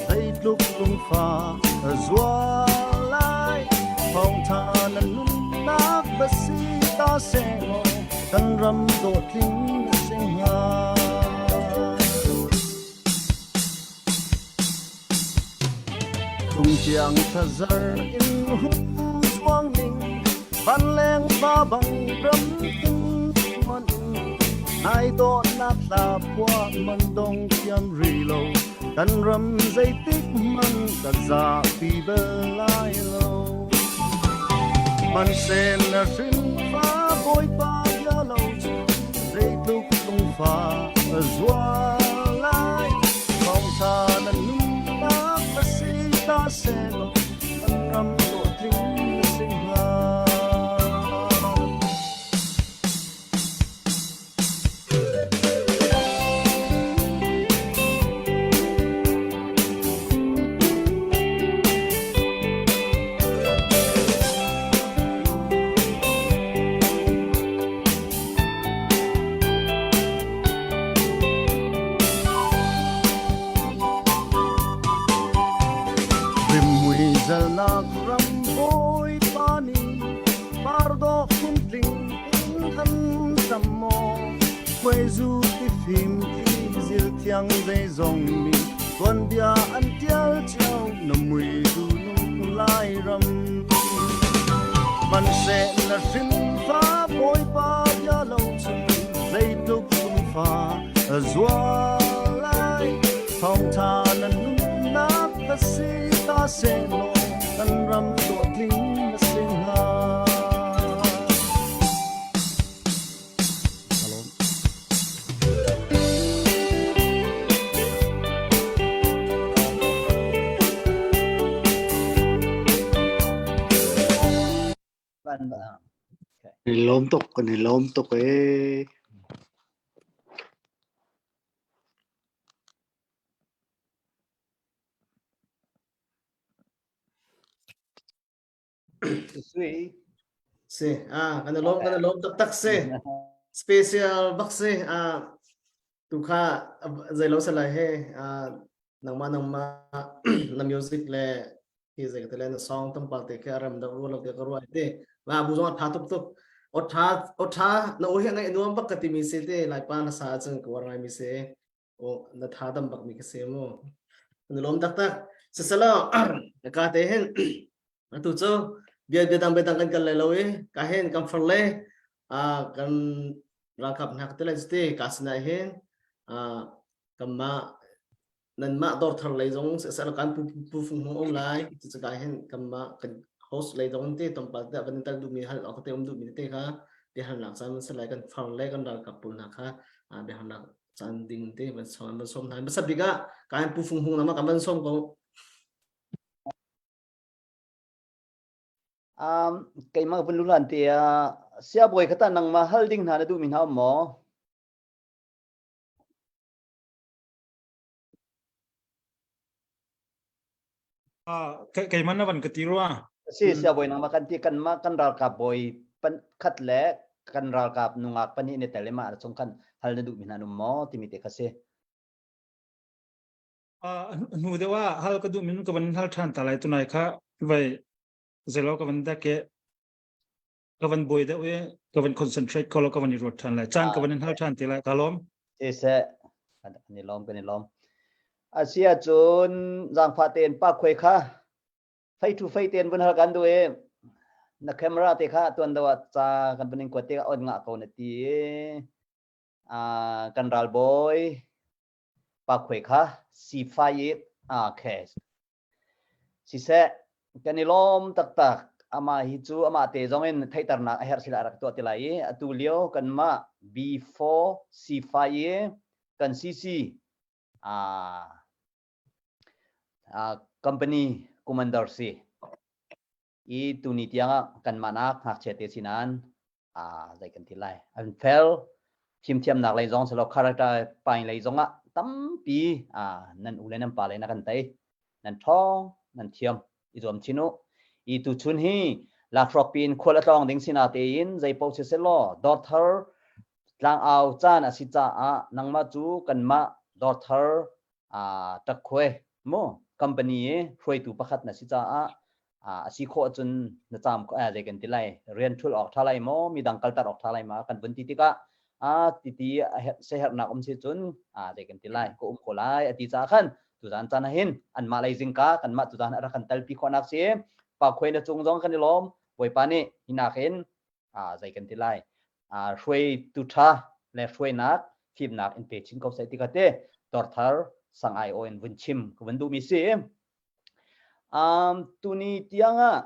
zeitluk lungfa zual lai thawngtha na nun. va si ta seh law kan ram dawhtling a si hnga. Tungtiang thlazar in hung zuang ning van leng va bang ram tin man in nai dawtnak hla phuah man dong thiam ri lo kan ram zeitik man ka zapi bel lai lo man sen na hrin fa bawipa bia lo cu zeitluk lungfa zual lai thawngtha na nunnak va si ta seh law kan ram hlawhtling na si hnga. Rimhmui zalnak ram bawipa nih pardaw phuntling in kan sam maw khuaizu tifim ti zil thiang zeizong nih tuanbia an tial cio na mui du nung lai ram Hmanhseh na hrinfa Bawipa bia lo cun zeitluk lungfa zual lai thawngtha na nunnak ka si ta sehlaw kan ram dawtling na si hnga. Kan i lawm tuk, kan i lawm tuk ee. Sui. Si, ah, kan i lawm, kan i lawm taktak si. Special bak si. Ah, tu kha zeilo salai he, ah, nangmah nangmah na music le hi zei ka le na song tampal te khe aram deuh rual lo te ka ruai te. Ma bu zong a tha tuk tuk. O tha o tha na o hi ngai nuam bak ka ti mi se te laipa na sa cun ka war ngai mi se. O na tha dam bak mi ka se mu. Na lawm taktak. Sasalo ka te hin Atu cu bia biadang biadang kan kal lai lo i ka hin kan far le kan ralkap hna ka ti lai te ka sinah hin kanmah nanmah dawr thar lei zong siseh kan pu pu fung hung um lai cucu ka hin kanmah kan host lei zong te tlawmpal te van tal duhmi hal awk te um duhmi te kha biahalnak caan van si lai kan far le kan ralkap pawl hna kha biahalnak caan ding te van sawm van sawm hna hmasa bik ah ka hin pu fung hung nama kan van sawm ko Um, keimah vun lulan te ah siabawi kha tah nangmah hal ding hna na duhmi hna um maw? Ah, keimah na van ka ti rua. Si siabawi nangmah kan ti kanmah kan ralkap bawi pan khat le kan ralkap nungak pahnih ne tel i mah chung khan hal na duhmi hna um maw timi te kha si. Hnu deuh ah hal ka duh min ka van hal ṭhan ta lai tunai kha vai zelo ka van dek i ka van buai deuh i ka van concentrate kho lo ka van i ruat ṭhan lai caan ka van in hal ṭhan ti lai ka lawm Siseh kan i lawm kan i lawm asia cun zaangfah tein pa khuai kha fei thu fei tein vun hal kan duh i na camera te kha tuan do ah ca kan vun in kuat te on ngah ko na ti i kan ralbawi pa khuai kha sifai i okay siseh kan i lawm taktak amah hi cu amah te zong in theihternak a herh sila rak tuah ti lai i atu lio kanmah B4 C5 i kan CC uh, uh, company commander si i tuni tiang ah kanmah nak ngakchia te si nain zei kan ti lai an fel fimthiamnak lei zong silo character pain lei zong ah tampi nan u le nan pa le na kan tei nan ṭhawng nan thiam i zuam chin u i tu chun hi lakhruak pin khual a tlawng ding sina tein zei paoh si selaw dawr tlang au caan a si caah nangmah cu kanmah dawr thar takkhuai mu company i hruaitu pakhat na si caah. A si khawh cun na caam zei kan ti lai rian ṭhul awk ṭha lai maw midang kalter awk ṭha lai ma kan vun ti tikah a titi sehernak um si cun a zei kan ti lai ka um ko lai a ti caah khan tuzan caan ah hin anmah lei zingka kanmah tuzan a rak kan telpi khawhnak si pa khuai na cung zong kan i lawm Bawipa nih hinak in a zei kan ti lai a hruaitu ṭha le hruainak fimnak in pe chin ko seh ti kha te torthar sang ai o in vun chim ka vun duhmi si um tuni tiangah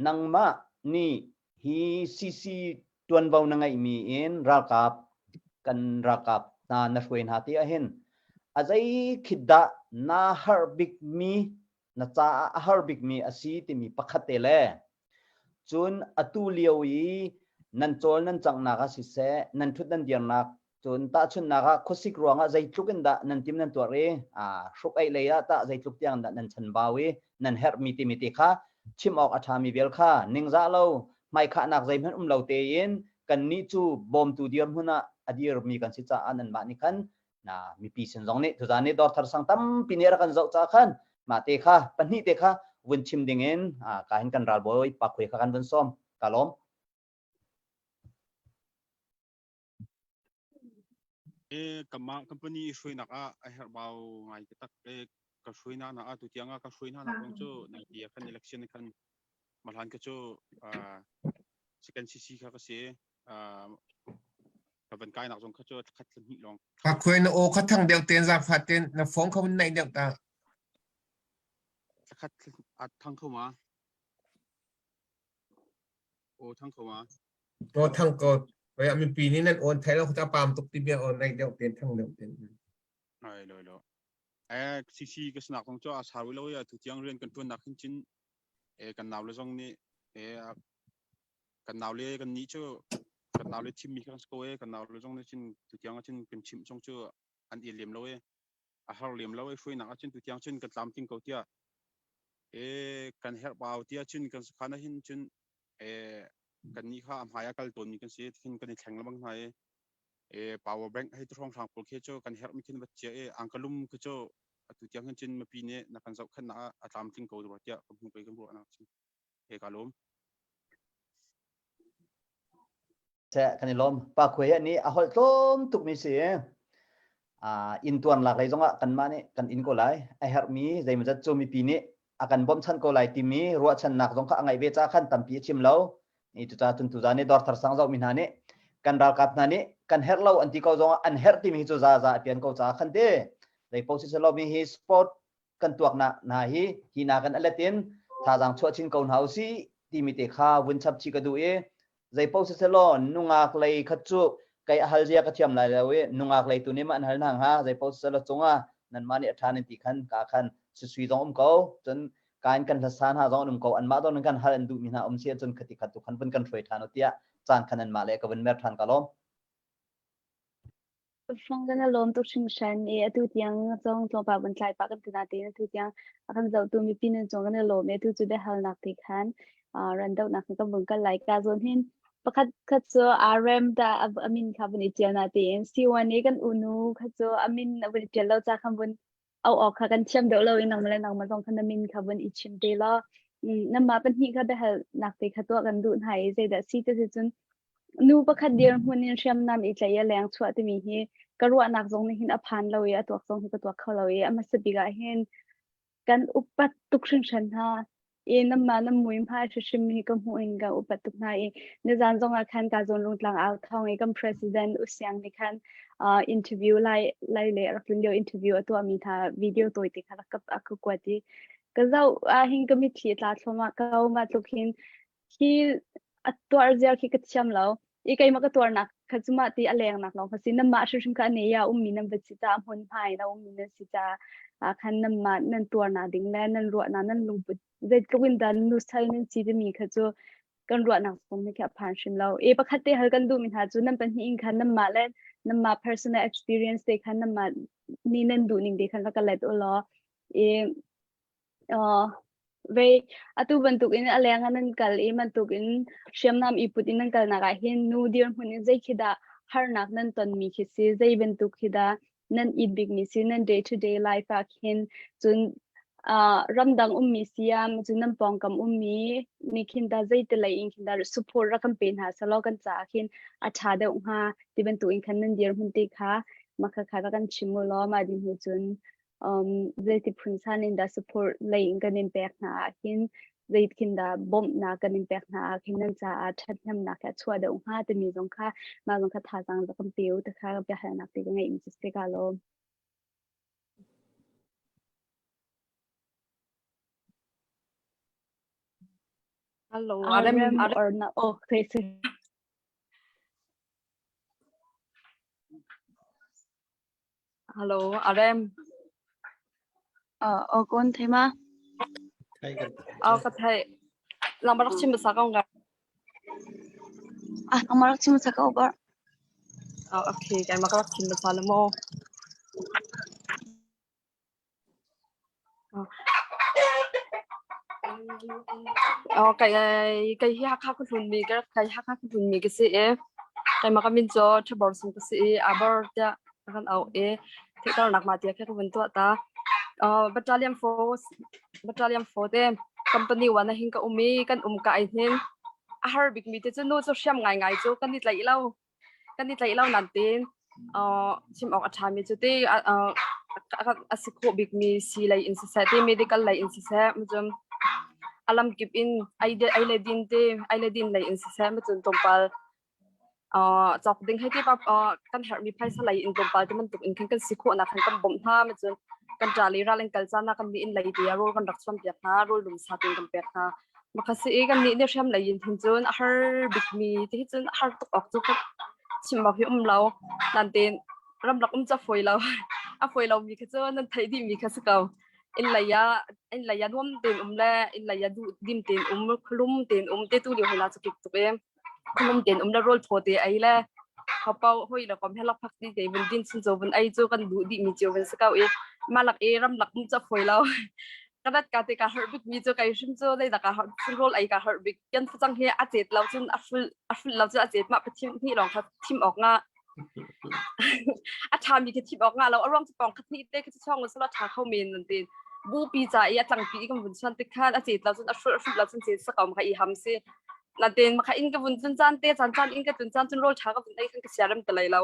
nangmah nih hi CC tuanvo na ngeihmi in ralkap kan ralkap hna na hruai hna ti ahhin a zei khit dah na har bikmi na caah a har bikmi a si timi pakhat te le cun atu lio i nan cawl nan canghnak ah siseh nan ṭhut nan dirnak Cun tahchunhnak ah khuasik ruangah zeitluk in dah nan tim nan tuar i hruk eih lei ah tah zeitluk tiang dah nan chanbau i nan herhmi timi te kha chim awk a ṭhami vial kha ningzah lo hmaikhahnak zeihmanh um lo tein kannih cu bawmtu dirhmun ah a dirmi kan si caah nanmah nih khan na mipi sin zong nih tuzaan nih dawrthar sang tampi nih rak kan zoh caah khan mah te kha pahnih te kha vun chim ding in ka hin kan ralbawi pa khuai kha kan vun sawm ka lawm. E kanmah company i hruainak ah a herhbau ngai taktak e ka hruai hna ah tu tiang ah ka hruai hna nak kong cu nai ah khan election khan mahlan ka cu second CC kha ka si ka van kai nak zong kha cu khat hnih lawng Ka khuai na aw kha thang deuh ten zaangfah ten na phone kha vun naih deuh ta. Khat a thang kho ma Aw thang ko ma. Aw thang ko. Oi mipi nih nan awn thai lo ta pam tuk ti bia aw naih deuh ten thang deuh ten. Ai lo lo. Eh CC ka sanak tong cho a saru lo ya tu tiang rian kan tuan nak hin chin eh kan nau le zong nih eh kan nau le kan ni chu kan nau le thim mi kan ko eh kan nau le zong nih chin tu tiang chin kan chim chong chu an i lem lo eh a har lem lo eh hruainak ah cun tu tiang cun kan tlamtling ko tiah e kan herh pau tiah cun kan sakhan ah hin cun e kan nih kha a hmai a kal tawn mi kan si khin kan i thleng lengmang hna i e power bank hei hrawng hrang pawl khi cu kan herh mi khin va chia i angkalum khi cu atu tiang hin cun mipi nih na kan zohkhenhnak ah a tlamtling ko rua tiah ka hmu kei kan ruahnak cu he ka lawm. Seh kan i lawm. Pa Khuai hi nih a holh tlawm tukmi si. Inn tuan lak lei zongah kanmah nih kan in ko lai. A herhmi zeimawzat cu mipi nih a kan bawmhchanh ko lai timi ruahchannak zong kha a ngeih ve caah khan tampi a chim lo. Cucaah cun tuzaan i dawrthar sang zohmi hna nih kan ralkap hna nih kan herh lo an ti ko zongah an herh timi hi cu za za a pian ko caah khan te zei paoh si selaw mi hi sport kan tuaknak hna hi hi nakin a let in thazaang chuah chin ko hna usih timi te kha vun chap chih ka duh i zei paoh siselaw nungak lei khat cu kei a hal zia ka thiam lai lo i nungak lei tu nih mah an hal hna hnga zei paoh siselaw cungah nanmah nih a ṭha nan ti khan ka khan susui zong um ko cun ka in kan hlasa hna zong an um ko anmah zong kan hal an duhmi hna um si ahcun khati khat tu khan vun kan hruai ṭhan u tiah caan khan anmah le ka vun mer ṭhan ka lawm. Fang kan i lawm tuk hringhran i atu tiang zong tlawmpal vun tlai pah kan ti nain atu tiang a kan zohtu mipi nan cung kan i lawm i atu cu biahalnak te khan uh, randohnak in kan vun kal lai. Ka zawn hin pakhat khat cu RM dah a min kha vun i ṭial natein C1 i kan unu kha cu a min a vun i ṭial lo ca khan vun au awk kha kan thiam deuh lo i nangmah le nangmah zong kha na min kha vun i chim te law nanmah pahnih kha biahalnak te kha tuah kan duh hna i zeidah si ti si cun nu pakhat dirhmun in hriamnam i tlaih i a leng chuah timi hi ka ruahnak zong nih hin a phan lo i a tuak zong hi ka tuak kho lo i a hmasa bik ah hin kan upat tuk hringhran hna i nanmah nan mui hmai hrimhrim hi ka hmuh in ka upat tuk hna i nizan zong ah khan ka zawn rungtlang au thawng i kan president Usiang nih khan uh, interview lai lai le rak tlun lio interview a tuahmi hna video tawi te kha rak ka a ka kuat i ka zoh ah hin ka mitthli tla thluahmah ko mah tluk hin khi a tuar ziar khi ka thiam lo i keimah ka tuarnak kha cu mah ti a lengnak lawng kha si nanmah hrimhrim kha ane ya ummi nan va si ca hmun hmai na ummi nan si ca ah khan nanmah nan tuarnak ding le nan ruahnak nan lungput zeitluk in dah nu sal nan si timi kha cu kan ruahnak zong nih khi a phan hrim lo e pakhat te hal kan duhmi hna cu nan pahnih in khan nanmah le nanmah personal experience te khan nanmah nih nan duh ning te khan rak ka let u law i Uh, vei atu bantuk in a leng ah nan kal i bantuk in hriamnam i put in nan kalnak ah hin nu dirhmun in zei khi dah harnak nan tonmi khi si zei bantuk khi dah nan it bikmi si nan day to day life ah khin cun Uh, ramdang ummi siam cu nan pawngkam ummi nih khin dah zeiti lei in khin dah support rak kan pe hna selaw kan caah khin a ṭha deuh hnga ti bantuk in khan nan dirhmun te kha makha kha rak kan chim u law mah dih hnu cun um, zeiti phun san in dah support lei in kan in pek hna ah khin zeitin dah bawmhnak kan in pek hna ah khin nan caah ṭhathnemnak a chuah deuh hnga timi zong kha mah zong kha thazaang rak kan pe u ti kha biahalnak te ka ngeih mi cu si ka lawm. Hello, Arem, Arem Arem. or na oh, sorry, sorry. Hello, Arem. Uh, oh, kon thei ma? Thai kan Aw ka thei. Lang barak chim sa ko nga. Ah, nang marak chim sa ko bar. Aw okay, kai mak rak chim sa le mo. Aw kai kai hi Hakha ka hlun mi ka kai Hakha ka hlun mi ka si e. Kai mak min cho thabor sung ka si e aber tia kan au e. Thetar nak ma tia kha ka vun tua ta. Uh, battalion force battalion 4 te company 1 na hin ka um i kan um ka ai hin a har bik mi te cu nu cu hriam ngai ngai cu kan i tlaih lo kan i tlaih lo nan tin uh, chim awk a ṭha mi cu te uh, a si khawh bik mi si lei in siseh te medical lei in siseh macun alam kip in ai ai le din te ai le din lei in siseh macun tlawmpal cawk ding hei ti pa kan herhmi phaisa lei in tlawmpal ti bantuk in khan kan si khawhnak khan kan bawmh hna ma cun kan ṭa le ral in kal caan ah kan nih in lei te ah rawl kan rak chuan piak hna rawl lum sa tein kan pek hna makha si i kan nih nih hriam lei in hin cun a har bikmi ti hi cun a har tuk awk cu chim awk hi um lo nan tein ramlak um ca fawi lo a fawi lo mi kha cu nan theih dih mi kha si ko inn lei ah inn lei ah nuam tein um le inn lei ah duh dim tein um khualum tein um te tu lio hna cu kik tuk e Khulum tein um le rawl thaw te ei le hopau hoi le kom he lakphak ti te vun din chin cho vun ei cu kan duh dih mi cio vun si ko i mah lak i ramlak um cu a fawi lo. Ka rat ka te ka harh bik mi cu kai hrim cu zeidah ka harh cun rawl ei ka harh bik kan facang hi a cet lo cun a ful a ful lo cun a cet mah pathian hnih lawng kha thim awk nga a ṭha mi khi thim awk nga lo a ruang cu pawng khat hnih te khi cu chong sala ṭha kho men nan tin bupi ca i a tlangpi i kan vun chuan tik khan a cet lo cun a hrul a hrul lo cun cet sakau ma kha i ham si Natin maka in ka vun cun caan te caan caan in ka tun caan cun rawl ṭha ka vun ei khan ka siarem te lai lo.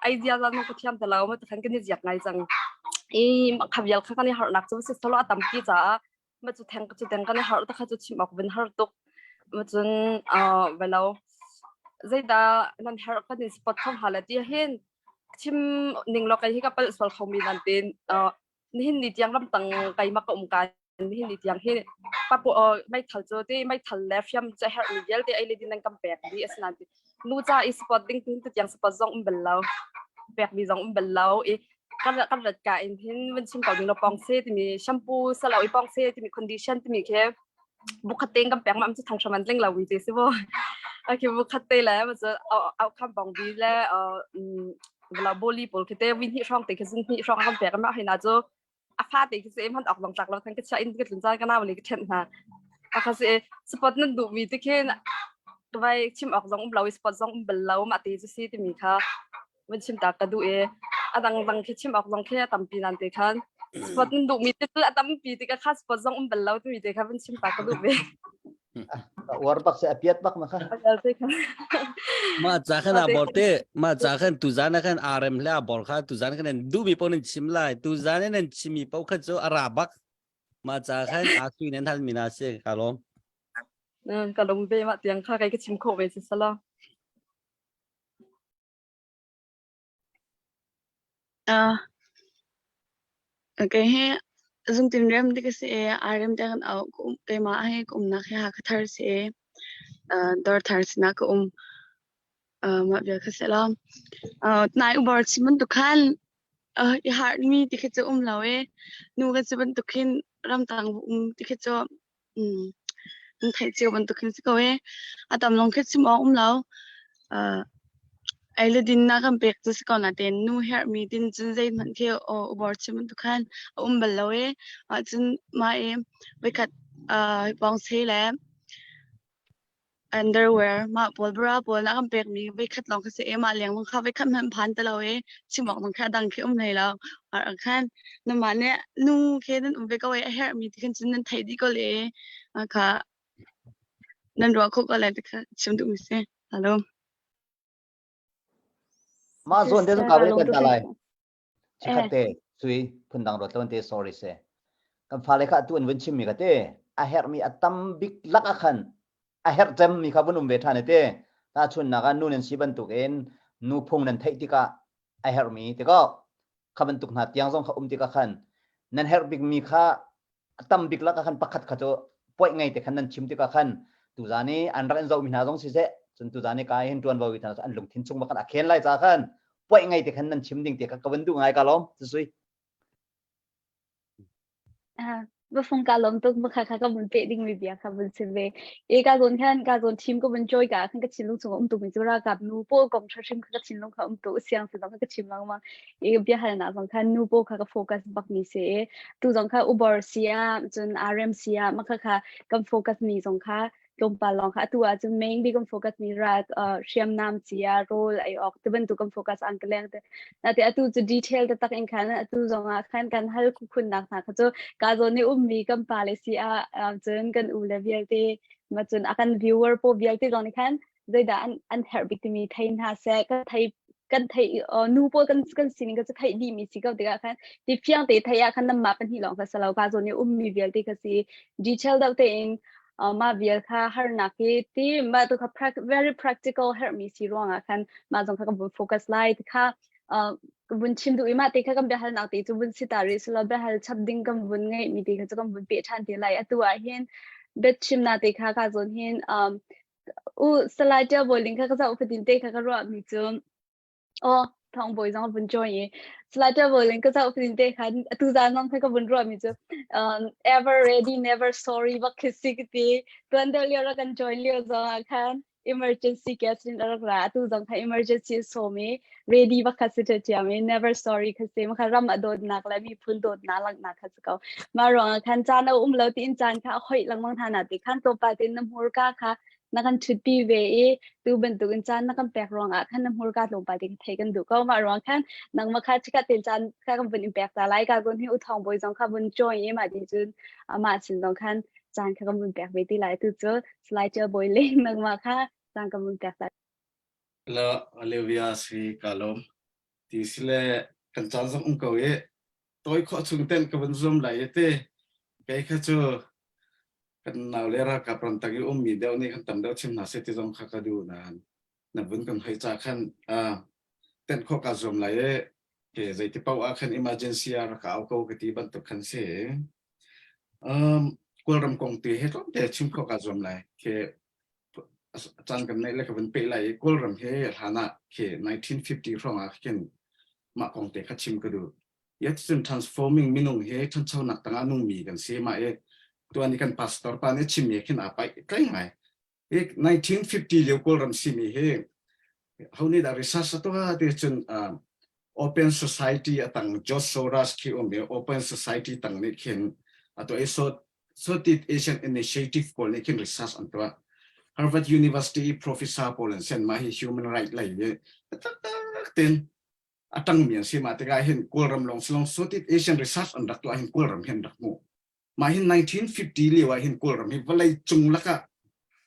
Ai zia zan ka thiam te lo ma khan kan i ziak ngai cang. I kha vial kha kan i harnak cu si solo a tampi caah ma cu theng cu teng kan i har ta kha cu chim awk vun har tuk. Ma cun velo zeidah nan har kan in spot kho hala ti hin chim ning lo kai hi ka pal sual kho mi nan tin nihin ni tiang ramtang keimah ka um ka nihin ni tiang hi papu meithal cu ti meithal le hriam cu herh mi vialte ei le din nan kan pek dih asinain ti nu ca i support ding tin tiang support zong um bal lo pek mi zong um bal lo i kan kan rat ka in hin vun chim ko ding lo pong se timi shampoo salo i pong se timi condition timi khi bukhat te kan pek ma am chu thang hraman tling lo wi te si bo okay bukhat te le ma chu au kham bong bi le vla boli pawl khi te win hi hrong te khi zun hi hrong kan pek ma hina chu a fa te khi se hman ok long tlak lo than ka cha in ka tlun caan ka nau le ka ṭhenh hna a kha se sport nan duh mi te khin vai chim ok zong um lo sport zong um bal lo ma te chu si timi kha vun chim ta ka duh e a dang dang khi chim ok zong khi a tampi nan te khan sport nan duh mi te chu a tampi te ka kha sport zong um bal lo timi te kha vun chim ta ka duh ve Uar bak se a piat bak ma kha. Ma cha khan a bor te ma cha khan tu zan khan RM le a bor kha tu zan khan du mi po nan chim lai tu zan nan chim mi po kha chu ara bak ma cha khan a sui nan hal mi na se ka lom ka lom ve ma tiang kha kai ka chim kho ve si sala Uh, okay he zungtin rem ti ka si e RM te kan au keimah he ka umnak he Hakha thar si e uh, dawr thar sinah ka um uh, mah bia kha si lo uh, nai ubar chim bantuk khan uh, i har mi ti khi cu um lo e nu kan si bantuk khin ramtang um ti khi cu Um, nan theih cio bantuk khin si ko ee. A tam lawng khi chim awk um lo. Uh, ei le din na kan pek cu si ko natein nu herhmi din cun zeihmanh khi aw ubor chim bantuk khan a um bal lo ee. Ahcun mah i voikhat uh, pawng se le. Underwear mah pawl bra pawl na kan pekmi voikhat lawng kha si e mah lengmang kha voikhat hmanh phan ti lo i chim awk dang kha a dang khi um hlei lo. Ar khan namah nih nu khi nan um ve ko i a herhmi ti khan cun nan theih dih ko le kha nan ruah khawh ko lai ti kha chim duhmi si. Hello. Mah zawn te zong ka kan ta lai. Chikhat te sui phundang ruat lo te sorry se. Kan fale kha tu an vun chim mi ka te a herh mi a tam bik lak a khan a herh cem mi kha vun um ve than te. Ta chun nak ah nu nan si bantuk in nu phung nan theih tikah a herh mi te ko kha bantuk hna tiang zong kha um tikah khan nan herh bik mi kha a tam bik lak ah khan pakhat kha cu point ngei te khan nan chim tikah khan tuzan i an rak in zohmi hna zong siseh cun tuzan i ka hin ṭuanvo i hna an lungthin chung khan a khen lai ca khan point ngei te khan nan chim ding te kha ka van duh ngai ka lawm sui Bafung ka lom tuk makha kha ka vun pe ding mi bia kha vun sim ve e ka zon khan ka zon team ko vun joy ka khan ka thinlung chung um tuk mi chu ra kap nu po kong tha hrim kha ka thinlung kha um tu siang si zong ka chim lang ma i biahalnak zong kha nu pawl kha ka focus bak mi si i tu zong kha Uber si ah cun RM si ah mah kha kan focus mi zong kha tlawmpal lawng kha atu ah cun mainly kan focus mi ra hriamnam ci ah rawl ei awk ti bantuk kan focus ang ka leng te na te atu cu detail te tak in khan atu zong ah khan kan hal khun nak hna kha cu ka zawn i ummi kan pa le si ah cun kan u le vialte ma cun akan viewer po vialte zong nih khan zeidah an an herh bik timi thei hna seh kan thei kan thei nu pawl kan kan sining ka cu theih dih mi si ko tikah khan ti fiang te thei ah khan namma pahnih lawng kha salo ka zawn i ummi vialte kha si detail deuh tein mah vial kha harnak hi ti mah tu kha very practical herhmi si ruangah khan mah zong kha kan vun focus lai ti kha vun chim duh i mah te kha kan biahalnak te cu vun si ta rih selaw biahal chap ding kan vun ngeih mi te kha cu kan vun peh ṭhan te lai atu ah hin biachimnak te kha ka zawn hin U Salai Ṭial Bawi Ling kha ka zoh fatin te kha ka ruahmi cu aw Thawng Bawi zong a vun join i Salai Ṭial Bawi Ling ka zoh fatin te khan atu zan zong kha ka vun ruahmi cu um, ever ready never sorry bak khi si ka ti tuan deuh lio rak kan join lio zong ah khan emergency guest in a rak ra atu zong kha emergency sawm i ready bak kha si ṭhiam i never sorry kha si kha ram a dawtnak le miphun dawtnak langhnak kha si ko mah ruangah khan caan a um lo tiin caan kha a hoih lengmang hna na ti khan tlawmpal tein na hmurka kha na kan ṭhutpi ve i tu bantukin caan na kan pek ruangah khan na hmurka tlawmpal tein thei kan duh ko mah ruang khan nangmah kha chikat tein caan kha kan vun in pek ta lai ka gun hi u thawng bawi zong kha vun join i mah ti cun amah sin zong khan caan kha kan vun pek ve ti lai tu cu Salai Ṭial Bawi Ling nangmah kha caan kan vun pek ta Hello, Olivia si ka lawm. Ti sile kan caan zong um ko i tawi khawh chung ten ka vun zuam lai i te kei kha cu kan nau le ralkap ramtang i ummi deuh nih kan tam deuh chim hna seh ti zong kha ka duh nain na vun kan hoi ca khan tenh khawh kaa zuam lai i ke zeiti paoh ah khan emergency ah rak au ko ka ti bantuk khan si. Um, Kawlram kong te he tlawmte chim khawh kaa zuam lai. Ke caan kan neih le ka vun peh lai i Kawlram he hlan ah ke 1950 hrawng ah khin mah kong te kha chim ka duh. Yet cun transforming minung he ṭhanchonak tangah nungmi kan si mah i tuan i kan pastor pa nih chimmi khin aa paih tlai ngai. Hi 1950 lio Kawlram simi hi ho nih dah research a tuah ti cun uh, open society atang George Soros khi um i open society tang nih khin atu i so Southeast Asian Initiative pawl nih khin research an tuah. Harvard University professor pawl an sen mah hi human right lei i taktak ten a tangmi an si mah tikah hin Kawlram lawng silong Southeast Asian research an rak tuah hin Kawlram hin rak hmuh. Mah hin 1950 lio ah hin Kawlram hi vawlei cung lakah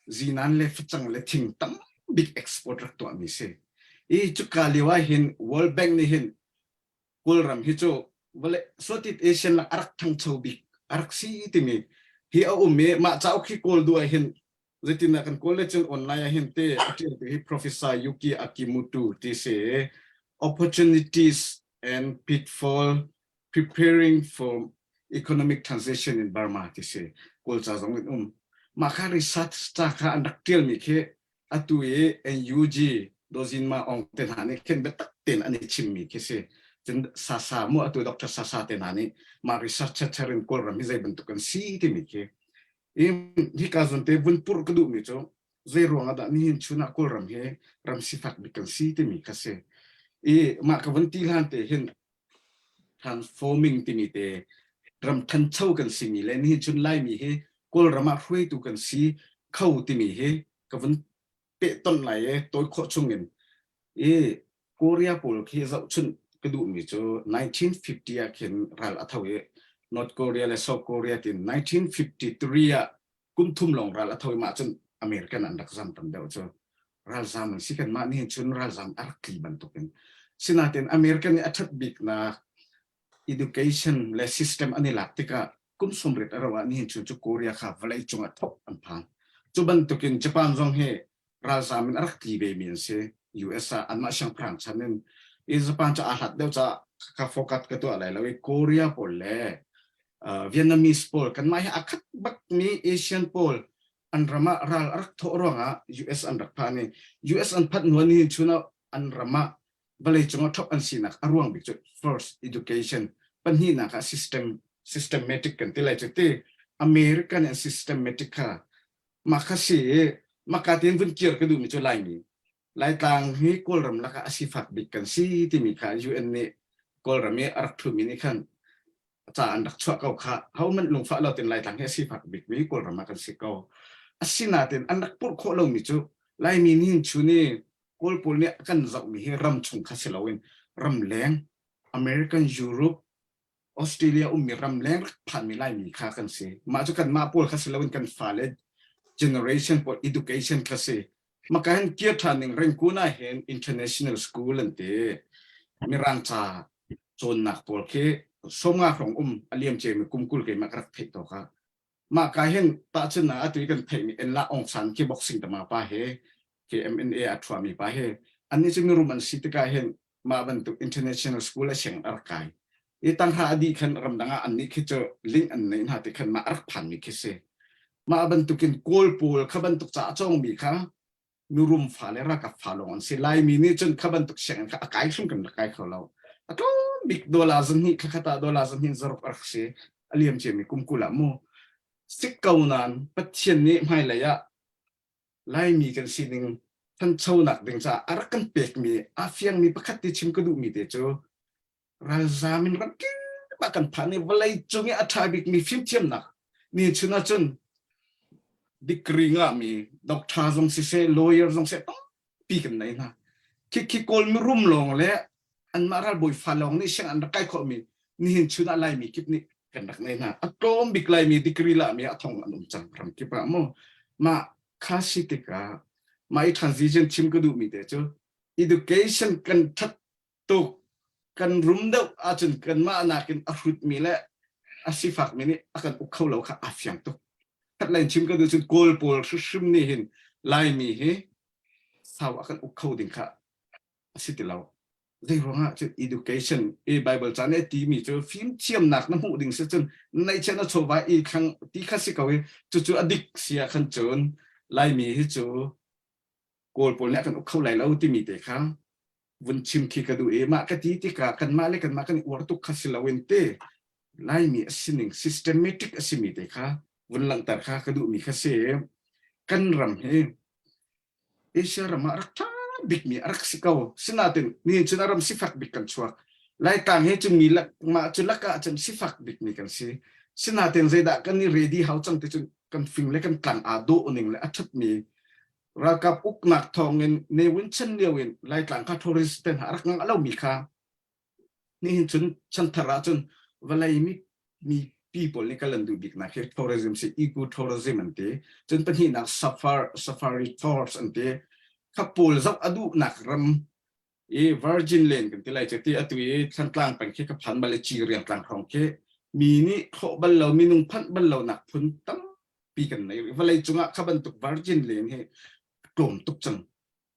zinan le facang le thing tam bik export rak tuahmi si. I cuka lio ah hin World Bank nih hin Kawlram hi cu vawlei Southeast Asian lak a rak ṭhangcho bik a rak si timi hi a um i mah cauk hi kawl duh ah hin zeitindah kan kawl le cun online ah hin te a ṭialtu hi Professor Yuki Akimoto ti si Opportunities and Pitfall Preparing for Economic Transition in Burma ti si Kawlca zong in um mah kha research ca kha an rak ṭialmi khi atu i NUG Dozin Ma Aung te hna nih khin biatak tein an i chimmi khi si cun Sasa mu atu Dr. Sasa te hna nih mah research cher in Kawlram hi zei bantuk kan si timi khi i hika zawn te vun purh ka duhmi cu zei ruang ah dah nihin chun ah Kawlram hi ram sifak bik kan si timi kha si i mah ka vun ti hlan te hin transforming timi te ram thancho kan simi le nihin chun Laimi hi Kawlram ah hruaitu kan si kho timi hi. Ka vun pehtonh lai i tawi khawh chung in i Korea pawl khi zohchunh ka duhmi cu 1950 ah khin ral a tho i North Korea le South Korea tin 1953 ah kum thum lawng ral a tho i mah cun American an rak zam tam deuh cu ralzam an si kan mah nih cun ralzam a rak tli bantukin sinain American nih a ṭhat biknak education le system an i lak tikah kum sawmriat a rauh ah nihin chun cu Korea kha vawlei cungah thok an phan. Cu bantukin Japan zong hi ralzam in a rak tli ve mi an si. US ah anmah siangpahrang chan in i Japan cu aa hlat deuh caah ka focus ka tuah lai lo i Korea pawl le uh, Vietnamese pawl kanmah hi a khat bak mi Asian pawl an ram ah ral a rak thawh ruangah US an rak phan i US an phanh hnu nihin chun ah an ram ah vawleicung ah ṭhop an sinak a ruang bik cu first education pahnihnak ah system systematic kan ti lai cu ti American and systematic kha mah kha si i maka tin vun kir ka duhmi cu Laimi Laitlang hi Kawlram lakah a sifak bik kan si timi kha UN nih Kawlram i a rak ṭhumi nih khan ca an rak chuah ko kha hohmanh lungfah lo tin Laitlang hi a sifak bikmi Kawlram ah kan si ko. Asinain an rak purh khawh lomi cu Laimi nihin chun i Kawl pawl nih a kan zohmi hi ram chung kha si loin ramleng American, Europe, Australia ummi ramleng rak phanmi Laimi kha kan si. Mah cu kanmah pawl kha si loin kan fale generation pawl education kha si. Maka hin kir ṭhan ning Rangoon ah hin international school an ti. Mirang ca cawnnak pawl khi sawmnga hrawng um a liam ciami kum 20 keimah ka rak theih tawk ah Mah ka hin tahchun ah atu i kan theihmi Enla Aung San khi boxing tama pa he KMNA a ṭhuami pa he annih cu mirum an si tikah hin mah bantuk international school a siang a rak kai. I tanghra a dih khan ramdang ah annih khi cu link an neih hna ti khan mah a rak phanmi khi si. Mah bantukin Kawl pawl kha bantuk ca a cawngmi kha mirum fa le ralkap fa lawng an si. Laimi nih cun kha bantuk sianginn kha a kai hrim kan rak kai kho lo. A tlawm bik dollar zahnih thlakhat ah dollar zahnih zaruk a rak si. A liam ciami kum 20 ah mu. Sik ko nain Pathian nih hmailei ah Laimi kan sining thanchonak ding caah a rak kan pekmi aa fiangmi pakhat ti chim ka duhmi te cu ralzam in ramkip ah kan phan i vawlei cung i a ṭha bikmi fimthiamnak ni chun ahcun degree ngahmi doctor zong siseh lawyer zong seh tampi kan nei hna khikhi kawl mirum lawng le anmah ralbawi fa lawng nih siang an rak kai khawhmi nihin chun ah laimi kip nih kan rak nei hna a tlawm bik laimi degree lahmi a thong an um cang ramkip ah mu mah kha si tikah mah i transition chim ka duhmi te cu education kan ṭhat tuk kan rum deuh ahcun kanmah nakin a hrutmi le a sifakmi nih a kan uk kho lo kha aa fiang tuk. Khat chim ka duh cun Kawl pawl hrimhrim nih hin Laimi hi sau a kan uk kho ding kha a si ti lo. Zei ruangah cun education i Bible ca nih a timi cu fimthiamnak na hmuh ding si cun neihchiah na chawva i thlang ti kha si ko i cucu a dik si ah khan cun Laimi hi cu Kawl pawl nih a kan uk kho lai lo timi te kha vun chim khi ka duh i mah ka ti tikah kanmah le kanmah kan i uar tuk kha si loin te Laimi a sining systematic a simi te kha vun langhter kha ka duhmi kha si kan ram hi Asia ram ah rak ṭha bikmi a rak si ko sinain nihin cun a ram sifak bik kan chuak Laitlang hi cu mi lak mah cu lakah cun sifak bikmi kan si sinain zeidah kan i ready hau cang ti cun kan fing le kan tlang aa dawh ning le a ṭhatmi ralkap uknak thawngin Ne Win chan lio in Laitlang kha tourist te hna a rak ngah lomi kha nihin cun chanthar ah cun vawlei mi mi people nih kal an duh bik nak hi tourism si eco tourism an ti cun pahnihnak safari safari tours an ti kha pawl zoh a duhnak ram i Virgin Lane kan ti lai cu ti atu i Thantlang peng khi ka phan bal i Ciriang tlang hrawng khi mi nih thlawh bal lo minung phanh bal lo nak phun tampi kan nei vawlei cungah kha bantuk Virgin Lane hi tlawm tuk cang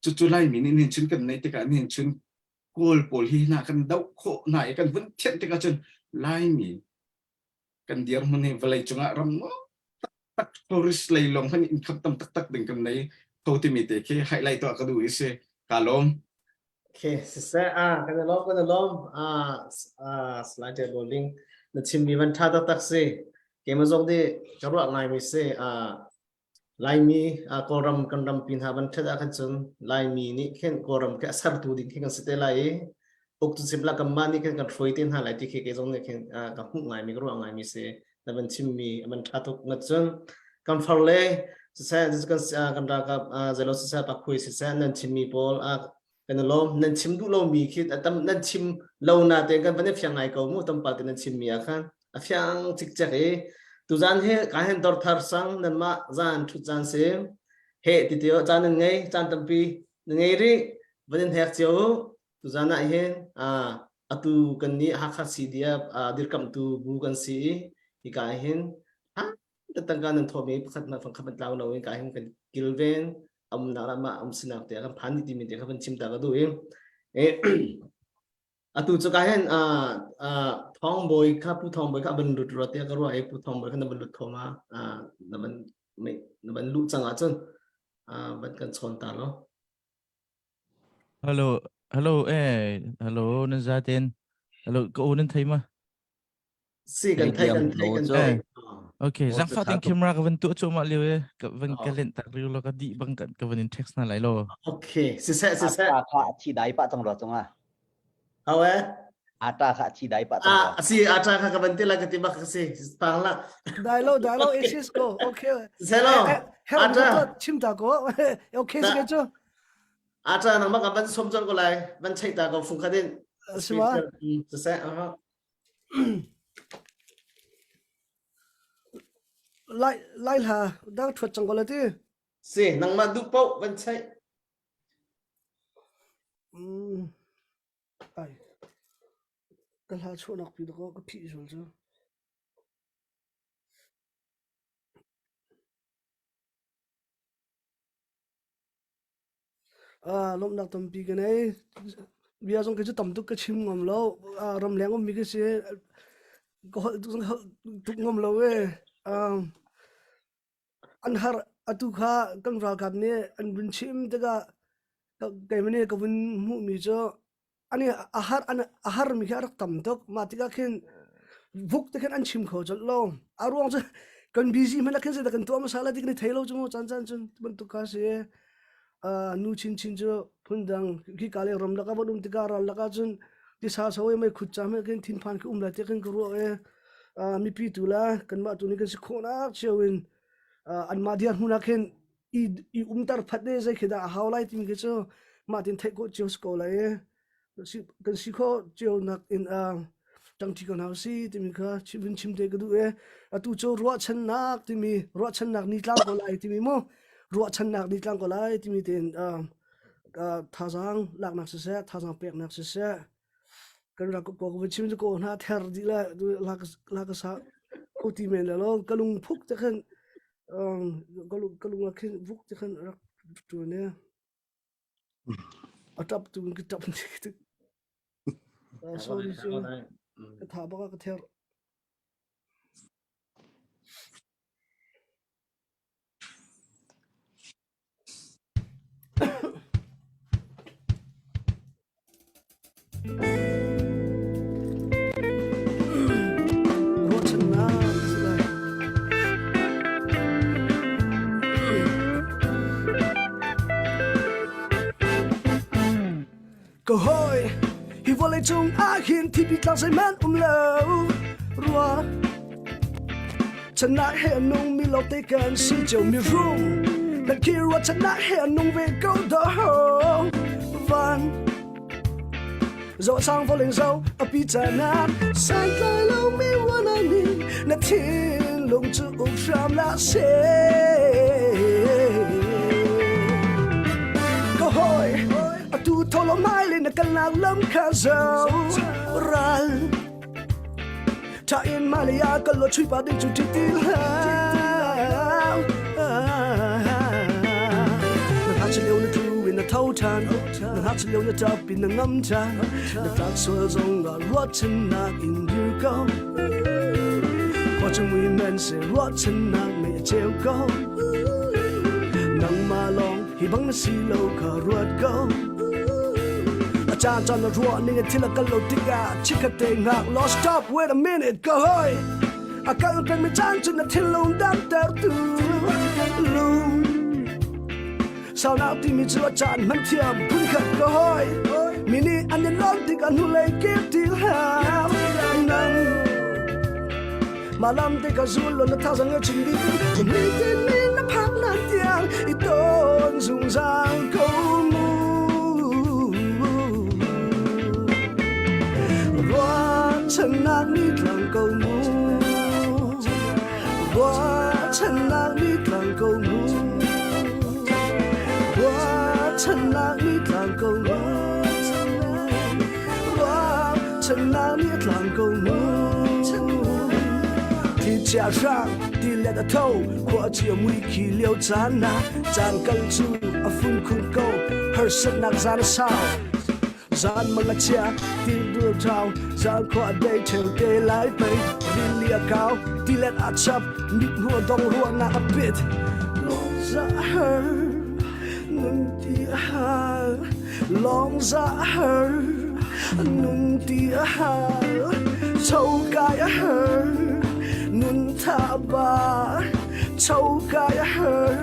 cucu Laimi nih nihin chun kan nei tikah nihin chun Kawl pawl hi hna kan doh khawh hna i kan vun thianh tikah cun Laimi kan dirhmun hi vawlei cungah ram taktak tourist lei lawng hmanh income tam taktak ding kan nei kho timi te khi highlight tuah ka duh i si ka lawm Okay, siseh ah kan i lawm kan i lawm ah ah slide bowling na chimmi van tha taktak si keimah zong nih ka ruah ngaimi si ah Laimi Kawlram kan rampi hna van ṭhet ahkhan cun Laimi nih khin Kawlram khi a sertu ding khi kan si te lai i uktu cimla kanmah nih khin kan hruai te hna lai ti khi kei zong nih khin ka hmuh ngaimi ka ruah ngaimi si na van chimmi a van ṭha tuk ngat cun kan far le. Siseh kan kan ralkap zelo siseh pakhui siseh nan chimmi pawl kan i lawm. Nan chim duh lomi khi tam nan chim lo na te kan van i fiang ngai ko mu tampal te nan chimmi ah khan a fiang cikcek i tuzan hi ka hen dor thar sang nan mah zan thut zan si he ti ti caan nan ngei caan tampi na ngei rih van in hek cio u tuzan ah hin atu kan nih Hakha CDF dirkamhtu bu kan si i hika hin tangka nan thawmi pakhat hmanh fangkhat hmanh tlau lo in ka hin kan kilven amnak lah mah um sinak te kan phan timi te kha van chim ta ka duh i atu cu ka hin thong bawi kha pu thong bawi kha ban lut ro te ka ruah i pu thong bawi kha na ban lut kho ma na ban na ban luh cang ahcun van kan chawn ta lo Hello, hello, eh, hello, nan zaten. Hello, ka u nan thei ma? Si kan thei kan thei kan thei. Okay, zang fa ting camera ka van tu chu ma liu e ka van ka lent tak riu lo ka di bang kan ka van in text na lai lo. Okay, si se si se. Ata kha thi dai pa chang ro chunga. How eh? Ata kha thi dai pa chang ro. Ah, si ata kha ka van ti la ka ti bak si pang la. Dai lo dai lo isis ko. Okay. Se lo. Ata chim ta ko. Okay si ke chu. Ata nang ma ka van som chon ko lai. Van chei ta ko fung kha din. Si ma. Si se. Aha. Lai lai hla dang ṭhuat cang ko la ti. Si, nangmah duh paoh van cheih. Mm. Ai. Ka hla chuahnak pi dakaw ka phih sual cu. Lawmhnak tampi ka nei. Bia zong kei cu tam tuk ka chim ngam lo. Ramleng ummi ka si. Ka holh tuk zong holh tuk ngam lo e. An har atu kha kan ralkap nih an vun chim tikah keimah nih ka vun hmuhmi cu ani a har an a harmi khi a rak tam tuk mah tikah khin vuk te khin an chim kho colh lo a ruang cu kan busy hmanh ah khin zeidah kan tuah hmasa lai ti kan i thei lo cu mu caan caan cun bantuk kha si nu chinchin cu phundang khi ka le ram lak ah van um tikah ral lakah cun tisa so i mei khut ca mei khin thinphan khi um lai ti khin ka ruah e mipi tu la kanmah tu nih kan si khawhnak cio in anmah dirhmun ah khin i i umter phat de zei khi dah a hau lai timi khi cu mah tin theih khawh cio si ko lai i kan si khawh cio nak in ṭangṭi ko hna usih timi kha vun chim te ka duh e atu cu ruahchannak timi ruahchannak ni tlang ko lai timi mu ruahchannak ni tlang ko lai timi tein thazaang laknak siseh thazaang peknak siseh kan rak ko ko vun chim cu ko hna ther dih la la ka sa ko ti men la lo ka lung phuk te khan ka lung ka lung ah khin vuk te khan rak ṭuan e a ṭap tu ka ṭap sorry cu ka tha bak ah ka ther Ruahchannak si lai. Ka hawi, hi vawlei cung ah hin thipi tlang zeihmanh um lo rua. Channak he a nung mi lawngte kan si cio mi rum. Kan khi rua channak he a nung ve ko do. Van zo sang vawlei zo a pi canak santlai lo mi wana ni na thinlung cu uk hram la se. Ka hawi atu tholo mai le na kalnak lam kha zo ral Tha in Malaya kan lo chui pa ding cu ti hlah. Na hngakchia lio na tlu in na tho ṭhan. Na hngakchia lio na ṭap in na ngam ṭhan. Na tlak sual zong ah ruahchannak in dir ko. Khua chung mui men se ruahchannak mei a ceu ko. Nangmah lawng hi bang na si lo kha ruat ko. A caan caan na ruah ning in thil a kal lo tikah chikkhat te ngak law stop wait a minute ka hoi a kal pengmi caan cu na thinlung damter tu lung saunak timi cu a caan hman thiam phunkhat ka hoi mi nih an i lawm tik a hnulei kir ti hlah nang mah lam te ka zul lo na thazang a chim ding mi tin mi na phan. phak nak tiang i ton zungzal ko mu. Ruahchannak ni tlang ko mu. Ruahchannak ni tlang ko mu. Ruahchannak ni tlang ko mu. Ruahchannak ni tlang ko mu. Thi chia hrang ti let a tho khua chia mui khi lio caan na caan kal cu a fun khun ko harsatnak zan a sau zan mang a chia ti dul thau zan khua dei theu te lai pei rili a kau ti let a chap mit hnu a dong ruahnak a pit long za har nun ti a har long za har nun ti a har chau kai a har nun tha ba chau kai a har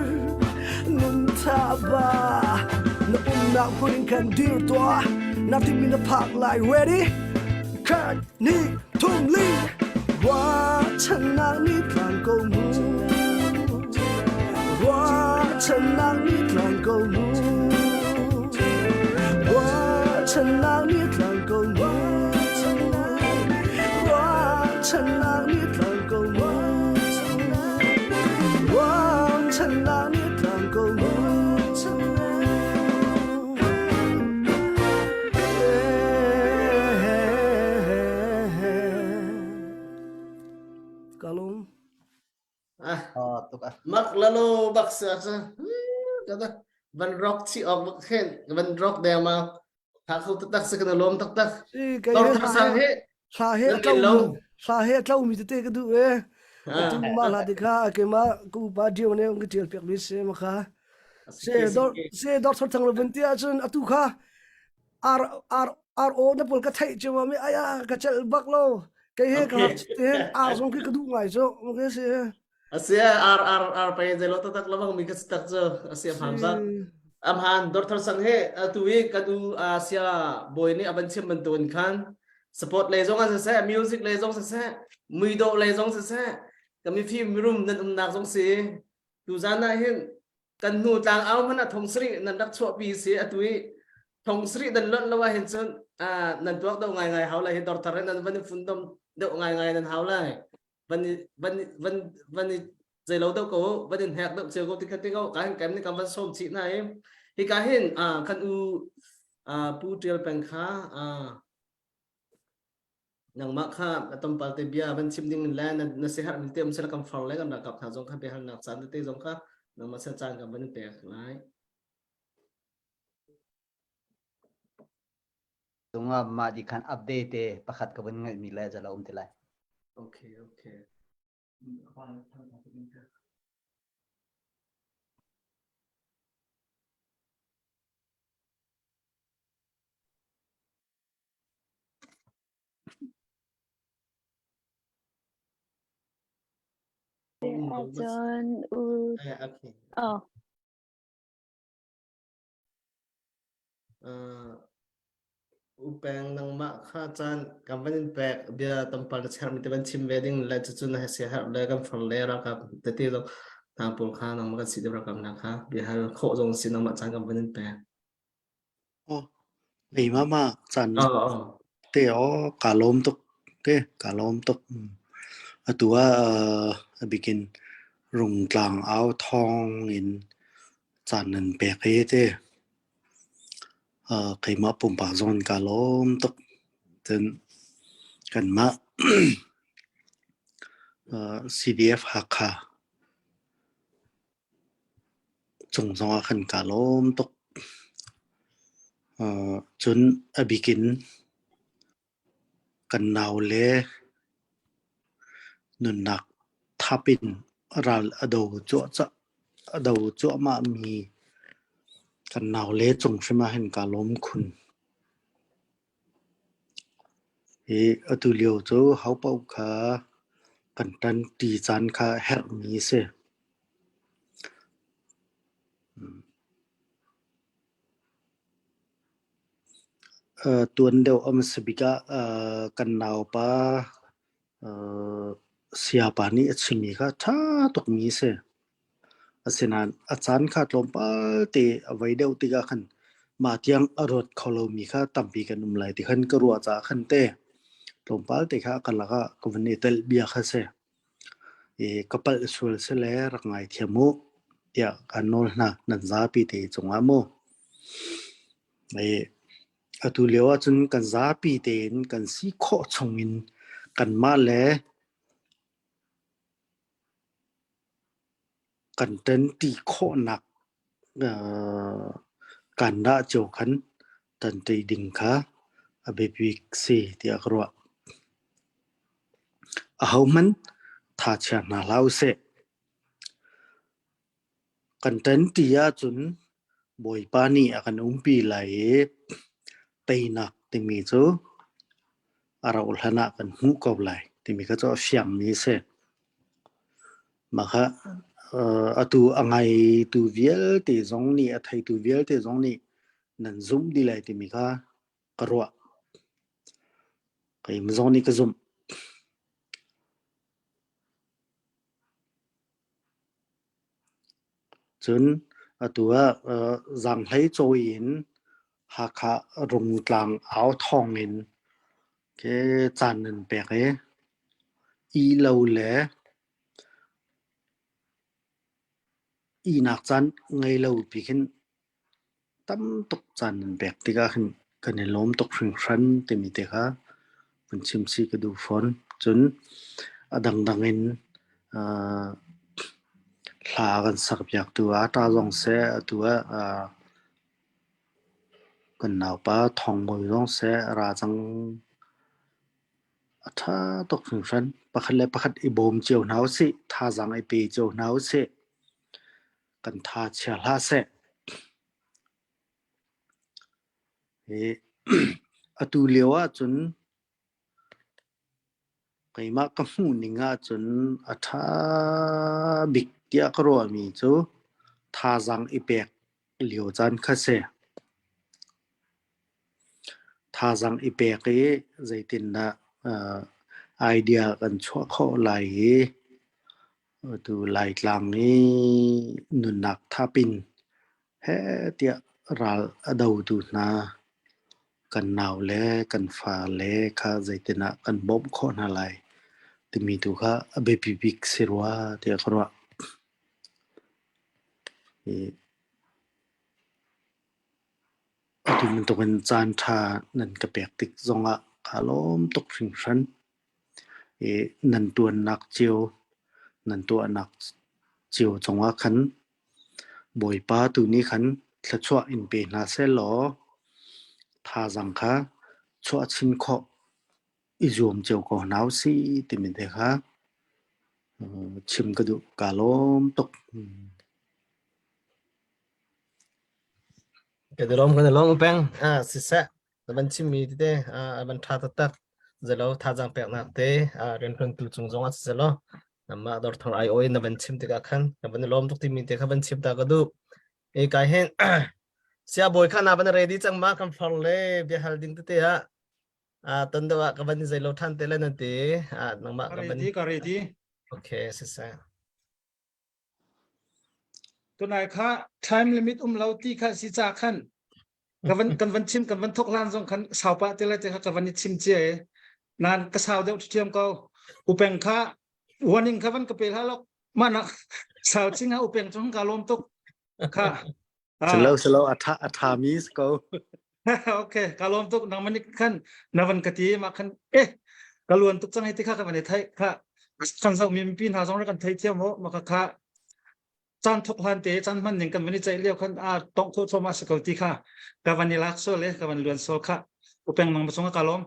nun tha ba na umnak hmun kan dir tua na timi na phak lai ready cut ni thum li Ruahchannak ni tlang ko mu Ruahchannak ni tlang ko mu Ruahchannak ni tlang ko mu Ruahchannak ni tlang ko mu Ruahchannak ni tlang ko mu Kalung. Ah, Oh, tuk ah. mak lalo bak sa sa. Kata van rock chi ok bak khen van rock deng ma tha kho tak se kana lom tak tak. Si kai Tor he thar sang he thla he nan tlo lo. thla he tlo mi tete ka du e. Atu ma la te kha ke ma ku pa dio ne ka tial piak mi se ma kha. Se dor se dor thor thang lo vun tia chun atu kha R R R O na pawl ka theih cu mi aya ka cel bak lo kei he ka te R zong khi ka duh ngai cu okay si Asia R R R pe zelo tak lawang mi ka tak cu asia pham bak amhan dor thar sang he atu i kan u Asia boy nih aban chim bantuin khan support le zong an seh music le zong seh muido le zong seh kami fim mirum nan umnak zong si tu zan ah hin kan hnu tlang au hmanh ah thong sarih nan rak chuahpi si atu i thong sarih nan lonh lo ah hin cun nan tuak deuh ngai ngai hau lai hi dorthar in nan van i fundom deuh ngai ngai nan hau lai van van van van i zeilo deuh ko van in hek deuh cio ko ti kha ti ko ka hin kan ni kan van som chih na i hi ka hin kan u pu tial peng kha Nangmah kha a tompal te bia van chim ding le na, na siaherh mi te um sila kan far le kan ralkap hna zong kha biahalnak caan tete zong kha nangmah sin caan kan van in pek lai. Tunga mah di khan update te pakhat ka vun ngaih mi le zala um ti lai. Okay, okay. Ahcun u oh Upeng nangmah kha caan kan van in pek bia tampal na chermi te van chim ve ding le cucu na si herh le kan far le ralkap tete zong hna pawl kha nangmah kan si deuh ralkap hna kha bia hal khawh zong si nangmah caan kan van in pek. Ei mama caan te aw kaa lawm tuk te kaa lawm tuk. Atu ah a bikin Rungtlang au thawng in caan nan pek hi te. Keimah pumpak zong in kaa lawm tuk. Cun kanmah CDF Hakha Cung zongah khan kaa lawm tuk. Cun a bik in kan naule nunnak thap in ral a do a do cuahmah mi kan naule cung hrim ah hin kaa lawm khun. Hi atu lio cu hopaoh kha kan ṭanṭi caan kha herhmi a si. Tuan deuh a hmasa bik ah kan naupa sayapa nih a chimmi kha ṭha tukmi a si. Asinain a caan kha tlawmpal te a vei deuh tikah khan mah tiang a ruat kho lomi kha tampi kan um lai ti khan ka ruah caah khan te tlawmpal te kha ka lakah ka vun i telh bia kha si. I ka palh sual si le rak ngaithiam u tiah kaan nawl hna nan zapi te cungah mu. I atu lio ahcun kan zapi tein kan si khawh chungin kanmah le Kan ṭanṭi khawhnak kaan dah cio khan ṭanṭi ding kha a biapi si tiah ka ruah. Ahohmanh thachia hna hlah usih. Kan ṭanṭi ahcun Bawipa nih a kan umpi lai i teinak timi cu a rauhhlan ah kan hmuh ko lai timi kha cu a fiangmi a si. Mah kha atu a ngaitu vialte zong nih a theitu vialte zong nih nan zumh dih lai timi kha ka ruah. Keimah zong nih ka zumh. Cun atu ah zaanghlei cawi in Hakha Rungtlang au thawng in ke caan nan pek i ih lo le ihnak caan ngei lo pi khin tam tuk caan nan pek tikah khin kan i lawm tuk hringhran timi te kha vun chim chih ka duh fawn. Cun a dangdang in uh, hla kan sakpiaktu ah ṭa zong seh atu ah uh, kan naupa Thawng Mawi zong seh a ra cang. A ṭha tuk hringhran. Pakhat le pakhat i bawm cio hna usih, thazaang i pe cio hna usih. Kan tha chia hlah seh. Hi atu lio ahcun keimah ka hmuh ning ahcun a ṭha bik tiah ka ruahmi cu thazaang i pek lio caan kha si. Thazaang i pek i zeitindah uh, idea kan chuah khawh lai i Atu Laitlang i nunnak thapin heh tiah ral a dotu hna kan naule kan fale kha zeitinah kan bawmh khawh hna lai timi tu kha a biapi bik si rua tiah ka ruah. I atu bantukin caan ṭha nan ka pek tik zongah kaa lawm tuk hringhran. I nan ṭuannak cio, nan tuahnak cio cungah khan Bawipa tu nih khan thluachuah in pe hna sehlaw thazaang kha chuah chin khawh i zuam cio ko hna usih timi te kha chim ka duh. Kaa lawm tuk. Kan i lawm kan i lawm peng. Ah siseh na van chimmi tete ah a van ṭha taktak. Zelo thazaang peknak te ah rianṭuantu cung zong ah siselaw namah dawrthar ai oi na van chim tikah khan ka van i lawm tuk timi te kha van chim ta ka duh. E kai hin sia bawi kha na van ready cang ma kan far le bia hal ding tete ah ah ton deuh ah ka van i zeilo ṭhan te le nan ti ah nangmah Ka ka van ready ka ready. okay siseh. Tunai kha time limit um lo ti kha si ca khan ka van kan van chim kan van thok lan zong khan sau pa te le te kha ka van i chim chia e nan ka sau deuh thiam ko upeng kha warning kha van ka pe hla lok mana sau ching ha upeng chung ka lom tuk kha Salo salo a tha a tha mi si ko. okay ka lom tuk nang manik khan na van ka ti ma khan eh ka luan tuk cang hi ti kha ka van i thai kha kan zoh mi mipi hna zong kan thei thiam ho ma kha kha caan thok hlan te caan hman ning kan van i ceih lio khan a tong kho thoma si ko ti kha ka van i lak so le ka van luan so kha upeng nang ma ka lom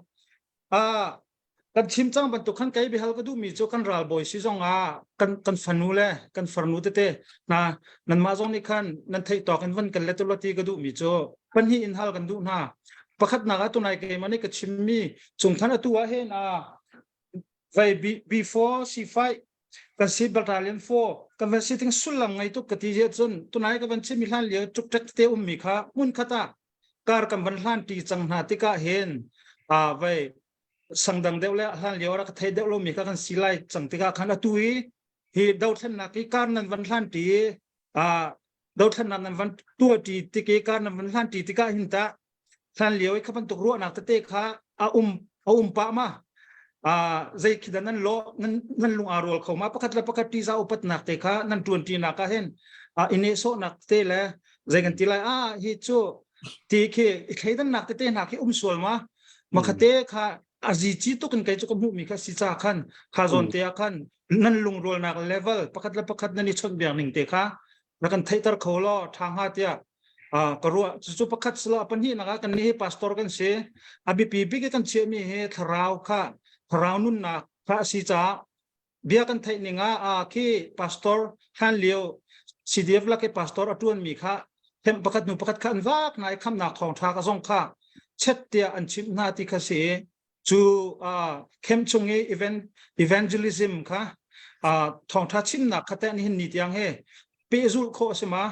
a kan chim cang bantuk khan kei bihal ka duhmi cu kan ralbawi si zong ah kan kan fanu le kan farnu tete hna nanmah zong nih khan nan theih tawk in van kan let ulaw ti ka duhmi cu pahnih in hal kan duh hna pakhatnak ah tunai keimah nih ka chimmi chung khan atu ah hin a vai B4 C5 kan si battalion 4 kan van si ting sullam ngei tuk ka ti cun tunai ka van chimmi hlan lio tuk te ummi kha hmun khat ah kar kan van hlan ṭi cang hna tikah hin a vai sangdang deuh le hlan lio rak thei deuh lomi kha kan si lai cang tikah khan atu i hi dothlennak i kar nan van hlan ṭi. Ah dothlennak nan van tuahṭi tik i kar nan van hlanṭi tikah hin tah hlan lio i kha bantuk ruahnak tete kha a um a um pah ma ah zei khi dah nan lo nan nan lung aa rual kho ma pakhat le pakhat ṭihzah upatnak te kha nan ṭuanṭinak ah hin ah i nehsawhnak te le zei kan ti lai ah hi cu ti khi i thleidannak tete hna khi um sual ma makhate kha a zici tuk in kei cu ka hmuhmi kha si ca khan kha zawn te ah khan nan lungrualnak level pakhat le pakhat nan i chawnhbiak ning te kha na kan theihter kho law ṭha hnga tiah ka ruah. Cucu pakhat silo a pahnihnak ah kannih hi pastor kan si. A biapi bik i kan chiahmi hi thlarau kha thlarau nunnak kha a si caah bia kan theih ning ah khi pastor hlan lio CDF lak i pastor a ṭuanmi kha hemh pakhat hnu pakhat kha an vak hna i khamnak thawngṭha ka zong kha chet tiah an chimh hna ti kha si cu camp chung i evangelism kha thawngṭha chimnak kha teh nihin ni tiang he pehzulh khawh a si ma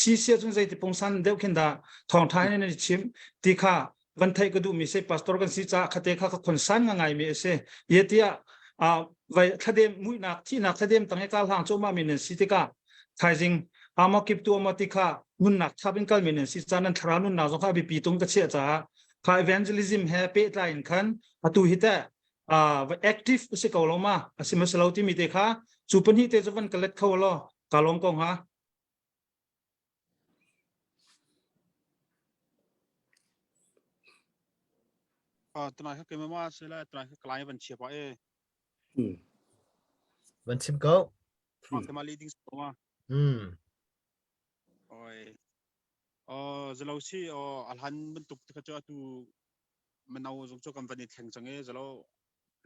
si sia cun zeiti pungsan deuh khin dah thawngṭha in an i chim ti kha van theih ka duhmi si pastor kan si caah khate kha ka khonsan nga ngaimi a si ye tiah vai thladem muihnak thihnak thladem tang i kal hlang cu ma min an si tikah thaizing amo kip tu amo ti kha nunnak thap in kal min an si ca nan thlarau nunnak zong kha biapi tung ka chiah caah kha evangelism he pehtlai in khan atu hi teh uh, active si ko lo ma asi ma silo timi te kha cu pahnih te cu van ka let kho lo ka lawm ko hnga. Tunai kha keimah ma se la tunai kha kalai van chia pa e. Van chim ko. Ma keimah leading ma. Hmm. Oi. Zalo si a hlan bantuk te kha cu atu mino zong cu kan van i thleng cang i zalo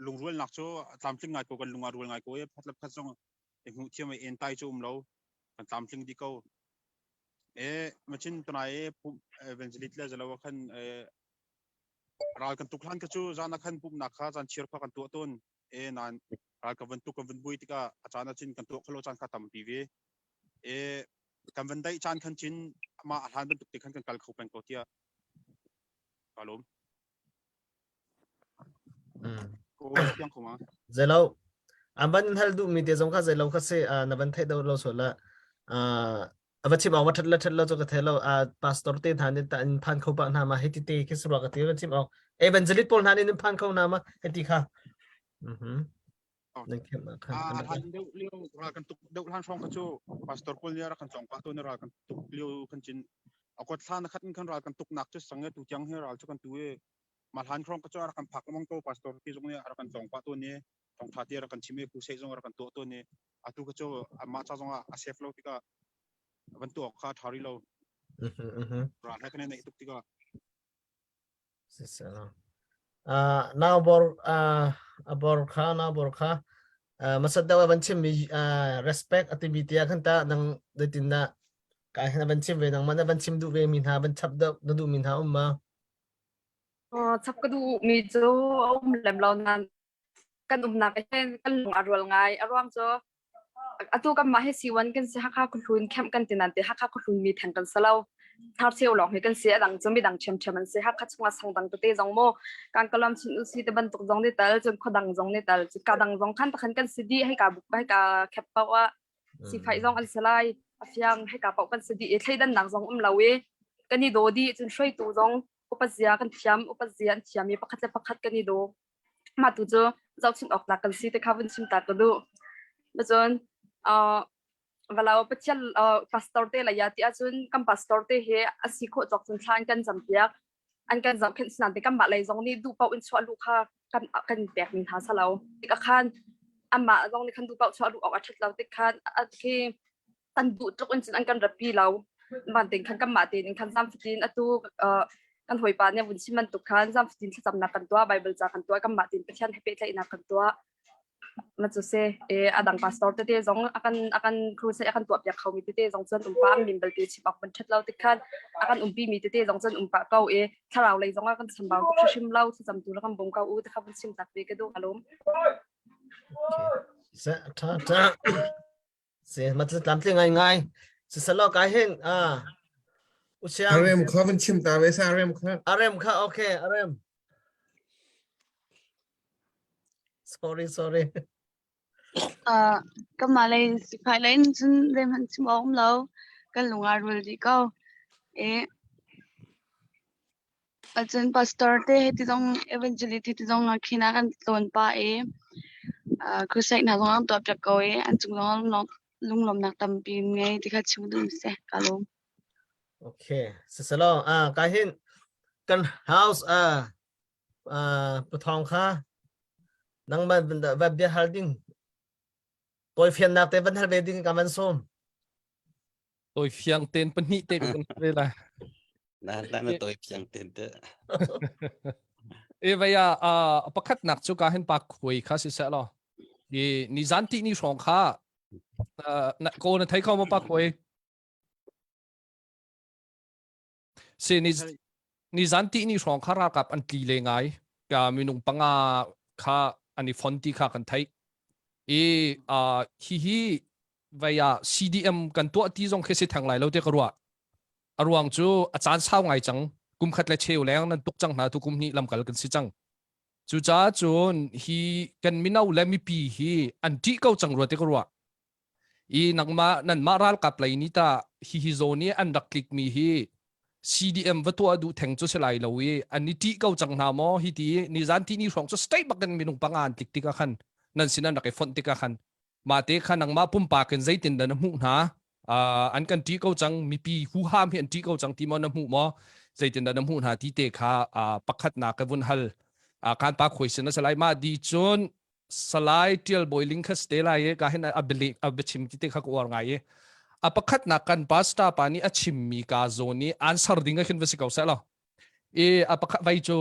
lungrualnak cu a tlamtling ngai ko kan lung a rual ngai ko i phat le phat zong i hmuh thiam i entai cu um lo kan tlamtling dih ko. E machin tunai i evangelist le zalo khan ral kan tuk hlan kha cu zan ah khan pumhnak kha zan chiar kha kan tuah tawn e nan ral kan van tuk kan van bui tikah a caan ah cun kan tuah kholo caan kha tampi ve e kan van daih caan khan cin amah a hlan bantuk te khan kan kal kho peng ko tiah ka lawm. Ko fiang ko ma. Zelo an van hal duh mi te zong kha zeilo kha si na van theih do lo so la a va chim awk va that la that lo chu ka the lo a pastor te hna nih ta in phan kho pa hna ma heti te khi surwa ka ti van chim awk evangelist pawl hna nih in phan kho hna ma heti kha mhm Nan khem ah khan A hlan deuh lio ral kan tuk deuh hlan hrawng kha cu pastor pawl nih rak kan cawng pah tawn i ral kan tuk lio khan cin a kot hlan khat in khan ral kan tuk nak cu sang e tu tiang hi ral cu kan tu i ma hlan hrawng kha cu a rak kan phak lengmang ko pastor ti zong nih a rak kan cawng pah tawn i thawngtha ti a rak kan chim i crusade zong a rak kan tuah tawn i atu kha cu amah ca zong ah a safe lo tikah van tuah kha a ṭha rih lo ral he kan i naih tuk tikah Uh, now bor uh, abor kha now bor kha uh, masat dawa van chim mi uh, respect atimi tia khan ta nang datin na ka hin van chim ve nang man van chim du ve mi hna van chap da na du mi hna um ma Uh, chap ka duh mi cu a um lem lo nan kan umnak hin kan lung a rual ngai a ruang cu atu kanmah hi C1 kan si Hakha khuahlun camp kan ti nain Hakha khuahlun mi theng kan si lo. Tharcheu lawng hi kan si a dang cu midang ṭhiamṭhiam an si Hakha chungah sang dang tete zong mu kan kalam chin usi te bantuk zong ni tal cun khuadang zong ni tal cu ka dang zong khan takhan kan si dih hei ka buk hei ka khep paoh ah sifai zong an si lai a fiang hei ka paoh kan si dih i thleidannak zong um lo i kan i daw dih cun hruaitu zong upat zia kan thiam upat zia an thiam i pakhat le pakhat kan i daw Mah tu cu zohchunh awk tlak kan si ti kha vun chim ta ka duh. Cun uh, valau Pathian uh, pastor te la ya ti ahcun kan pastor te he a si khawh cawk cun thla an kan campiak an kan zohkhenh sinan te kanmah lei zong nih duh paoh in chuah lu kha kan kan pek mi hna salo tik ah khan amah zong nih khan duh paoh chuah lu awk a ṭhat lo tik khan a khi kan duh tluk in cun an kan rapi lo van tein khan kanmah tein khan zam fatin atu uh, kan hawipa nih vun chim bantuk khan zam fatin thlacamnak kan tuah bible ca kan tuah kanmah tein pathian he pehtlaihnak kan tuah ma cu se e adang pastor tete zong akan akan crusade akan tuah piak khomi tete zong cun umpa min belte chim awk ban that lo tik khan akan umpi mi tete zong cun umpa ko e thlarau lei zong akan chambau tuk hrim lo thlacam tu kan bum ko u te kha vun chim tak ve ka du alum Se tha tha Si ma cu tlamtling ngai ngai. Siselaw kai hin ah usiang Arem kha van chim ta ve sa arem kha. Arem kha okay arem. Sorry sorry. Uh, kanmah lei sifai lei in cun zeihmanh chim awk um lo. Kan lung aa rual dih ko. E, cun pastor te he ti zong evangelist he ti zong khin ah kan tlawn pah i uh, crusade hna zong an tuah piak ko i an cung zong lunglawmnak tampi ngei ti kha chim duh si ka lawm. Okay, sisalo ah ka hin kan house ah ah puthong kha nangmah va bia hal ding tawi fiannak te van hal ve ding ka van sawm. Tawi fiang ten pahnih te kan ve lai. Na na tawi fiang ten te. E vaya a pakhat nak chu ka hin pa khuai kha si se lo. Ni ni zan ti ni hrawng kha na ko na thei kho ma pa khuai. Si ni ni zan ti ni hrawng kha ralkap an tli le ngai ka minung panga kha an i fon ti kha kan theih i uh, hi hi vei ah CDM kan tuah ti zong khi si theng lai lo te ka ruah a ruang cu a caan sau ngai cang kum khat le cheu leng nan tuk cang hna tu kum hnih lamkal kan si cang cucaah cun hi kan mino le mipi hi an ṭih ko cang rua te ka ruah I nangmah nanmah ralkap lei nih tah hihi zawn i an rak tlikmi hi CDM va tuah duh theng cu si lai lo i an i ṭih ko cang hna maw hi ti nizan ti ni hrawng cu state bak in minung panga an tlik tikah khan nan sin an rak i fonh tikah khan mah te kha nangmah pumpak in zeitin dah na hmuh hna uh, an kan ṭih ko cang mipi huham hi an ṭih ko cang ti maw na hmuh maw zeitin dah na hmuh hna ti te kha uh, pakhatnak ka vun hal uh, kan pa khoi sin a si lai mah di cun Salai Tial Bawi Ling kha ste lai i ka hin a bialik a biachim ti te kha ka uar ngai i a pakhatnak kan pastor pa nih a chimmi ka zawn i answer ding a khin va si ko seh lo i a pakhat vai cu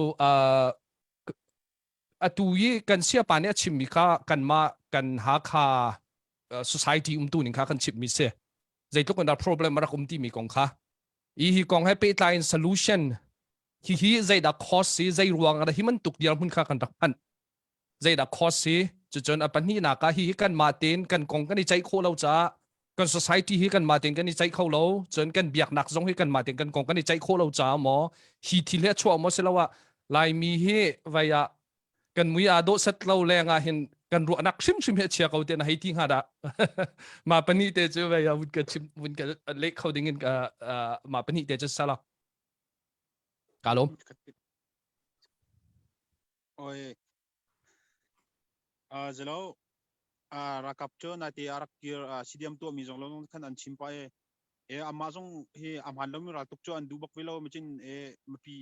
atu i kan siapa nih a chimmi kha kanmah kan Hakha society umtu ning kha kan chimmi si zeitluk in dah problem a rak um timi kong kha i hi kong he pehtlai in solution hi hi zeidah cause si zei ruang ah hi bantuk dirhmun kha kan rak phanh zeidah cause si cucun a pahnihnak ah hihi kanmah tein kan kong kan i ceih khawh lo caah kan society hi kanmah tein kan i ceih kho lo cun kan biaknak zong hi kanmah tein kan kong kan i ceih khawh lo caah maw hi thil hi a chuah maw siloah Laimi hi vai ah kan mui aa dawh set lo leng ah hin kan ruahnak hrimhrim hi a chia ko te na hei ti hnga dah ma pahnih te cu vai ah vun ka chim vun ka leh kho ding in ka ma pahnih te cu sala ka lawm Oi. Uh, zelo uh, rakap cu nate a rak kir uh, CDM tuah mi zong lo khan an chim pa e e amah zong hi a hman lomi ral tuk cu an duh bak ve lo machin e mipi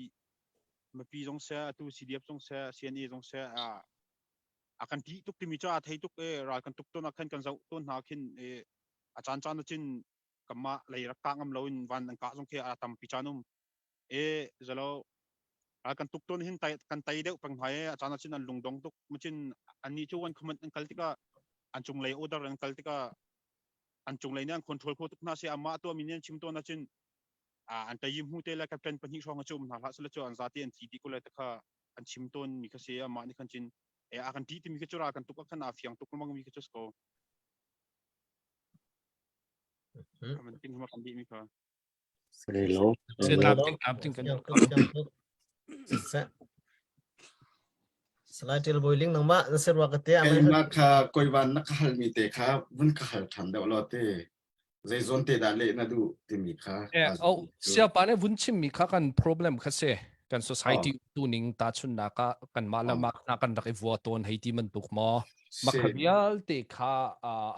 mipi zong se atu CDF zong se CNA zong se a a kan ti tuk timi cu a thei tuk e ral kan tuk ton ah khan kan zoh ton hna khin e a caan caan cun kanmah lei rak kah ngam loin van an kah zong khi a tampi caan um e zalo ral kan tuk tawn hin tai kan tai deuh peng hna e a caan ah cun an lungdong tuk machin annih cu an comment an kal tikah an cunglei order an kal tikah an cunglei nih an control kho tuk hna si amah tuah mi nih an chim tawn ahcun an tayim hu te le captain pahnih hrawng cu um hna hlah sele cu an zati an thi dih ko lai te kha an chim tawn mi kha si amah nih khan cin e a kan ti timi kha cu ra kan tuk ah khan a fiang tuk lengmang mi kha cu ko man ting hma kan di mi kha Hello. Salai Ṭil Bawi Ling nangmah na sirwa ka te Keimah kha koivan na ka halmi te kha vun ka hal ṭhan deuh law te zei zawn te dah leh na duh timi kha Eh, oh, siapa nih vun chimmi kha kan problem kha si kan society tu ning ta chunnak ah kan mah le mah na kan rak i vua tawn hei ti bantuk maw makha vialte kha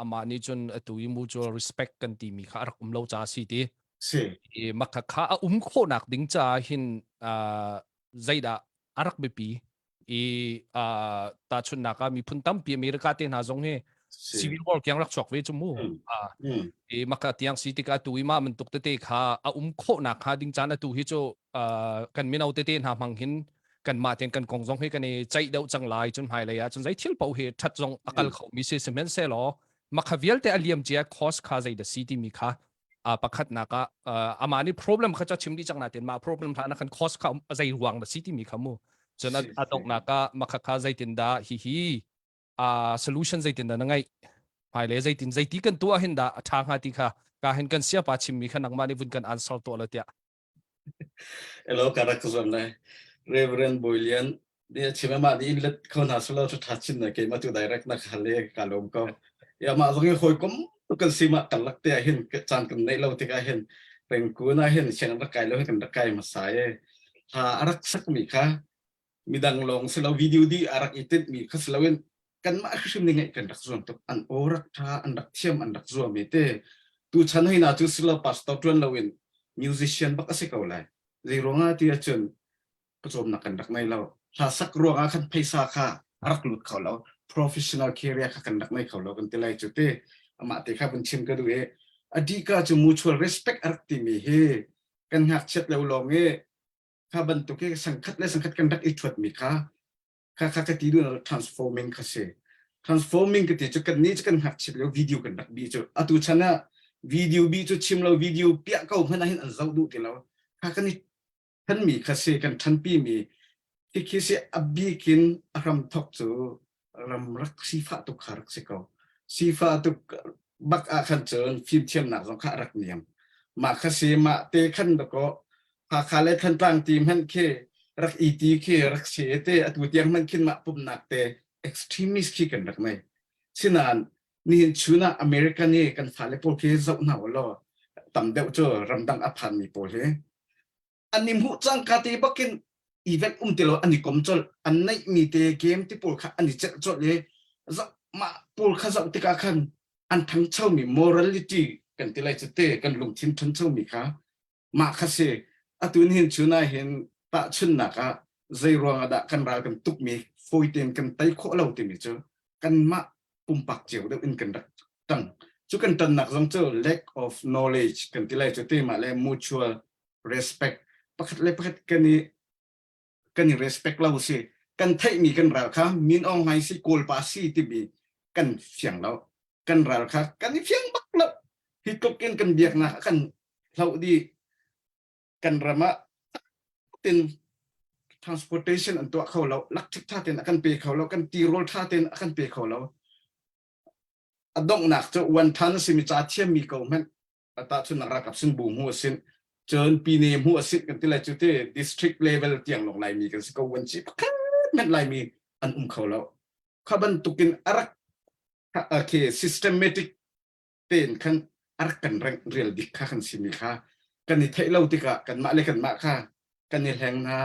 amah nih cun atu i mutual respect kan timi kha a rak um lo ca si ti Si. I makha kha a um khawhnak ding caah hin uh, zeidah a rak biapi i uh, tahchunhnak ah miphun tampi America te hna zong hi civil war kiang rak chuak ve cu mu uh, i maka tiang si tikah tu i ma bantuk tete kha a um khawhnak kha ding caan atu hi cu uh, kan mino tete hna hmang hin kan mah ten kan kong zong hi kan i ceih deuh cang lai cun hmailei ah cun zei thil paoh hi that zong a kal kho mi si sihmanhsehlaw makha vialte a liam cia cost kha zei da si timi kha uh, pakhatnak ah uh, amah nih problem kha cha chim dih cang natin mah problem hla na kan cost kha zei ruang na si timi kha mu cun a donghnak ah makha kha zeitin dah hi hi uh, solution zeitin dah na ngeih hmailei zeitin zeiti kan tuah hin dah a ṭha hnga ti kha ka hin kan siapa chimmi kha nangmah nih vun kan answer tuah lo tiah Hello, ka rak zuam lai. Reverend Boilian, ni chim ama ni in let kho na solo tha chin na ke ma tu direct na khale ka lom ko. Ya mah zong hi hawikom kan si mah karlak te ah hin caan kan neih lo tikah hin Rengkun ah hin sianginn rak kai lo hin kan rak kai hmasa i hla a rak sakmi kha midang lawng si lo video di a rak i tinh mi kha si loin kanmah hrimhrim nih ngeih kan rak zuam tuk an aw rak ṭha an rak thiam an rak zuam i te tu chan hei na cu si lo pastor ṭuan loin musician bak a si ko lai zei ruangah ti ahcun pawcawmnak kan rak ngei lo hla sak ruangah khan phaisa kha a rak lut kho lo professional career kha kan rak ngei kho lo kan ti lai cu te amah te kha vun chim ka duh i adika cu mutual respect a rak timi hi kan ngakchiat lo lawng i kha bantuk hi sangkhat le sangkhat kan rak i thuat mi kha kha kha ka ti duh transforming kha si transforming ka ti cu kan ni cu kan ngakchiat lio video kan rak bi cu atu chan ah video bi cu chim lo video piah ko hmanh ah hin an zoh duh ti lo kha kan i thanmi kha si kan thanpi mi khi khi si a bikin a hram thok cu ram rak sifah tuk kha rak si ko sifah tuk bak ah khan cun fimthiamnak zong kha a rak niam mah kha si mah te khan dakaw Hakha le Thantlang ti hmanh khi rak i ti khi rak si te atu tiang hmanh khin mah pumnak te extremist khi kan rak nei sinan nihin chun ah American i kan fale pawl khi zoh hna law tam deuh cu ramdang a phanmi pawl hi an i hmuh cangka te bakin event um ti lo an i kom colh an neih mi te game ti pawl kha an i celh colh i mah pawl kha zoh tikah khan an ṭhangchomi morality kan ti lai cu te kan lungthin ṭhanchomi kha mah kha si atu hin chun ah hin tahchunnak ah zei ruang ah dah kan ral kan tukmi fawi tein kan tei khawh lo timi cu kanmah pumpak cio deuh in kan rak ṭang cu kan ṭannak zong cu lack of knowledge kan ti lai cu te mah le mutual respect pakhat le pakhat kan i kan i respect lo si kan theihmi kan ral kha min aung hlaing si kawlpa si timi kan fiang lo kan ral kha kan i fiang bak lo hi tluk in kan biaknak kan hloh dih kan ram ah tin transportation an tuah kho lo lakṭhik tha ten a kan pe kho lo kan tirawl tha ten a kan pe kho lo a donghnak cu wan than a simi ca thiammi ko hmanh tahchunnak ralkap sin bu hmu a sin cun pine hmu a sin kan ti lai cu te district level tiang lawng laimi kan si ko wan ci pakhat hmanh laimi an um kho lo kha bantukin a rak okay systematic tein khan a rak kan rengh rial dik kha kan simi kha kan i theih lo tikah kanmah le kanmah kha kan i hleng hna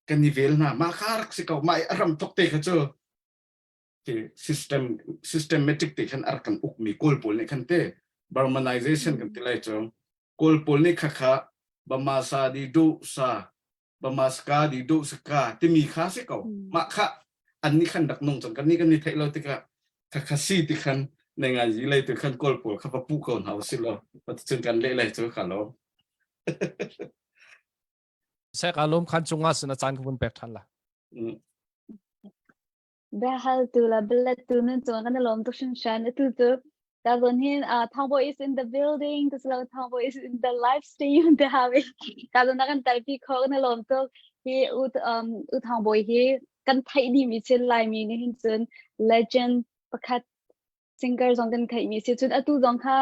kan i vel hna mah kha rak si ko mah i a ram thok te kha cu system systematic te khan a rak kan ukmi kawl pawl nih khan te Burmanization kan ti lai cu kawl pawl nih kha kha Bamasa di du sa Bamaska di du saka timi kha si ko mah kha an nih khan rak nung cang kan nih kan i theih lo tikah kha kha si ti khan nei ngai yi lei tu khan kawl pawl kha va puh ko hna usih law cun kan leh lai cu kha lo Sek alom khan cungah sin a caan ka vun pek than la. Biahal tu la bialet tu nan cung kan i lawm tuk hringhran. Atu cu ta zawn hin uh, Thangbo is in the building tu lo Thangbo is in the live stream te hawi. Ta zawn na kan talpi kho kan i lawm tuk. Hi u um u Thangbo hi kan theih dih mi chin Laimi nih hin cun legend pakhat singer zong kan theih mi si cun atu zong kha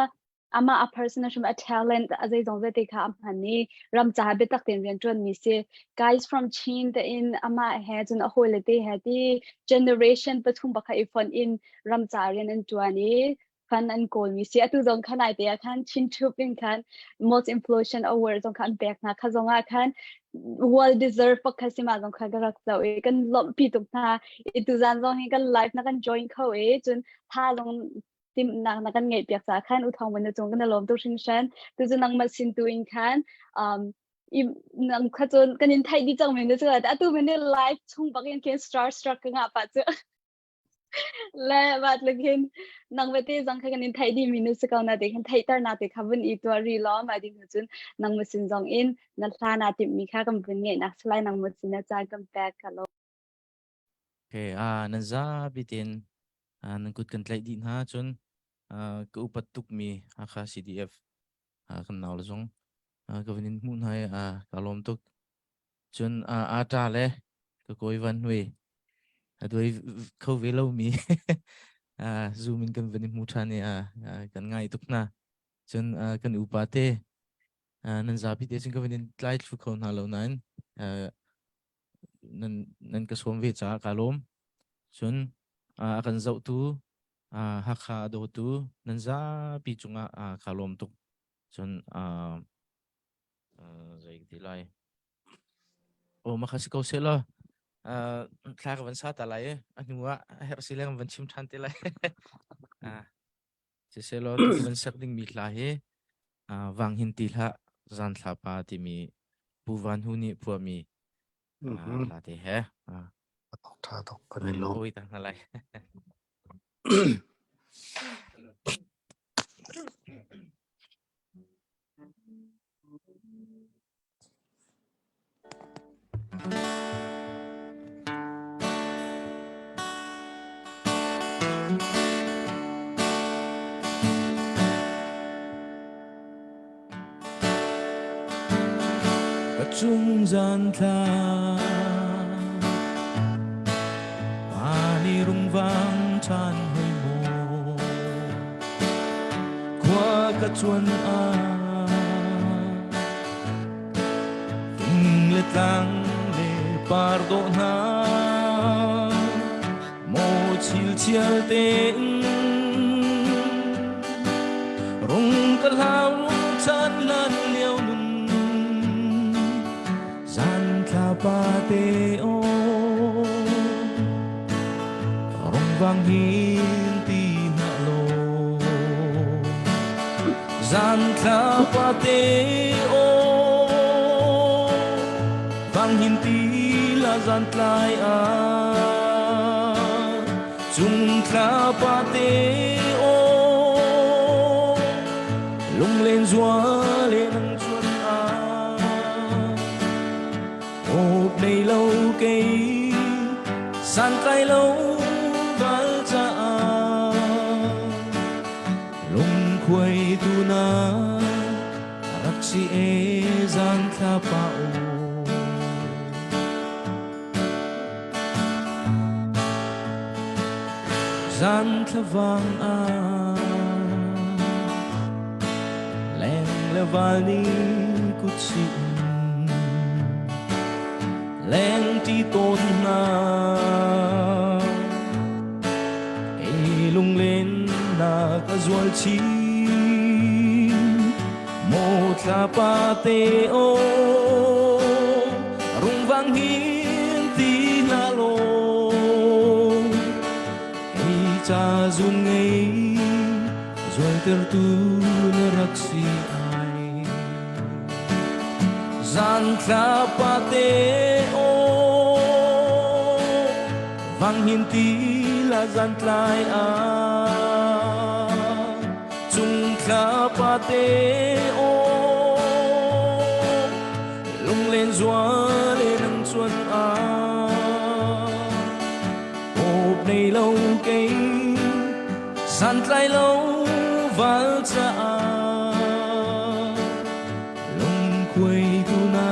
amah a person hrim a talent a zeizong vialte kha a hman i ram caah biatak tein rian ṭuan mi si guys from Chin te in amah he cun a hawile te he ti generation pathum pakhat i fonh in ram caah rian an ṭuan i fund an kawl mi si atu zong khan ai te ah khan Chin Troop in khan most influential award zong kha an pek hna kha zong ah khan well deserved pakhat si ma zong kha ka rak zoh i kan lawmhpi tuk hna i tuzan zong hi kan live na kan join kho i cun tha zong timhnak na kan ngeih piak caah khan u thawng na cung kan i lawm tuk hringhran tu cu nangmah sin tu in khan um nang kha cun kan in theih dih cang men cu atu men live chung bak in khin star struck ka ngah pa cu le wat le khin nang ve te zong kha kan in theih dih mi nu si ko na te khin theihter na te kha vun i tuah ri law ma ding cun nang ma sin zong in na hla na timh mi kha kan vun ngeih nak salai nang ma sin na caan kan pek ka lo Okay, ah nan zapi tein ah, nan kut kan tlaih dih hna cun ah, ka upat tukmi Hakha CDF ah, kan nau le zong ah, ka van in hmuh hna i ah, ka lawm tuk. Cun ah, ata le ka kawi van hui a duai kho ve lomi ah, Zoom in kan van i hmu ṭhan i ah, ah, kan ngai tuk hna. Cun ah, kan upa te ah, nan zapi te cun ka van in tlai thlu kho hna lo nain ah, nan nan ka sawm ve caah kaa lawm. Cun a kan zohtu Hakha a dawtu nan zapi cungah kaa lawm tuk. Cun zei ka ti lai. Aw makha si ko seh law thla ka van sa ta lai i a hnu ah a herh si leng van chim ṭhan te lai. Siselaw tu van sak dingmi hla hi Vang hin ti hlah zan thla pa timi Pu Van Hu nih phuahmi hla te he. Tha tuk kan i lawm. Oi ta hna lai. Ka cung zan thla Pani rungvang ṭhan hoi maw Khua ka cuan ah Fing le tlang le par dawh hna maw chilchial tein rung ka hlau chan lan lio nun zan thla pa te o rung vang hin ti na lo zan thla pa te o vang hin ti la zan tlai a cung thla pa te o lunglen zual le nang chuan a Awp nei lo kei santlai lo val caah lungkhuai tu na rak si e zan thla pa o Zan thlavang ah leng le val ni kut sin leng ti tawn hna kei lunglen na ka zual chin maw thla pa te o rungvang hin ti hla law kei ca zun ngei zualtertu na rak si ai. Zan thla pate o vang hin ti la zan tlai a cung thla pate o lunglen zual e nang chuan a Awp nei lo kei santlai lo val caah lungkhuai tu na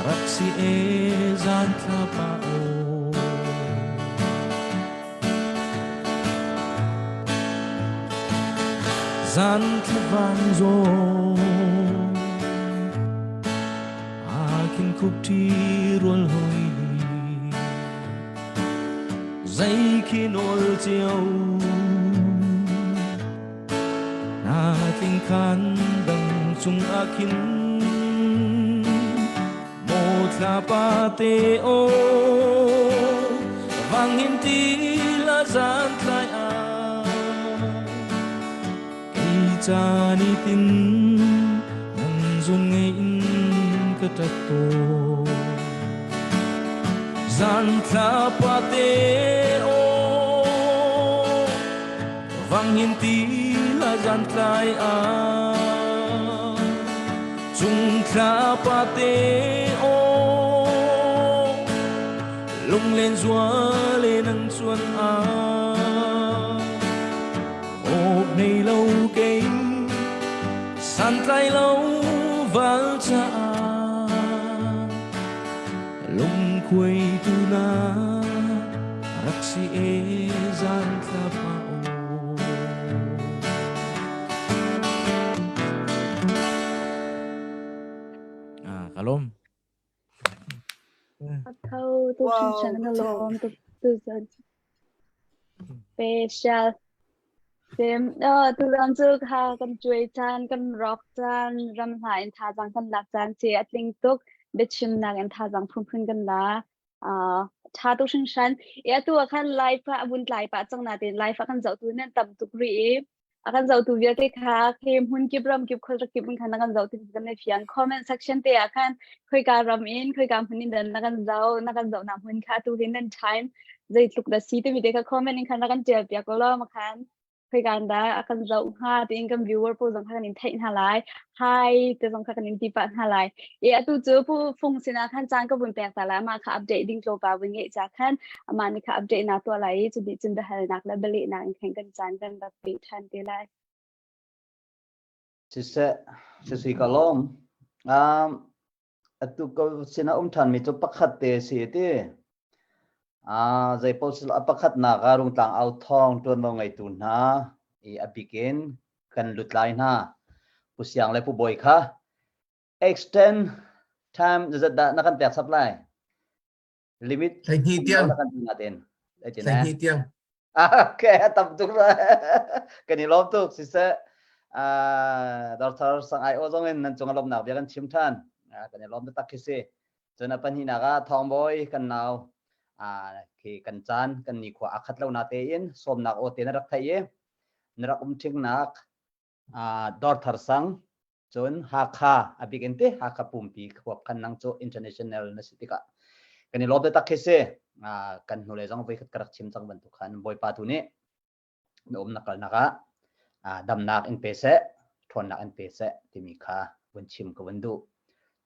rak si e zan thla pa o zan thla vang zo a khin khup thi rual hoi ni Zei khi nawl cio na tling khan dang cung ah khin maw thla pa te o vang hin ti la zan tlai a Kei ca ni tin nang zun ngei in ka ṭap tawn. Zan thla pate aw vang hin ti la zan tlai a cung thla pate aw lunglen zual e nang chuan a Awp nei lo kei santlai lo val caah lungkhuai tu na rak si e zan thla pa o Ah, kalom. A tho tu Wow, hringhran na good lawm tu tu zan. Special. Sim, oh, tuzan cu kha kan cuai caan, kan rock caan, ram hla in thazaang kan lak caan si a tling tuk. Biachimnak in thazaang phunphun kan la. Uh, tha tuk hringhran. E atu ah khan live kha a vun tlai pah cang natin live ah kan zohtu nan tam tuk rih i a kan zohtu vialte kha khi hmun kip ram kip khua kip in khan na kan zoh ti kan i fiang. Comment section te ah khan khoika ram in khoika hmun in dan na kan zoh na kan zoh na hmun kha tu hin nan time zeitluk dah si timi te kha comment in khan rak kan tial piak law ma khan khoika dah a kan zoh hnga tiin kan viewer pawl zong kha kan in theih hna lai hi te zong kha kan in ti pah hna lai e atu cu pu fung sinah khan caan ka vun pek ta lai amah kha update ding tlawpa vun ngeih ca khan amah nih kha update na tuah lai i cu dih cun biahalnak le bialehnak in khan kan caan kan rak pe ṭhan te lai Siseh, sisi ka lawm. Um, atu ko sinah um ṭhanmi cu pakhat te a si ti. Ah, zeipaoh silo a pakhatnak ah Rungtlang au thawng ṭuanvo ngeitu hna i a bik in kan lutlai hna. Pu Siang le Pu Bawi kha extend time zat dah na kan pek sap lai? Limit 12 tiang. na kan ti natin. 12 tiang. Okay, a tam tuk la. Kan i lawm tuk siseh. Uh, Dr. Sang Ai O zong in nan cung a lawmnak bia kan chim than. Uh, kan i lawm taktak khi si. Cun a pahnihnak ah Thawngbawi kan nau uh, khi kan caan kan nikhua a khat lo na tein sawmnak aw te na rak theih i na rak um ṭhingnak uh, Dawrthar Sang Cun Hakha a bik in te Hakha pumpi khuap khan nang cu international na si tikah kan i lawm taktak khi si. Kan hnulei zong voikhat ka rak chim cang bantuk khan Bawipa tu nih na um na kalnak ah damnak in pe seh, ṭhawnnak in pe seh timi kha vun chim ka vun duh.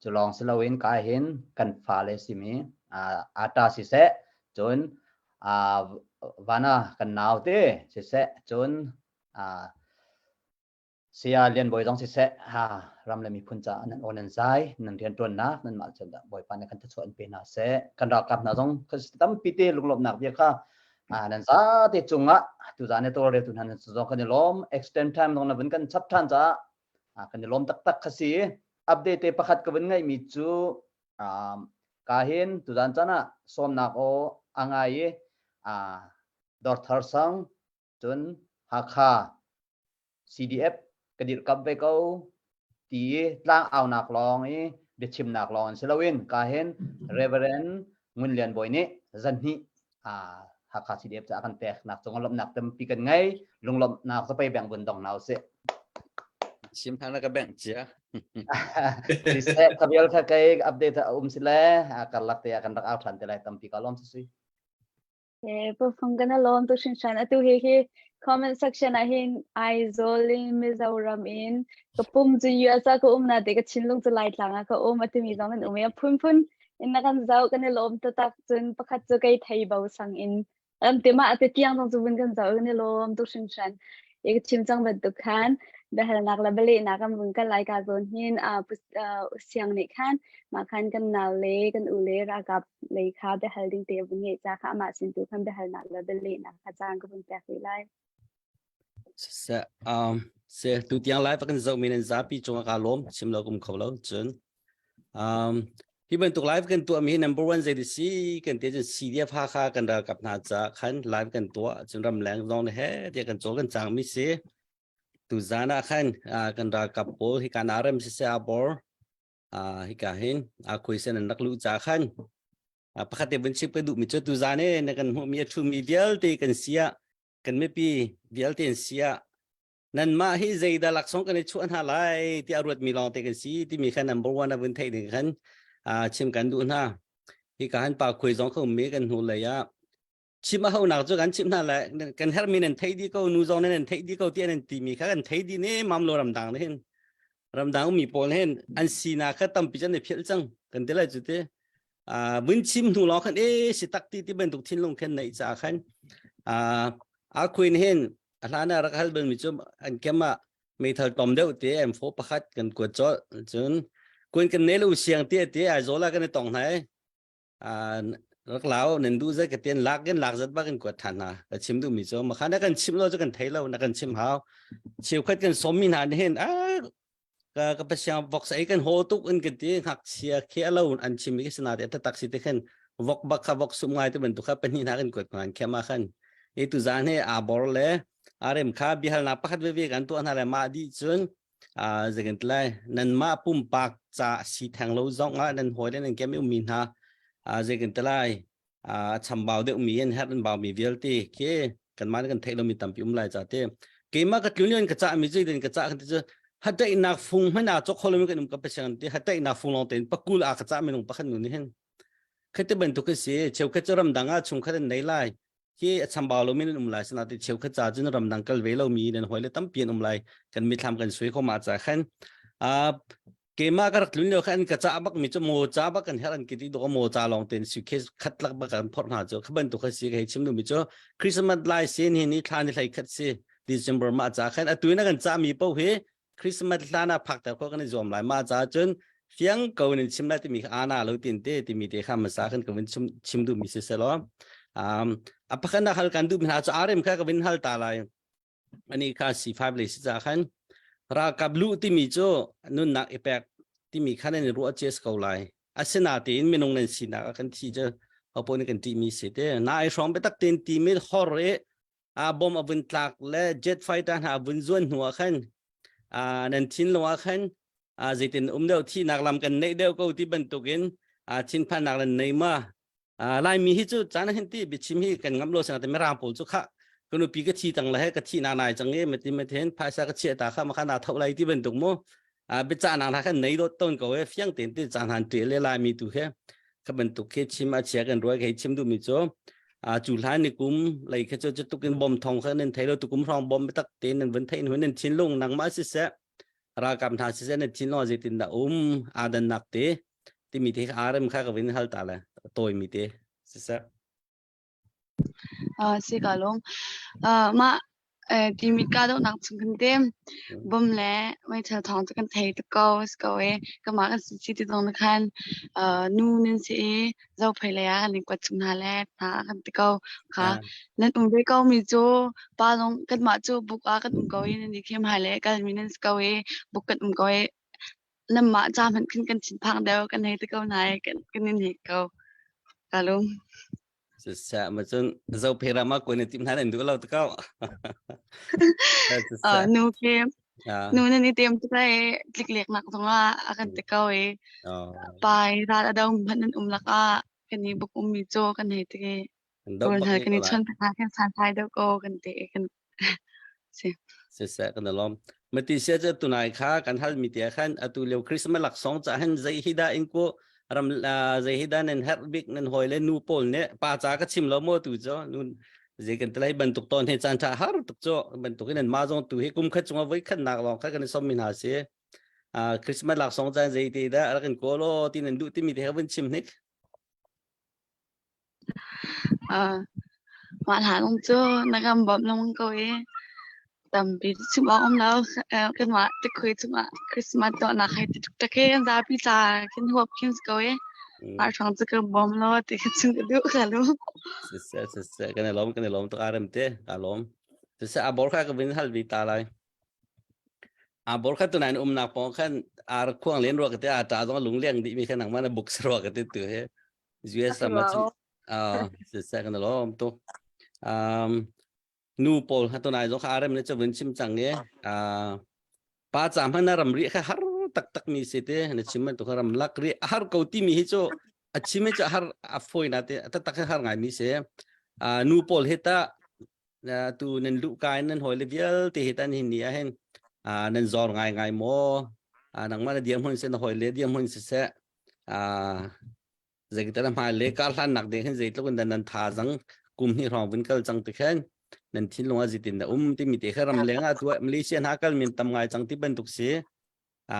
Cu lawng si loin ka hin kan fale simi ata siseh, cun vana kan nau te siseh, cun Saya Lian Bawi zong siseh, ha ram le miphun caah nan aw nan zai, nan rianṭuannak nanmah cu Bawipa nih kan thluachuah in pe hna seh. Kan ralkap hna zong tampi te lunglawmhnak bia kha nan zate cungah tuzaan i tawlreltu hna nan zong kan i lawm. Extend time zong na vun kan chap ṭhan caah kan i lawm taktak kha si. Update te pakhat ka vun ngeihmi cu ka hin tuzaan caan ah sawmnak aw a ngai i Dawrthar sang cun Hakha CDF ka dirhkamh ve ko ti i tlang aunak lawng i biachimnak lawng in si loin ka hin Reverend Ngun Lian Bawi nih zanhnih Hakha CDF caah kan peknak cung lawmhnak tampi kan ngei lunglawmhnak zapei beng vun dong hna usih. Sim thang na ka bengh cia. Siseh kha vial kha kei update a um si le karlak te ah kan rak au ṭhan te lai tampi ka lawm si si. Okay, pafung kan alawm tu hringhran. Atu hi hi comment section ah hin Aizawl in Mizoram in ka pum cu US ah ka um na te ka thinlung cu Laitlang ah ka um atimi zong an um i a phunphun in na kan zoh kan i lawm taktak cun pakhat cu kei thei bo sang in ram te ma ate tiang zong cu vun kan zoh kan i lawm tuk hringhran. I ka chim cang bantuk khan biahalnak le bialehnak kan vun kal lai ka zawn hin siang nih khan mah khan kan nau le kan u le ralkap lei kha biahal ding te vun ngeih ca kha amah sin tu khan biahalnak le bialehnak kha caan ka vun pek rih lai. Se um se tu tiang live kan zoh mi nan zapi cungah ka lawm chim lo kum kho lo cun um hi bantuk live kan tuah mi hi number one zei si kan te cun CDF Hakha kan ralkap hna ca khan live kan tuah cun ramleng zong he tiah kan cawl kan cang mi si tu zan ah khan kan ralkap pawl hi kan RM siseh abor hika hin a khuisen an rak luh ca khan pakhat te vun chim ka duh mi cu tu zan e na kan hmuh mi a thu mi vialte kan sia kan mipi vialte an sia nanmah hi zeidah laksawng kan i chuah hna lai tiah ruat mi lawng te kan si timi khan number one a vun theih ding khan chim kan duh hna hi ka han pa khui zong kha ummi kan hnu lei ah chim a honak cu kan chim hna le kan hermi nan thei di ko nu zong nan thei di ko tiah nan timi kha kan thei di ne mam lo ramdang ne hin ramdang ummi pawl hin an sinak kha tampi chan ne philh cang kan ti lai cu ti vun chim hnu lawng khan e si tak ti ti bantuk thinlung khan nei ca khan a queen hin a hlan ah rak hal bal mi cu an kem ah meithal tom deuh te M4 pakhat kan kuat cawlh cun kun kan ne lo siang te te Aizawl ah kan i tong hna rak lau nan duh zat ka tian lak in lak zat ba kan kuat than hna ka chim duh mi cu makha na kan chim lo cu kan thei lo na kan chim hau cheukhat kan som mi hna nih hin a ka ka pasiang vok sai kan ho tuk in kan ti ngakchia khi alo an chim mi sina te tak si te khan vok bak kha vok sum ngai te bantuk kha pahnih hna kan kuat ngan khema khan. E tu zan he aa bor le arem kha biahalnak pakhat veve kan tuah hna le mah dih cun zeikan ti lai nanmah pumpak ca si theng lo zong ah nan hawi le nan kem i ummi hna zeikan ti lai a chambau deuh mi an herh an bau mi vialte khi kanmah nih kan theih lomi tampi um lai ca te keimah ka tlun in ka cah mi cu in ka cah kan ti cu hataihnak fung hmanh aa cawk kho lomi kan um ka pasiang ti hataihnak fung lawng tein pakul aa ka cah minung pakhat nu nih hin khati bantuk si cheukhat cu ramdang ah chungkhat an nei lai khi a chambau lomi nan um lai sinain cheukhat ca cun ramdang kal ve lomi nan hawi le tampi an um lai kan mithlam kan sui kho ma ca khan keimah ka rak tlun lio khan ka ca bak mi cu maw ca bak kan herh an ki ti do maw ca lawng ten suitcase khat lak bak kan phorh hna cu kha bantuk kha si ka hei chim duhmi cu Christmas lai sin hi ni thla ni hlei khat si December ma ca khan atu na kan ca mi po hi Christmas hlan ah phak ter kho kan i zuam lai ma ca cun fiang ko in chim lai timi kha ana lo tin te timi te kha masa khan ka vin chim chim duhmi si selaw um a pakhat na hal kan duh mi hna cu arem kha ka vin hal ta lai ani kha C5 le si ca khan ralkap luh timi cu nunnak i pek timi khan an i ruah cia ko lai asinatein minung nan sinak ah kan thi cu hopo nih kan ṭihmi si te na ai hrawng biatak tein timi hor i a bom a vun tlak le jet fighter hna a vun zuan hnu ah khan nan thin lo ah khan zeitin um deuh thihnak lam kan neih deuh ko ti bantukin thinphannak nan nei ma Laimi hi cu caan hin ti biachim hi kan ngam lo sang te mirang pawl cu kha ka nupi ka thi tang le he ka thi na nai chang e mati ma then phaisa ka chia ta kha ma kha na tho lai ti bantuk mu bicha na khan nei dot ton ko e fiang ten ti caan han te le Laimi tu he kha bantuk khi chim a chia kan ruai khi chim du mi chu a chu hlan ni kum lei kha chu tukin bom thong kha nan thei lo tukum hrong bom tak te nan vun thein hun nan thin lung nang ma si se ralkap hna si se nan thin lo zeitin da um adan nak te timi te RM kha ka vin hal ta le tawi mi te siseh. Uh, si ka lung. Uh, mah eh, timi ka do nak chung kan tem bom le meithal thawng cu kan thei tuk ko si ko e kamah kan si si ti zong na khan uh, nu nan si i zophei lei ah kan in kuat chung hna le hna kan ti ko kha nan um ve ko mi cu pa zong kanmah cu buk ah kan um ko i nan i khem hai le kal mi nan si ko i buk kan um ko i Nanmah ca hmanh khin kan thinphang deuh kan hei ti ko hna i kan kan in hei ko. Ka lung. Siseh ma cun zophei ram ah kuan in tim hna nan duh lo te ko. Uh, nu khi nu nan i tem tuk i tliklek nak zongah a kan ti ko i pa i ral a do hmanh nan um lakah kan i buk ummi cu kan hei ti i Kawl hna kan i chon hna kan santhai deuh ko kan ti i kan si. Siseh kan lawm. Mati sia cu tunai kha kan hal mi tia khan atu lio Christmas laksawng ca hin zei hi dah in ku ram zei hi dah nan herh bik nan hawi le nu pawl nih pa ca ka chim lo mo tu cu nun zei kan tlai bantuk ton he caan tha har tuk cu bantuk in nan ma zong tu hi kum khat chunga voi khat nak lawng kha kan i som mi hna si Christmas laksawng caan zei te dah rak in kawl aw ti nan duh timi te kha vun chim hnik Uh, mah hla lung cu na kan bawmh lengmang ko i tampi cu chim awk um lo. Uh, kanmah tikhui chungah Christmas tuahnak hei ti tuk he kan zapi ca khin huap khin si ko i mah hrawng cu kan bawm law ti kha chim ka duh ka lu. Siseh siseh kan i lawm kan i lawm tuk arem te ka lawm. Siseh a bor kha ka vin hal vi ta lai. A bor kha tunain umnak pawng khan ar khuang len rua ka te a ta zong lung leng dih mi kha nangmah na buk rua ka te tu he. US ram ah cun siseh kan lawm tuk. Um, nu pawl ha tunai zong kha arem ne chu vun chim cang e. Pa ca hman na ram ri kha har taktak mi si te na chim man tu kha ram lak ri har ko ti mi hi chu a chim chu har a foi na te taktak har ngai mi se. Nu pawl he ta tu nan lu kai nan hoi le vialte hi tan hin ni ah hin nan zor ngai ngai maw nangmah na diam hun se na hoi le diam hun se se zeitin hmai le kar hlan nak ding hin zeitluk in nan tha zang kum hnih hrawng vun kal cang ti khan nan thinlung ah zeitin na um timi te kha ram leng ah tu Malaysia hna kal min tam ngai cang ti bantuk si a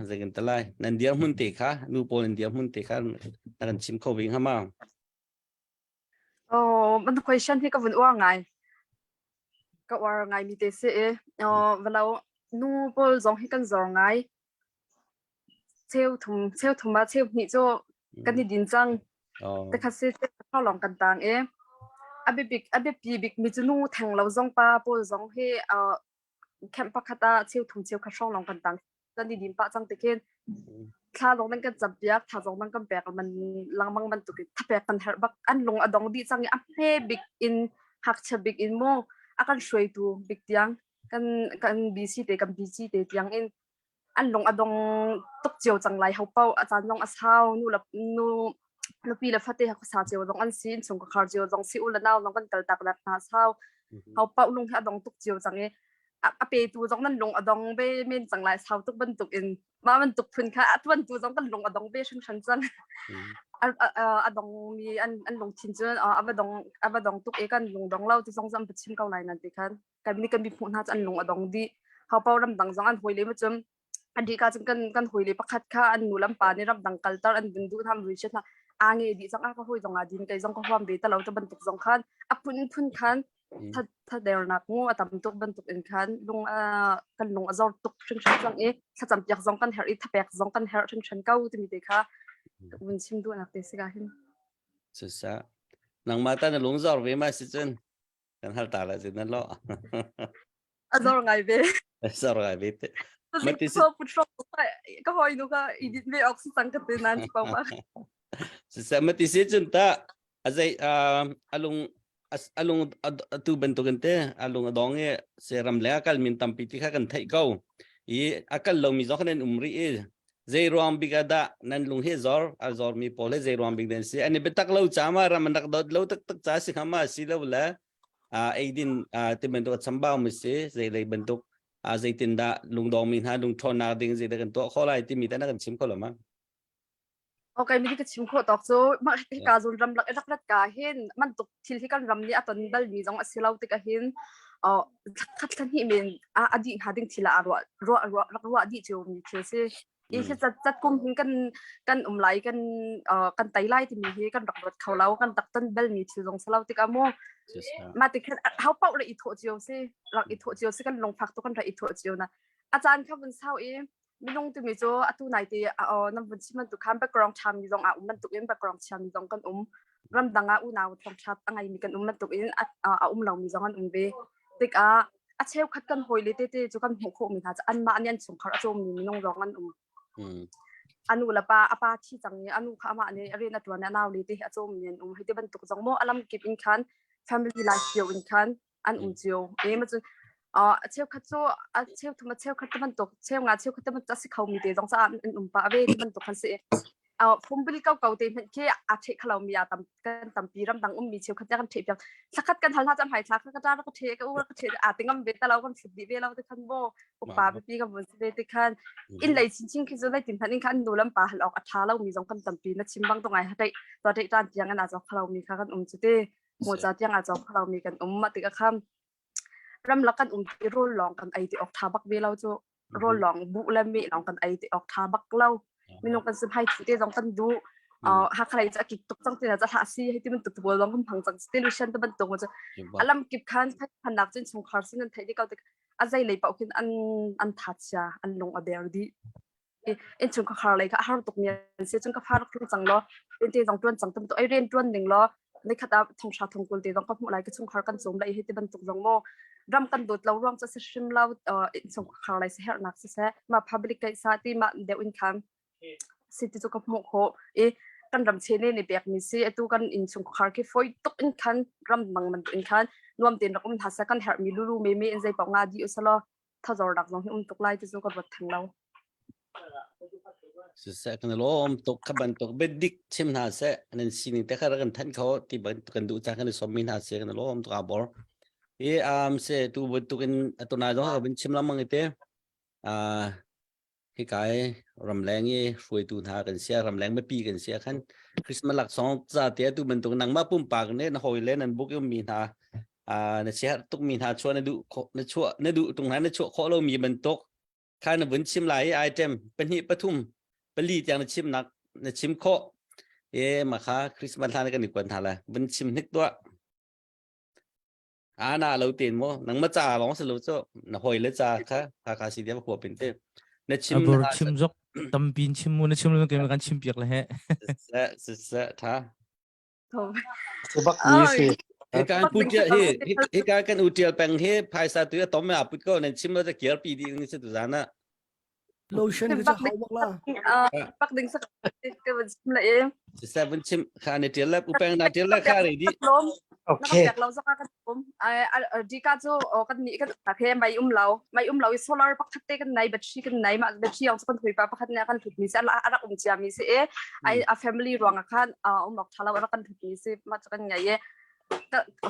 zeitin talai nan dir hmun te kha nu pawl nan dir hmun te kha na kan chim kho ving hama Oh, man question hi ka vun uar ngai. Ka uar ngai mi te si e. Oh, valo nu pawl zong hi kan zor ngai. Cheu thum cheu thum ah cheu hnih cu kan i din cang. Oh. Te khat si te lawng kan tang e. A biabik a biapi bik mi cu nu theng lo zong pa pawl zong hi uh, camp pakhat ah cheu thum cheu khat hrawng lawng kan tang. Kan i din pah cang te khin thla zong nan kan campiak tha zong nan kan pek man langmang bantuk in thapek kan herh bak an lung a dong dih cang i a hme bik in. Hakcha bik in mu a kan hruaitu bik tiang kan kan BC te kan BC te tiang in an lung a dong tuk cio cang lai ho pau a caan zong a sau nu le nu nupi le fate ha khuasa cio zong an si innchung khar cio zong si u le nau zong kan kal tak nak hna sau ho pau lung hi a dong tuk cio cang i a petu zong nan lung a dong ve men cang lai sau tuk bantuk in mah bantuk phun kha a tuantu zong kan lung a dong ve hringhran cang a dong mi an an lungthin cu a va dong a va dong tuk e kan lung dong lo ti zong zam chim ko lai nan ti khan kan ni kan mi hmuh hna cu an lung a dong dih ho pau ramdang zong an hoi le ma cun an di ka cun kan kan hoi le pakhat kha an nu lam pa nih ramdang kaltar an vun duh tham rui shet na a nge di zong a ka hoi zong a din kai zong ka huam ve ta lo ta bantuk zong khan a phun phun khan tha tha dernak mu a tam tuk bantuk in khan lung a kan lung a zor tuk hringhran cang i thlacam piak zong kan herh i thapek zong kan herh hringhran ko timi te kha vun chim duhnak te si ka hin Sisa nangmah ta na lung zor ve ma si cun kan hal ta la zin nan lo a zor ngai ve a zor ngai ve te mati si put ka hoi nu ka idit ve ok si cang ka te nan pa ma si mati si cun ta azai alung alung atu bantukin te alung adong i se ram le akal min tampi ti kha kan theih ko i akal lo mi zong kan um ri i zei ruang bik ah dah nan lung hi zor a zor mi pawl hi zei ruang bik den si ani biatak lo cha ma ram an rak dot lo tak tak cha si khama si lo le a eidin ti bantuk chambau mi si zei lei bantuk a zeitin dah lungdong mi hna lung ṭhawnnak ding zei dah kan tuah kho lai timi te na kan chim kho lo ma Okay, mi ka chim khawh tawk cu mah hika zun ram lak rak rat ka hin man tuk thil hi kan ram nih a ton bal mi zong a si lo tik ah hin khat thla hnih men a a dih hnga ding thil ah ruah ruah ruah rak ruah dih cio mi thil si i hi cat cat kum hin kan kan um lai kan kan tai lai timi hi kan rak ruat kho lo kan rak ton bal mi thil zong si lo tik ah mu ma ti khan hau pauh le i thawh cio si rak i thawh cio si kan lungfak tu kan rak i thawh cio na a caan kha vun sau i minung timi cu atu nai te nan vun chim bantuk khan background ṭhami zong a um bantuk in background chiami zong kan um ramdang ah unau thawngṭha a ngeimi kan um bantuk in a um lomi zong an um ve tikah a cheukhat kan hawile tete cu kan hmuh khawhmi hna cu anmah nih an chungkhar a cawmmi minung zong an um anu le pa a pa thi cang i anu kha amah nih rian a ṭuan i a nau le te hi a cawmmi an um hei ti bantuk zong maw a lam kip in khan family life cio in khan an um cio e ma cun a cheukhat cu a cheuthum a cheukhat te bantuk cheu nga cheukhat te bantuk a si kho mi te zong ca an um pa ve te bantuk kan si phumbil ko ko te hmanh khi a the khalo mi a tam kan tampi ram dang um mi cheukhat kan the piak thlakhat kan hal hna cham hai thla ka ta ka the ka u ka the a tingam ve ta lo kan thut di ve lo te khan bo upa pi ka vun ve te khan in lei chin chin khi zo lai tin phan in khan nu lam pa hal ok a tha lo mi zong kan tampi na chim bang to ngai ha dei to dei tan tiang an a zo khalo mi kha kan um chu te Hmuca tiang aa cawk kho lomi kan um. Mah tikah khan ramlak kan um ti rawl lawng kan ei ti awk ṭha bak ve lo cu. Rawl lawng buh le meh lawng kan ei ti awk ṭha bak lo. Minung kan si hmai thu te zong kan duh. Hakha lei cu a kik tuk cang ti na ca hlah si hei ti bantuk pawl zong kan hmang cang ti Lucian te bantuk cu alam kip khan phannak cun chungkhar sin an theih dih ko tik a zei lei paoh khin an an tha chia an lung a der dih. Innchungkhar lei kha a har tukmi an si cun ka fa rak tlung cang law rian te zong ṭuan cang tam ai rian ṭuan ning law nikhat ah thonghra thongkul te zong ka hmuh lai ka chungkhar kan cawm lai hi ti bantuk zong maw ram kan dawt lo ruang cu si hrim lo innchungkhar lei si herhnak siseh ma public kai sa ti ma deuh in khan si ti cu ka hmuh khawh i kan ram che ne ne pek mi si atu kan innchungkhar khi foi tuk in khan ram mang man in khan nuam ten rak um hna sa kan herh mi lulu me me in zei pau nga di usalo thazornak zong hi um tuk lai ti cu ka ruat theng lo. Siseh kan lawm tuk kha bantuk biadik chim hna seh nan sining te kha rak kan thanh kho ti bantuk kan duh cang kan i sawmmi hna si kan lawm tuk a bor. I um se tu bantuk in atuna zong ka bin chim lamang ite uh hika i ramleng i hruaitu hna kan sia ramleng mipi kan sia khan Christmas laksawng ca te tu bantuk nangmah pumpak ne na hawi le nan buk mi hna na siaherh tukmi hna chuah na duh na chuah na duh tung hna na chuah khawh lomi bantuk kha na vun chim lai i item pahnih pathum pali tiang na chim nak na chim khawh e ma kha Christmas hlan kan i kuan hna la vun chim hnik tuah ana lo ten mo nang ma cha long se lo cho na hoi le cha kha kha kha si dia khua pin te na chim abor chim zok tampin chim mu na chim lo kan chim piak le he se se se tha Bak mi si. Hika kan pu hi hika kan u tial peng hi phaisa tu a tom a put ko nan chim lo ta kiar pi ding ni se tu zana. Lotion ka cha hau bak la. Pak ding sak ka van chim la e. Se van chim kha ne tial la u peng na tial la kha re di. Na ka pek lo zong ah kan um. Dika cu kan nih kan ta khe mei um lo. Mei um lo i solar pakhat te kan nei, battery kan nei, mah battery yong cu kan huipa pakhat nih a kan hlut mi si, a rak um cia mi si i ai a family ruang ah khan um awk tha lo a rak kan hlut mi si mah cu kan ngei i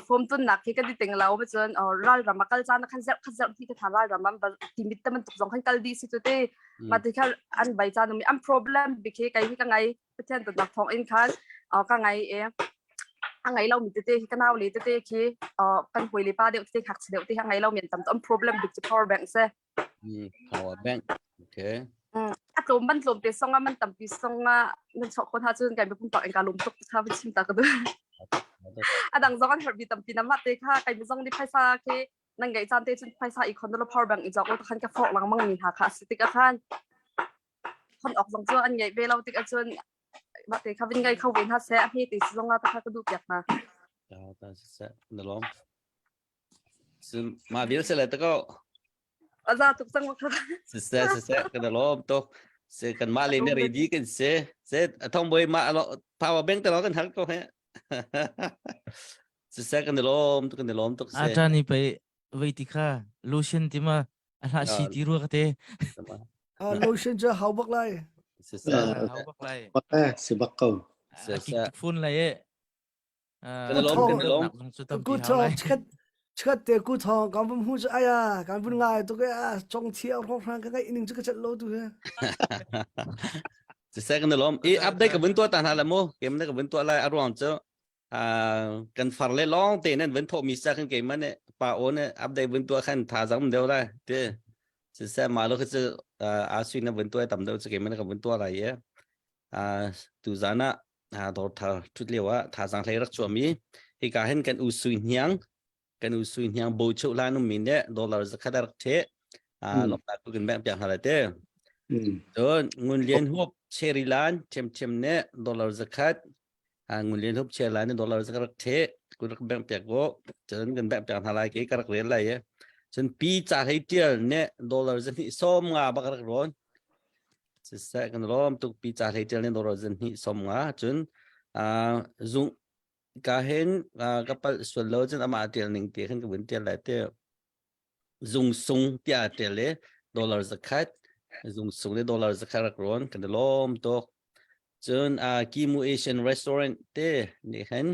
form tun nak khi kan ti ting lo ma cun ral ram a kal caan khan zerh khat zerh ti te tha ral ram am ti mit te man tuk zong khan kal di si cu te ma ti kha an bai caan um an problem bi khi kai hi ka ngai Pathian dawtnak thawng in khan ka ngai i a ngei lomi tete hi ka nau le tete khi kan hawi le pa deuh tete ngakchia deuh te hi a ngei lomi an tam an problem bik cu power bank si. Power bank. Okay. A tlawm man tlawm te song ah man tampi song ah nan chok khon ha cun kai mi pumpak in ka lum tuk kha va chim ta ka du. A dang zong an herh mi tampi na mah te kha kai mi zong nih phaisa khi nan ngeih caan te cun phaisa i khon power bank i jok khan ka fork lengmang mi hna kha a si tik ah khan khon awk zong cu an ngeih ve lo tik ahcun mah te kha vin ngei kho ve hna seh a hme te si zong ah ta kha ka duh piak hna. Ta ta seh na lawm. Sim ma bil se le ta ko. Aza tuk cang ma kha. Si se si se kan lawm tuk. Se kan ma le ne ready kan se se thong boi ma lo power bank te lo kan hal ko he. Si se kan lawm tuk kan lawm tuk se. Ata ni pe vei ti kha lotion ti ma a hlah si ti rua ka te. Ah, lotion cu hau bak lai. Hau bak lai. Si bak ko. A kik tuk phun lai e. Kan lawm kan lawm. Ku thong chat chat te ku thong kan vum hu chu aya kan vun ngai tu ke a chong thi a rong rang ka ngai ning chu ka chat lo tu he. Si se kan lawm. I update ka vun tua ta hna la mu. Kem na ka vun tua lai a ruang cu kan far le long te nan vun thawh mi sa kan keimah nih pa o nih update vun tuah khan thazang um deuh lai ti siseh mah lo khi cu a sui na vun tuah tam deuh cu keimah nih ka vun tuah lai i tu zan ah dawr thar thut lio ah thazang hlei rak chuah mi hika hin kan u sui hniang kan u sui hniang bo chuh lan um mi nih dollar zakhat a rak the lawmnak tu kan bengh piak hna lai te cun ngun lian hup cherry lan ṭhiam ṭhiam nih dollar zakhat ngun lian hup cherry lan nih dollar zakhat rak the kun rak bengh piak ko cun kan bengh piak hna lai ke ka rak rel lai e cun pi ca hlei tial nih dollar zahnih sawm nga bak rak rawn siseh kan lawm tuk pi ca hlei tial nih dollar zahnih sawm nga cun zung Ka hin ka palh sual lo cun amah a ṭial ning te khan ka vun ṭial lai te. Zung sung tiah a ṭial i dollar zakhat zung sung le dollar zakhat rak rawn kan i lawm tuk. Cun uh, Kimu Asian Restaurant te nih hin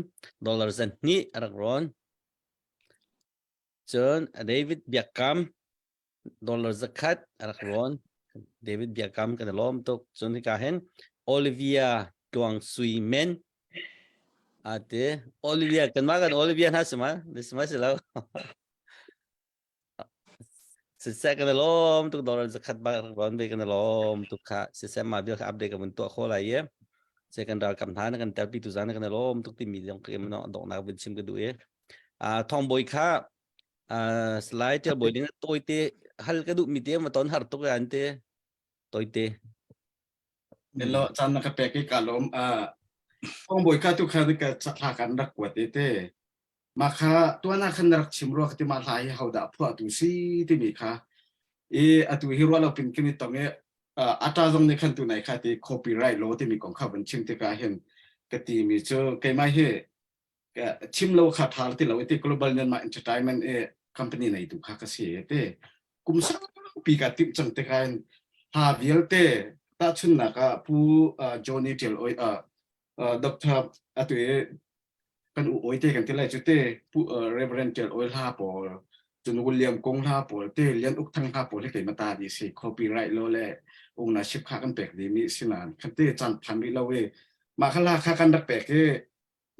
dollar zahnih a rak rawn. Cun David Biakam dollar zakhat a rak rawn. David Biakam kan i lawm tuk. Cun hika hin Olivia Tuang Sui Men ate Olivia kan mah kan Olivia hna si ma si ma si lo siseh kan i lawm tuk dollar zakhat ba rak rawn ve kan i lawm tuk kha siseh ma bil kha update kan vun tuah kho lai i se kan ralkap hna na kan telpi tu zan kan i lawm tuk timi zong ka no donghnak vun chim ka duh i a thong boi kha Uh, slide tel boi ding toi te hal ka duh mi te ma ton har tuk an te toi te Nelo chan na ka pek i ka lom a phong boi ka tu kha ka thla kan rak kuat te te ma kha tuana khan rak chim ruak ti ma hla hi hoda phua tu si ti mi kha i atu hi ruwa lo pin kini tong e ata zong ne khan tu nai kha ti copyright law ti mi kong kha van chim te ka hin ka ti mi chu keimah hi chim lo kha tha ti lo ti global Myanmar entertainment e company nei tu kha ka si te kum pi ka tim chang te kain ha vialte ta chun na ka pu Johnny Tel oi Dr. atu e kan u oi te kan te lai chu te pu Reverend Tel oi hla pawl cun William Kong hla pawl te Lian Uk Thang hla pawl he keima ta di si copyright lo le ownership kha kan pek di mi sinan khan te chan phan ri lo e ma kha la kha kan rak pek e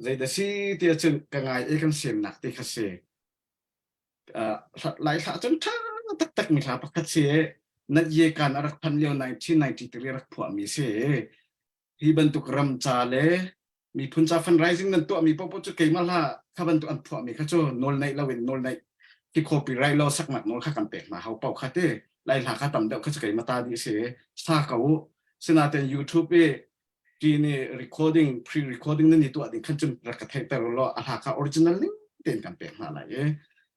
Zeidah si ti ahcun ka ngai i kan semnak ti kha si. Uh, lai thla cun ṭha taktak mi hla pakhat si i na ye kan a rak phan lio 1993 rak phuahmi si hi bantuk ram ca le miphun ca fundraising nan tuahmi paohpaoh cu keimah hla kha bantuk an phuahmi kha cu nawl neih loin nawl neih hi copyright law saknak nawl kha kan pek hna hau paoh kha te lai hla kha tam deuh kha cu keimah ta dih si sa ko u sinain YouTube i ti nih recording pre-recording nan i tuah ding khan cun rak ka theihter law a hla kha original ning tein kan pek hna lai i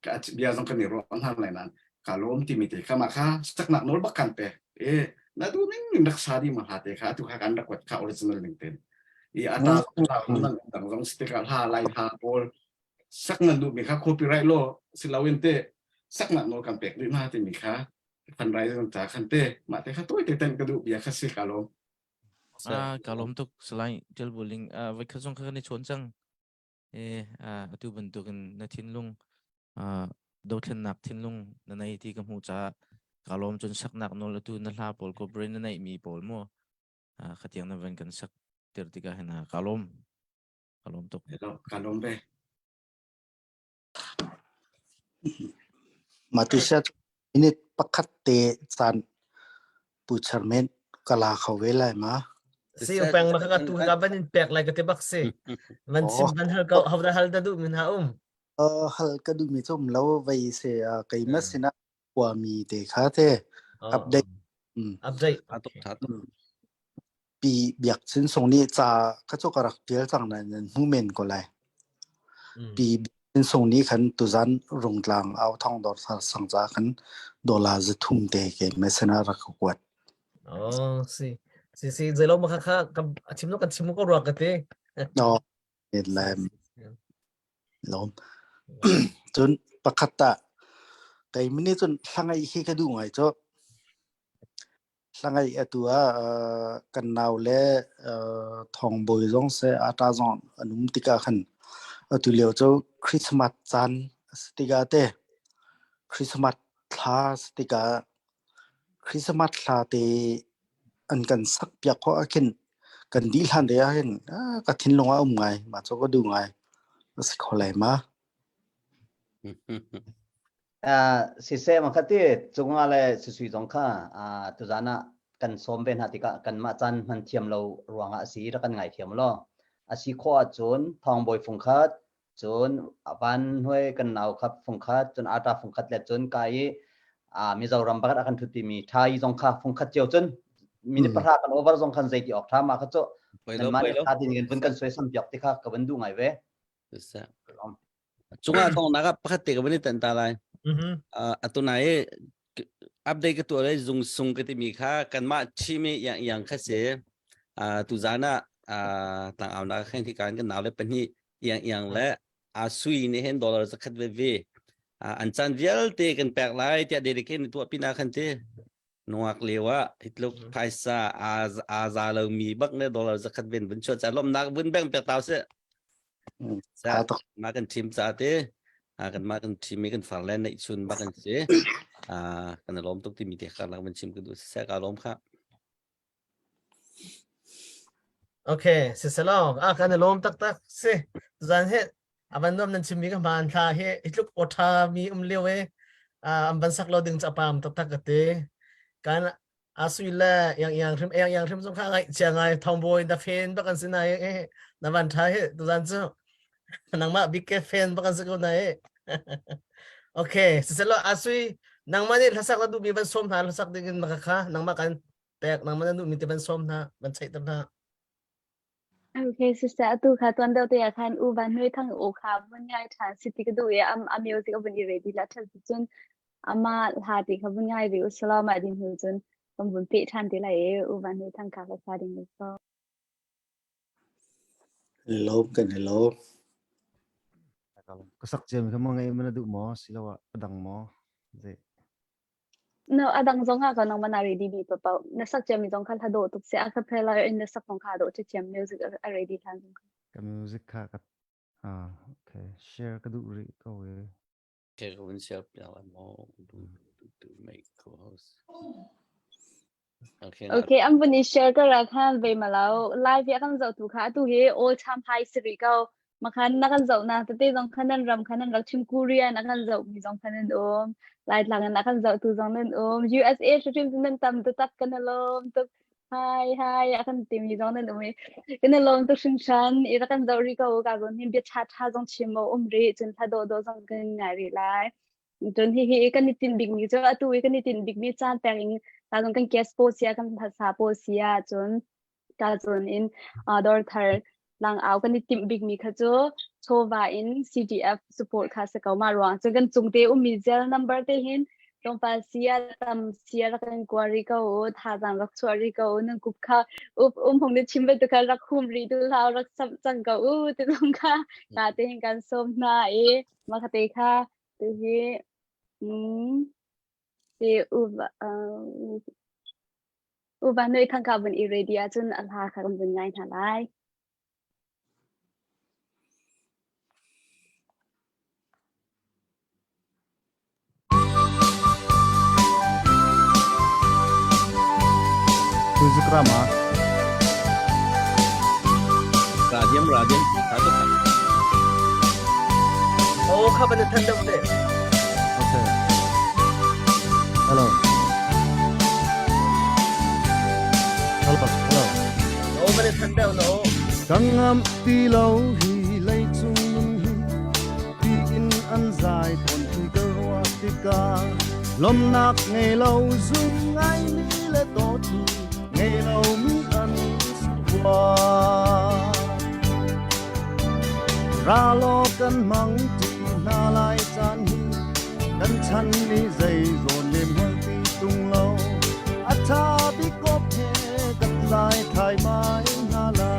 ka bia zong kan i ruah hna lai nan ka lawm timi te kha mah kha saknak nawl bak kan pek i na duh ning in rak sa ding ma hla te kha atu kha kan rak kuat kha original ning tein i ata dang zong si tikah hla lai hla pawl. sak nan duhmi kha copyright law si loin te saknak nawl kan pek rih hna timi kha fundraising ca khan te mah te kha tawi te ten ka duh bia kha si ka lawm. Ah, ka lawm tuk Salai Ṭial Buling. Ah, voi khat zong kha kan i chawn cang. E, ah, atu bantukin na thinlung ah, dothlennak thinlung na nei ti ka hmuh caah ka lawm cun saknak nawl atu na hla pawl ko brain na neih mi pawl mu ah, khatiang na van kan sak tir tikah hin ah, ka lawm. Ka lawm tuk. Ka lawm ve. Matisa minute pakhat te caan pu chairman ka la kho ve lai ma? Si peng ma ka tu ka ban in pek lai ka te bak si. Man sim ban hal ko hau da hal da du min ha um. Hal ka du mi chum lo vei se kai ma sina mi te kha te update update Pi Biak Cin Sung nih ca kha cu ka rak ṭial cang nain nan hmu men ko lai. Pi Biak Cin Sung nih khan tuzan Rungtlang au thong dor sang ca khan dollar 300 te ke mesen ah rak ka kuat. Oh, si. Si si zeilo ma kha kha ka chim no kan chim ko ruak ka te. No, le lom. Cun pakhat ta kei mini cun hlangai hi ka duh ngai cu. Hlangaih atu ah kan nau le thawngbawi zong seh ata zong an um tikah khan atu lio cu Christmas caan a si tikah te Christmas thla a si tikah Christmas thla te an kan sak piak khawh ah khin kan dih hlan te ah hin ka thinlung ah um ngai mah cu ka duh ngai a si kho lai ma? Siseh makhat i cungah le susui zong kha tuzan ah kan sawm ve hna tikah kanmah caan hman thiam lo ruangah a si rak kan ngaithiam law. A si khawh ahcun thawngbawi fungkhat, cun van hnuai kan nau kha fungkhat, cun ata fungkhat le cun ka i Mizoram pakhat a kan ṭhutpimi Ṭha i zong kha fungkhat cio cun minute pahra kan over zong khan zei ti awk ṭha ma kha cu nanmah nih ṭha tin vun kan suaisam piak ti kha ka van duh ngai ve. Cungah thawngnak ah pakhat te ka van i tan ta lai. Atu nai update ka tuah lai zung sung ka timi kha kanmah team i yang yang kha si. Tu zan ah tlang au nak khen hi kan kan nau le pahnih yang yang le a sui nih hin dollar zakhat ve ve. An caan vialte kan pek lai tiah dedicate tuah pina khan ti. Nungak lio ah hitluk phaisa aa za lomi bak ne dollar zakhat ven vun chuah ca lomnak vun beng pek tau seh. Sa mah kan team ca te kan mah kan team i kan far le neih chun bak an si. Kan i lawm tuk timi te karlak van chim ka duh siseh ka lawm kha. Okay, siselaw ah kan i lawm taktak si. Zan he avan nuam nan chimmi ka hmaan thla hi itluk awtha mi um lio e an van sak lo ding cha pam taktak ka te kan asui le yang yang hrim yang yang hrim zong kha ngai chia ngai thongbawi na fen bak an si nai e na van tha he tuzan cu nangmah big ke fan bak an si ko nai okay siselo asui nangmah nih hlasak la duhmi van som hna hlasak ding in maka kha nangmah kan pek nangmah na duhmi te van som hna van cheihter hna Okay, sister, atu kha tuan deuh te ah khan u van hnui thang u kha vun ngai ṭhan si ti ka duh i am a music a vun i ready la ṭhan si cun ama hla ti kha vun ngai ve u selaw mah din hnu cun kan vun peh ṭhan te lai i u van hnui thang kha ka sa ding so. Lawm kan i lawm. Ka sak ciami kha ma ngai mana duh maw siloah a dang maw? Zei. No, a dang zong ah ka nang mana ready bi pa pau. Na sak ciami zong kha hla dawh tuk se a cappella in na sak zong kha dawh thiam music a ready than zong kha. Ka music kha ka ah okay share ka duh rih ko e. Okay, ka vun share piak lai maw? Do do make co-host. Okay. Okay, an vun i share ka ra khan ve malau. Live ya kan zoh tu kha atu hi all time high siri ko. Makhan na kan zoh na tete zong khan nan ram khan nan rak chim Korea na kan zoh mi zong khan nan um. Lai tlang na kan zoh tu zong nan um. USA hrim nan tam tu tak kan lom tuk. Hi hi a kan ti mi zong nan um i kan lom tuk hringhran i ra kan zoh ri ko ka gon hin bia tha tha zong chim mo um ri cun thla do do zong kan ngai ri lai. Cun hihi kan i tinh bikmi cu atu i kan i tinh bikmi caan pek in ta zong kan guest pawl sia kan hlasa pawl sia cun ta cun in dawr thar lang au kan i timh bikmi kha cu chawva in CDF support kha si ko ma ruang cun kan cung te ummi gel number te hin Tlawmpal sia tam sia rak in kua rih ko u, thazaang rak chuah rih ko u, nan kup kha up um hung ni chim bantuk kha rak hum rih tu hlah rak samh cang ko u ti zong kha ka te hin kan sawm hna i mah kha te kha tu hi mm ti u u va noi thang ka vun i ready ahcun a hla kha kan vun ngai hna lai. Music rama. Radium radium tha tuk. Oh, kha ban than deuh te. Okay. Hello. Hello. Hello. Kangam ti lo hi leicung nun hi tiin an zai tawn ti ka ruah tikah lawmnak ngei lo zum ngai mi le dawtu ngei lo mi an si rua. Ra law kan hmang ti hna lai caan hi kan chan ni zei zawn lem hol ti tung lo a tha bik kop he kan zai thai mai hna la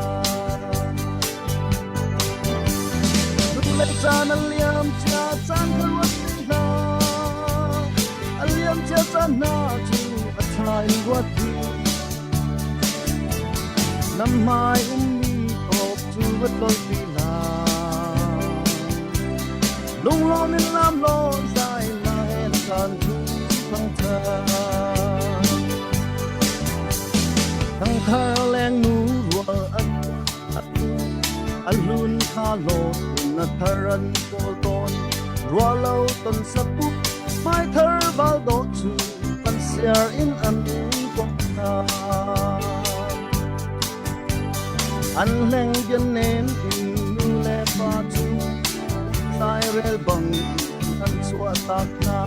Lei caan a liam cia caan kha ruat ti hna a liam cia caan hna cu a tha in ruat ti na hmai ummi kop cu va tlol ti hna Lunglawm in lam law zai na hen caan cu thangthar. Thangthar leng nu rual an an hlun kha lawt na thar an kawl tawn. Rua lo ton sapup mai thar val dawh cu kan siar in an kong hna. An hleng bian nem in nu le pa cu Sairel bang an chuah tak hna.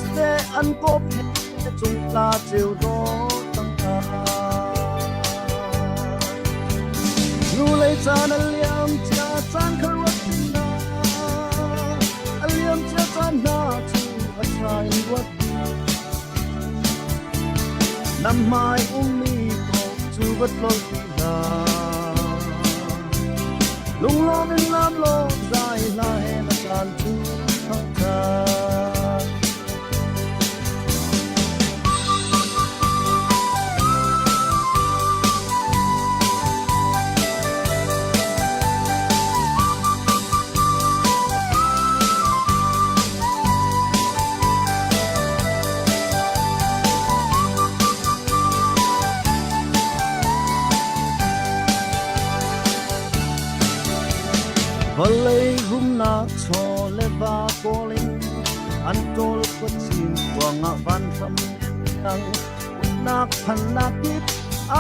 Siseh an kawp he cungtla ceu dawh cang hna. Nu lei caan a liam cia caan kha ruat ti hna. A liam cia caan hna cu a ṭha in ruat Na hmai ummi kong cu va tlol ti hlah. Lunglawm in lam law zai hla he na caan cu thangṭhat. Vawlei rumnak chaw le va kawl in an ṭawl khuachin kuangah vanhram tiang utnak phannak kip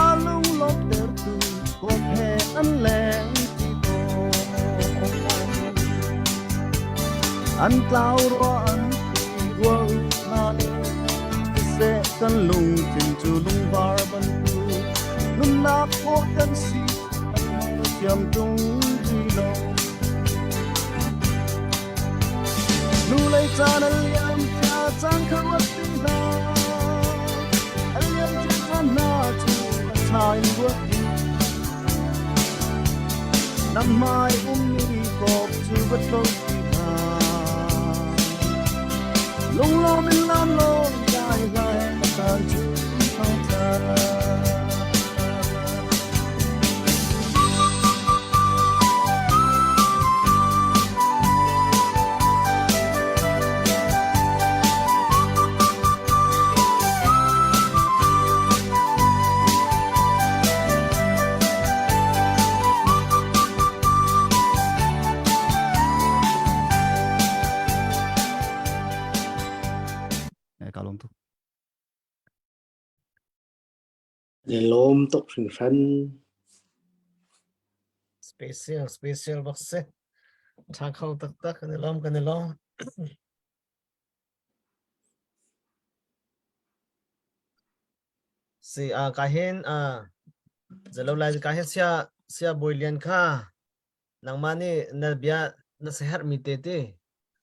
aa lunglawmhtertu kawp he an leng ti tawn. An tlau rua an ti rua hna nih siseh kan lungthin cu lungvar bantuk nunnak khawh kan si kan thiam ṭung ti lo. Nu lei caan a liam cia caan kha ruat ti hna a liam cia caan hna cu a ṭha in ruat Na hmai ummi kawp cu va tlol ti hna. Lunglawm in lam law dai lai a caan cu thangṭhat. Ka lawm tuk. Lawm tuk hringhran. Special, special bak si. Tha kho taktak kan i lawm kan i lawm. Si a ka hin a zalo lai ka hin sia sia bawi lian kha nangmah nih na bia na seherh mi te te.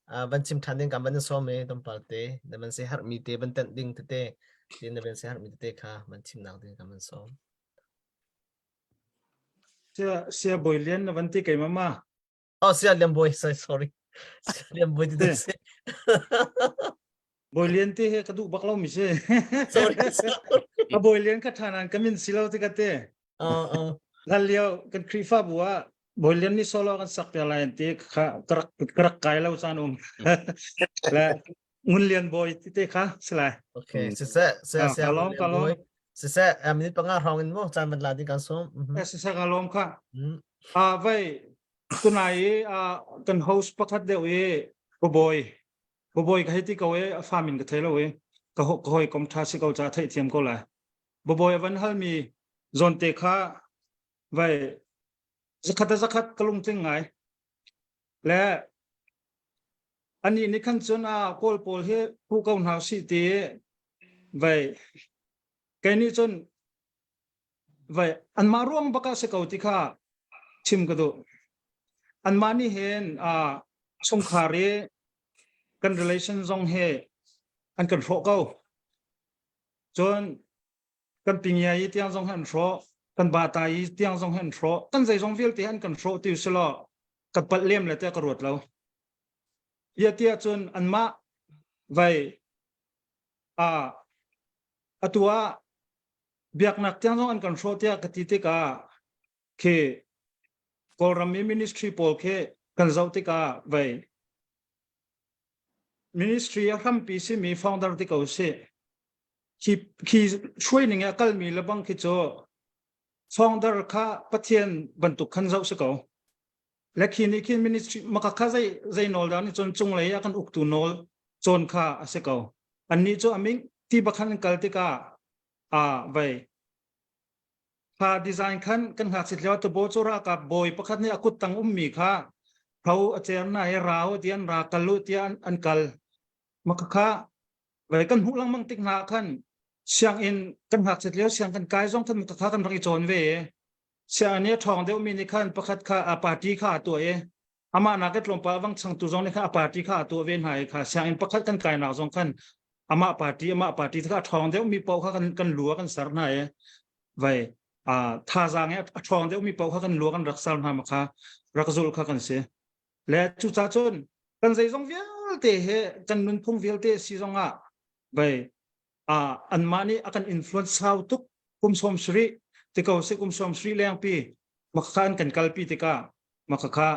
Van chim ṭhan ding kan van in sawm i tlawmpal te na van si harmi te van tenh ding tete ti na van si harmi tete kha van chimnak ding kan van sawm. Sia sia Bawi Lian na van ti kei mama. Oh sia Lian Bawi sorry sorry. Sia Lian Bawi ti tu si. Bawi Lian ti he ka duh bak lo mi si. Sorry sorry. A Bawi Lian ka ṭha nan ka min si lo ti ka te. Uh, uh. Hlan lio kan Khrihfabu ah Bawi Lian nih solo kan sak piak lai an ti kha ka rak ka rak kai lo caan um. Le Ngun Lian Bawi ti te kha si lai. Okay, siseh, siseh, Ah, siseh, ka lawm, ka lawm. Siseh, eh, minute panga hrawng in mu caan van la ding kan sum. Eh, siseh ka lawm kha. Ah, vai tunai i ah, kan host pakhat deuh i Babawi Babawi ka hei ti ko i a fa min ka thei lo i ka ho ka hawikom ṭha si ko caah theihthiam ko lai. Babawi a van halmi zawnte kha vai zakhat a zakhat ka lungtling ngai. Le anih nih khan cun a Kawl pawl hi phu ko hna usih ti vai kei nih cun vai anmah ruang bak ah si ko ti kha chim ka duh. Anmah nih hin uh, chungkhar i kan relation zong hi an kan hrawh ko. Cun kan pingia i tiang zong hi an hrawh, kan bata i tiang zong hi an hrawh, kan zeizong vialte an kan hrawh ti usilaw ka palh lem le tiah ka ruat lo. Ia tiah cun anmah vai uh, atu ah biaknak tiang zong an kan hrawh tiah ka ti tikah khi Kawlram i ministry pawl khi kan zoh tikah vei ministry a hrampi simi founder ti ko si khi khi hruai ning a kalmi le bang khi cu founder kha Pathian bantuk khan zoh si ko le khi nih khin ministry maka kha zei zei nawl dah nih cun cunglei a kan uktu nawl cawn kha a si ko annih cu aming ti bakhan an kal tikah a vei kha design khan kan ngakchit lio tubo cu ralkap bawi pakhat nih a kut tang ummi kha tho a cer na i rau ti an ra kal u tiah an kal maka kha vai kan hmuh lengmang tik hna khan sianginn kan ngakchit lio siang kan kai zong khan maka kha kan rak i cawn ve sianginn i a ṭhawng deuhmi nih khan pakhat kha a party kha a tuah i amah nak i tlawmpal vang changtu zong nih khan a party kha a tuah ve hna i kha sianginn pakhat kan kainak zong khan amah party amah party kha a ṭhawng deuhmi paoh kha kan kan lu ah kan ser hna i vai a thazaang i a ṭhawng deuhmi paoh kha kan lu ah kan rak ser hna ma kha rak zul kha kan si le cucaah cun kan zeizong vialte he kan nunphung vialte si zong ah vai anmah nih a kan influence sau tuk kum sawm sarih ti ko si kum sawm sarih lengpi makha an kan kalpi tikah makha kha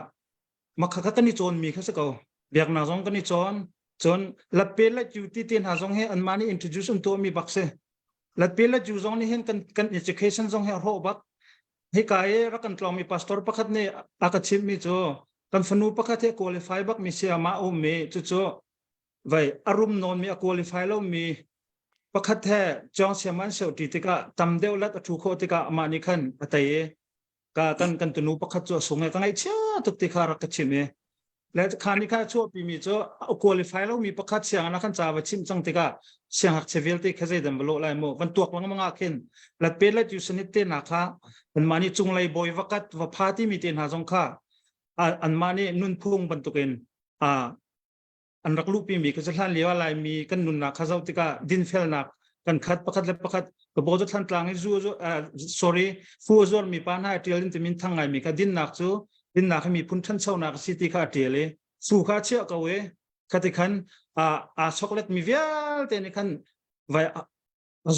makha kha kan i cawnmi kha si ko biaknak zong kan i cawn cun latpe latyu ti te hna zong hi anmah nih introduce an tuahmi bak si latpe latyu zong nih hin kan kan education zong hi a hrawh bak hika i rak kan tlawngmi pastor pakhat nih a ka chimhmi cu kan fanu pakhat hi qualify bak mi si amah a ummi cucu vai a rum nawnmi a qualify lomi pakhat he cawng siam an seu ti tikah tam deuh lat a thu khawh tikah amah nih khan a tei i ka kan kan tunu pakhat cu a sung i ka ngaihchia tuk ti kha rak ka chim i le kha ni kha chuahpi mi cu a qualify lomi pakhat sianginn ah khan ca va chimh cang tikah siangngakchia vialte kha zeidan va lawh lai mu van tuak lengmang ah khin lat pe lat yu sanit te na kha anmah nih cunglei bawi vakat va pha timi te hna zong kha anmah nih nunphung bantukin a an rak luhpi mi kha cu hlan lio ah Laimi kan nunnak kha zoh tikah dinfelnak kan khat pakhat le pakhat ka bo cu thlantlang i zu sorry fu a zuar mi pa hna a tial in timin thang ngai mi kha dinnak cu dinnak hi miphun ṭhanchonak a si ti kha a tial i fu kha a chiah ko i khati khan aa choklet mi vialte nih khan vai a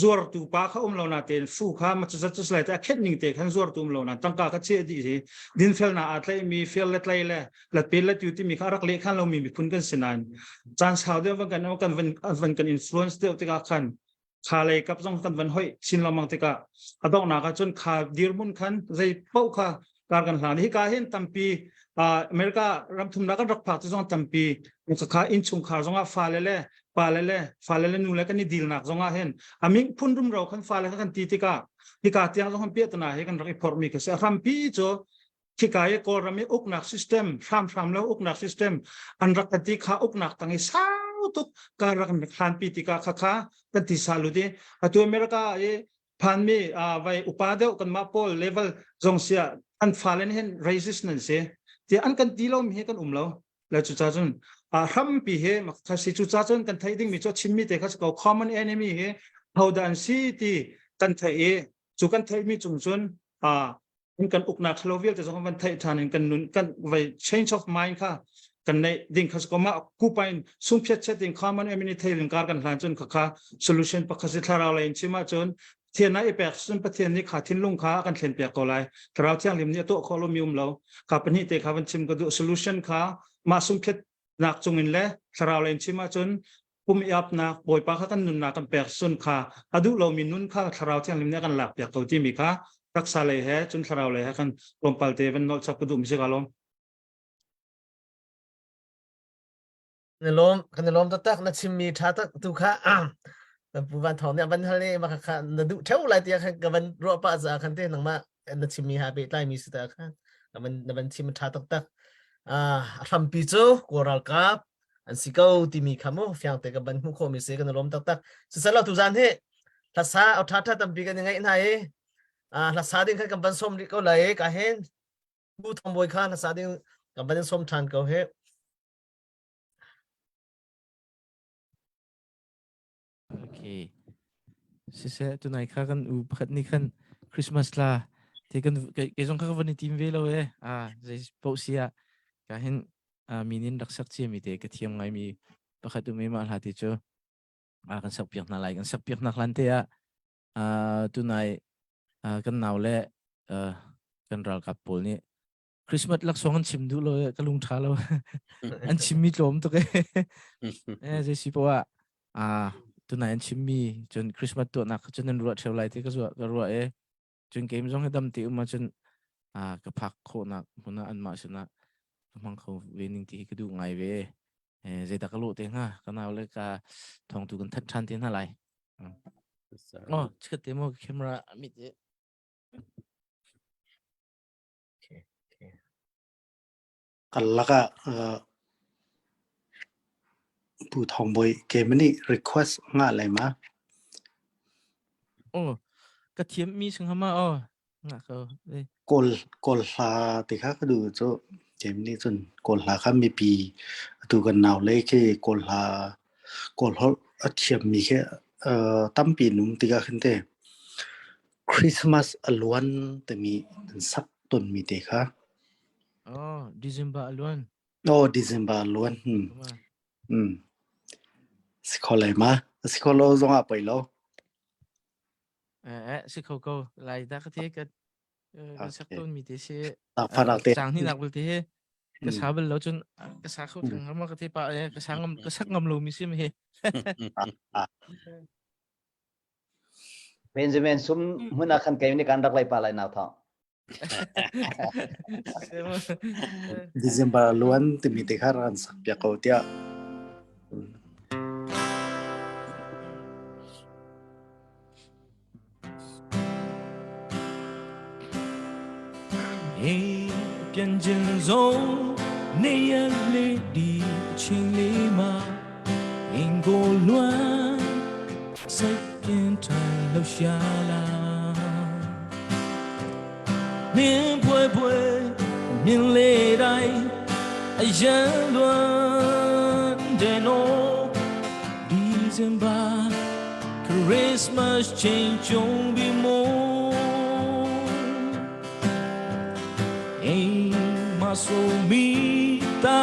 zuartu pa kha um lo na tein fu kha ma cu zat cu lai te a khet ning te khan zuartu um lo na tangka kha che dih hi dinfel na aa tlai mi fel le tlai le latpe le tu timi kha rak leh khan lo mi miphun kan si nain caan sau deuh van kan kan van van kan influence deuh tikah khan kha lei kap zong kan van hoi chin lengmang tikah a donghnak ah cun kha dirhmun khan zei paoh kha kar kan hlan hi ka hin tampi America ramthumnak kan rak phak ti zong tampi kha innchungkhar zongah fale le pale le fale le nu le kan i dilnak zongah hin aming phun rumro khan fale kha kan ti tikah hika tiang zong kan piahtana hi kan rak i phorhmi kha si a hrampi cu khika i Kawlram i uknak system hramhram lo uknak system an rak kan ti kha uknak tang i sau tuk ka rak hlanpi tikah kha kha kan ti sa lut i atu America i phanmi vai upa deuh kanmah pawl level zong sia an fale nih hin racist nan si ti an kan ti lomi hi kan um lo le cuca cun. Hrampi hi kha si cu ca cun kan theih dingmi cu chimmi te kha si ko common enemy hi hodah an si ti kan theih i cu kan theihmi cung cun in kan uknak thalo vialte zong van theih ṭhan in kan nun kan vai change of mind kha kan neih ding kha ko ma kupain sungphiat chet in common enemy theil in kar kan hlan cun kha kha solution pakhat si thlarau lei in chim ahcun Pathian ah i pek cun Pathian nih kha thinlung kha a kan thlen piak ko lai. Thlarau Thianghlim nih a tuah khawh lomi um lo. Kha pahnih te kha van chim ka duh. Solution kha mah sungphiatnak cungin le thlarau lei in chim ahcun pum i apnak Bawipa kha kan nunnak kan pek cun kha a duh lomi nun kha Thlarau Thianghlim nih a kan lak piak ko timi kha taksa lei he cun thlarau lei he kan tlawmpal te van nolh chap ka duh mi si ka lawm. Na lawm kan i lawm taktak na chimmi ṭha tak tu kha na pu van thawng nih a van hal i mah kha na duh ṭheo lai tiah khan ka van ruah pah caah khan te nangmah na chimmi ha pehtlai mi si ta khan na van na van chim ṭha taktak ah a hrampi cu Kawl ralkap an si ko timi kha mu fiang te ka van hmuh khawh mi si kan i lawm taktak siseh lo tuzan hi hlasa au ṭha ṭha tampi kan i ngaih hna i ah hlasa ding khan kan van sawm rih ko lai i ka hin pu Thong Bawi kha hlasa ding kan van in sawm ṭhan ko hi. Okay. Siseh tunai kha kan u pakhat nih khan Christmas tla te kan kei zong kha ka van i tim ve lo e. Ah zei paoh si ah ka hin minin rak sak cia mi te ka thiam ngai mi pakhat um e mah hla te cu ah kan sak piak hna lai kan sak piak hna hlan te ah tunai kan nau le kan ralkap pawl nih Christmas laksawng an chim duh lo ka lung ṭha lo. An chimmi tlawm tuk e. Eh zei si poah ah tunai an chimmi cun Christmas tuahnak kha cun an ruah ṭheo lai ti ka zuah ka ruah e. Cun keim zong hi dam te um ahcun ah ka phak khawhnak hmun ah anmah sinah ka hmang kho ve ning ti hi ka duh ngai ve. Eh zeidah ka lawh te hnga ka nau le ka thawngtu kan thanh ṭhan te hna lai. Oh, chikat te mo camera mit e. Kan lakah Pu Thawng Bawi keimah nih request ngah lai ma? Oh, ka thiam mi sing hama oh. Ngah ko. Kawl Kawl hla ti kha ka duh cu keimah nih cun Kawl hla kha mipi atu kan nau le khi Kawl hla Kawl holh a thiam mi khi tampi an um tikah khin te Christmas a luan timi an sak tonmi te kha. Oh, December a luan. Oh, December a luan. Hmm. Hmm. Si kho lai ma? Si kho lo zong ah poi lo. Eh, eh, si kho ko. Lai da ka te ka kan sak ton mi te si. Fanak te. Chang ni nak bul te he. Ka sa bal lo cun ka sa kho thang ngam ka te pa eh ka sa ngam ka sak ngam lo mi sim he. Benjamin sum hmun ah khan kei nih kan rak lei pa lai nau thawng. December luan timi te kha ran sak piak ko tiah. ပြန်ကျင်ဆုံးနေရလေဒီအချိန်လေးမှာအင်ကိုလွမ်းစိတ်ပြင်းထန်လှုပ်ရှားလာမင်းပွဲပွဲမြင်လေတိုင်းအရန်လွမ်းတယ်နော် December Christmas ချိန်ကြုံပြီးမို့အိမ်မဆိုမီတာ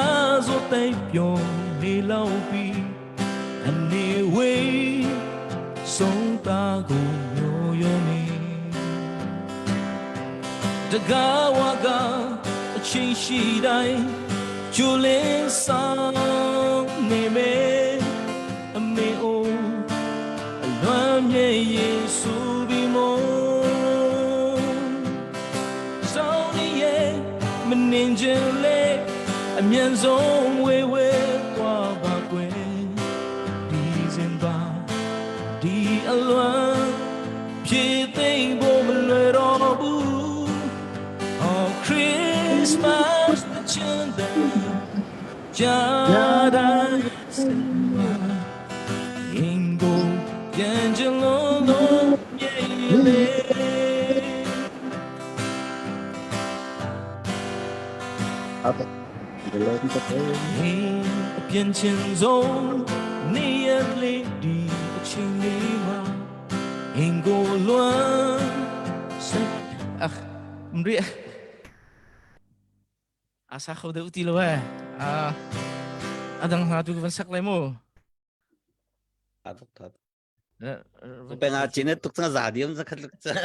ဆိုတဲ့ပြောနေလောက်ပြီးအနေဝေးဆုံးတာကိုမျိုးရောနေတကားဝကအချင်းရှိတိုင်းကျူလင်းဆောင်နေမယ်အမေအိုအလွမ်းမြေယေရှုပြီးမို့ဆောင်နေရဲ့မနှင်ခြင်းလေအမြန်ဆုံးဝေဝေသွားပါကွယ်ဒီဇင်ဘာဒီအလွမ်းဖြည့်သိမ့်ဖို့မလွယ်တော့ဘူး Oh Christmas တချင်တဲ့ကြာတိုင်းစင်ကိုပြန်ချင်လို့လို့မြေလေ Okay. အ边前走，你眼里的情里吗？因果论谁啊？唔对，阿sa kho deuh ti lo eh. Ah, adang hna tu kan sak lai mu. Atuk that. Tu peng a chin tuk chang za diam za khat luk cha.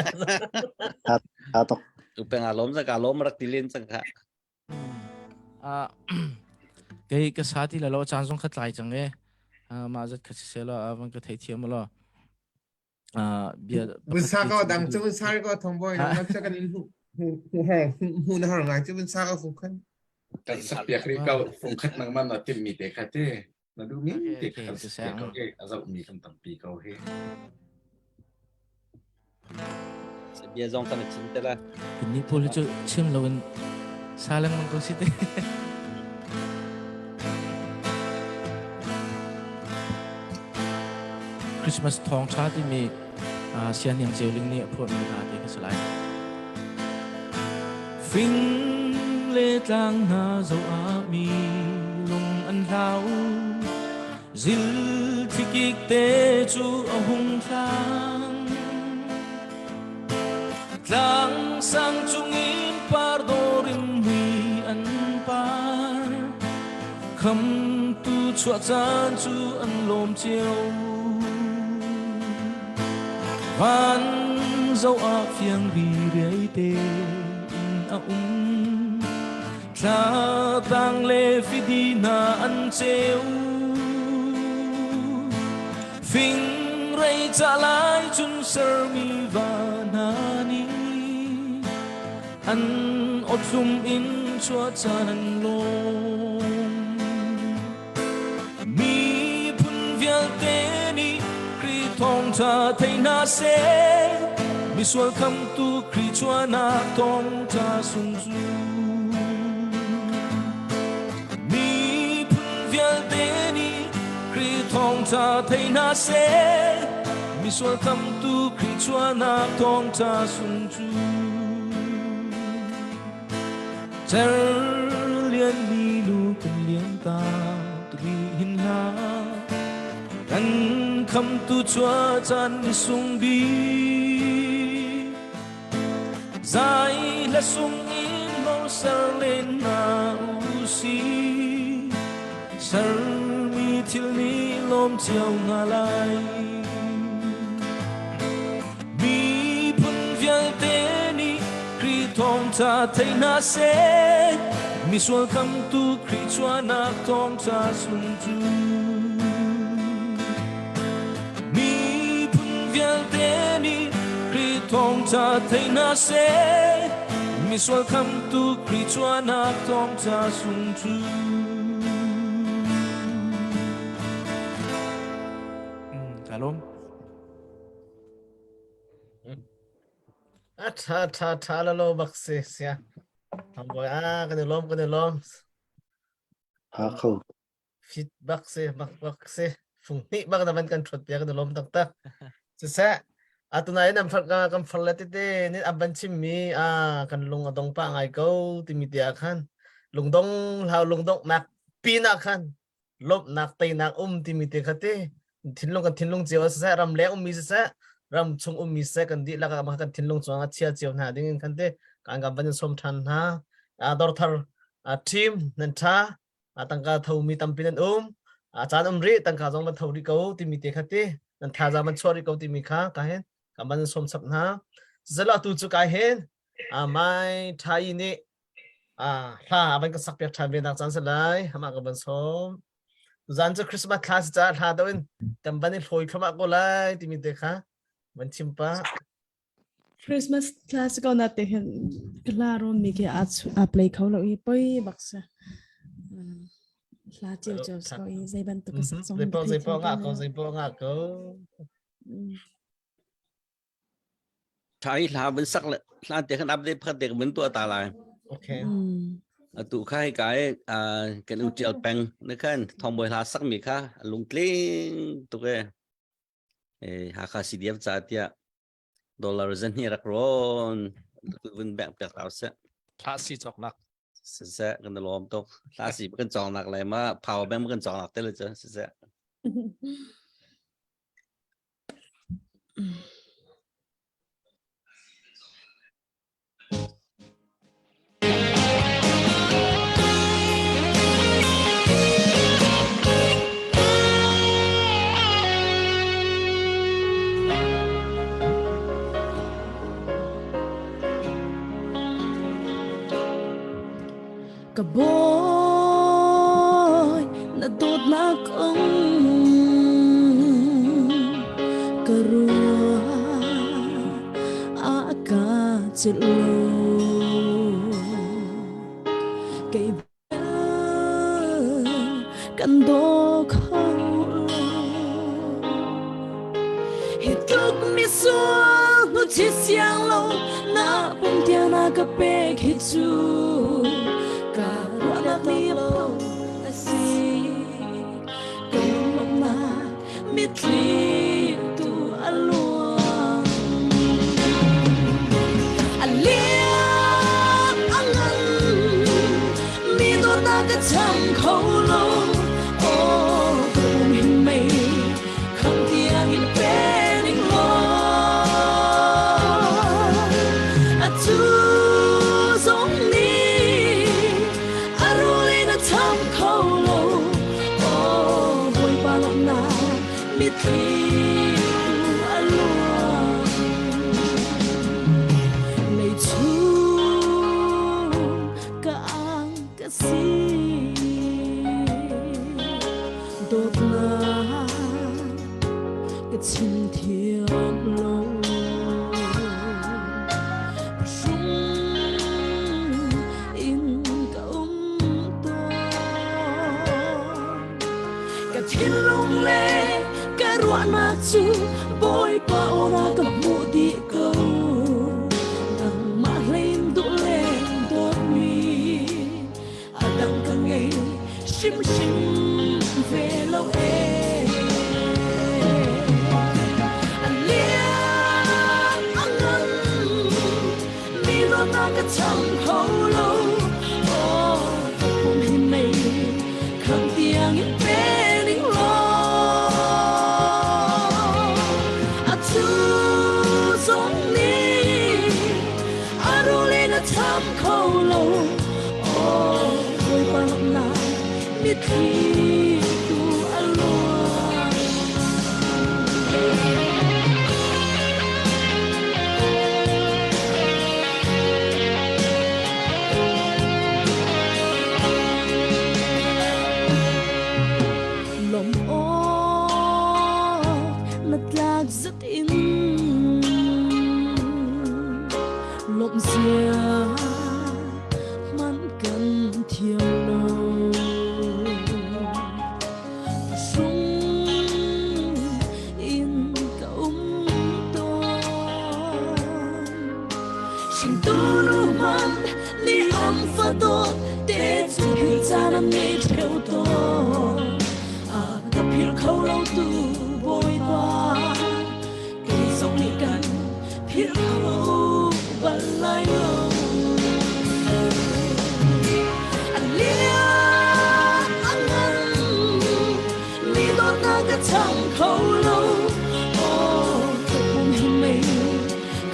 Atok. Tu peng a lom za ka lom rak tilin chang kha. Ah, kei ka sa ti la lo caan zong kha tlai cang e. Ah, mah zat kha si se lo, van ka thei thiam lo. Ah, bia Vun sa ko dang cu vun sa ko thong boy na cha kan in hu hu har hu na har ngai cu vun sa ko fung khan. Kan sak piak ri ko fung khat nang man na tim mi te kha te na du mi te kha kan sak piak ko ke a zau mi kan tampi ko he. Bia zong kan chim te la. Ni pawl hi cu chim loin sa lengmang ko si te. Christmas thawng ṭha timi sianhniang ceuling nih a phuahmi hla te kha si lai. Fing le tlang hna zoh ah mi lung an hlau. Zil thikik te cu a hung thlang. Tlang sang cungin par dawrim hui an par. Khamtu chuah caan cu an lawm cio. Van zoh ah fiang ri te in a um. Thlatang le fidi hna an ceu. Fingrei ca lai cun sermi va hna nih an awthlum in chuah caan an lawm. Miphun vialte nih Khrih thawngṭha thei hna seh, misual khamtu Khrih chuahnak thawngṭha sung cu. Miphun vialte nih Khrih thawngṭha thei hna seh, misual khamtu Khrih chuahnak thawngṭha sung cu. Cer lian mi lu kan liam ta turi hin hla kan khamtu chua caan ni sung bi zai la sung in mo ser len na u si ser mi thil ni lom chiao nga lai Miphun vialte nih Khrih thawngṭha thei hna seh, misual khamtu Khrih chuahnak thawngṭha sung cu. Miphun vialte nih Khrih thawngṭha thei hna seh, misual khamtu Khrih chuahnak thawngṭha sung cu. Ka lawm. A tha tha tha la lo bak si sia. Thangbawi a kan i lawm kan i lawm. Ha kho. Fit bak si bak bak si. Fung hnih bak na van kan thut pia kan i lawm taktak. Siseh atunai nan far ka kan far le tete ni an van chim mi a kan lung a dong pa ngai ko timi tia khan lungdong hlau lungdong nak pin ah khan lawmhnak teinak um timi te kha te thinlung kan thinlung cio siseh ram leng ummi siseh ram chung ummi siseh kan dihlak ah kan thinlung chuang a chia cio hna ding in khan te kan kan van in som than hna dawrthar team nan tha tangka thomi tampi nan um caan um rih tangka zong van tho rih ko timi te kha te nan thazaang van chuah rih ko timi kha ka hin kan van in som chap hna zela tu cu kai hin mai thai nih Ah, hla a van ka sak piak ṭhan ve nak caan si lai. Amah ka van sawm. Zan cu Christmas thla si caah hla do in kan van i hlawi thluahmah ko lai timi te kha van chim pah. Christmas thla si ko na te hin ka hla rawn mi khi a play kho lo i poi bak si. Hla cio cio si ko i zei bantuk ka sak zong Zei paoh zei paoh ngah ko zei paoh ngah ko. Tha hi hla vun sak le hla te khan update pakhat te vun tuah ta lai. Okay. Atu kha hi kai kan u tial peng na khan thongbawi hla sak mi kha lungtling tuk e. E Hakha CDF ca tiah dollar zan hi rak ron vun bek pek rau se. Hla si chok nak. Siseh kan lawm tuk. Hla si kan cawng nak lai ma power bank kan cawng nak te le cu siseh. Ka boy na dawtnak kong ka ruah a ka celh lo kei kan daw kho lo hi tluk mi sual hnu chi siang lo na pum tiang na ka pek hi cu ka ruahnak mi lo a si ka lunglawmnak mitthli tu a luang a lian a ngan mi dawtnak ka cham kho lo oh ka pum hin mei kham tiang in pe ning law atu zong nih a rul in a cham kho lo Oh, Bawipa lawmhnak mitthli tu a luang. Lei chung ka ang ka si. Dawtnak ka chim thiam lo. Hrum in ka um Ka thinlung le ka ruahnak cu Bawipa aw na ka hmuh dih ko. Nangmah hlei in duh le dawtmi a dang ka ngei hrimhrim ve lo ee. A lian a ngan mi dawtnak ka cham kho lo. Oh, ka pum hi mei kham tiang in pe ning law. Atu zong nih a rul in a cham kho lo. Oh, Bawipa lawmhnak mitthli tu a luang. Lawm awk na tlak zat in lawmh zia hmanh kan thiam lo. Sung in ka um tawn. Hringtu nu hmanh nih an fa dawt te cu hi caan an ngei ṭheo tawn. A ka philh kho lo tu Bawipa, kei zong nih kan philh kho bal lai lo. A lian a ngan mi dawtnak ka chang kho lo. Oh, ka pum hi mei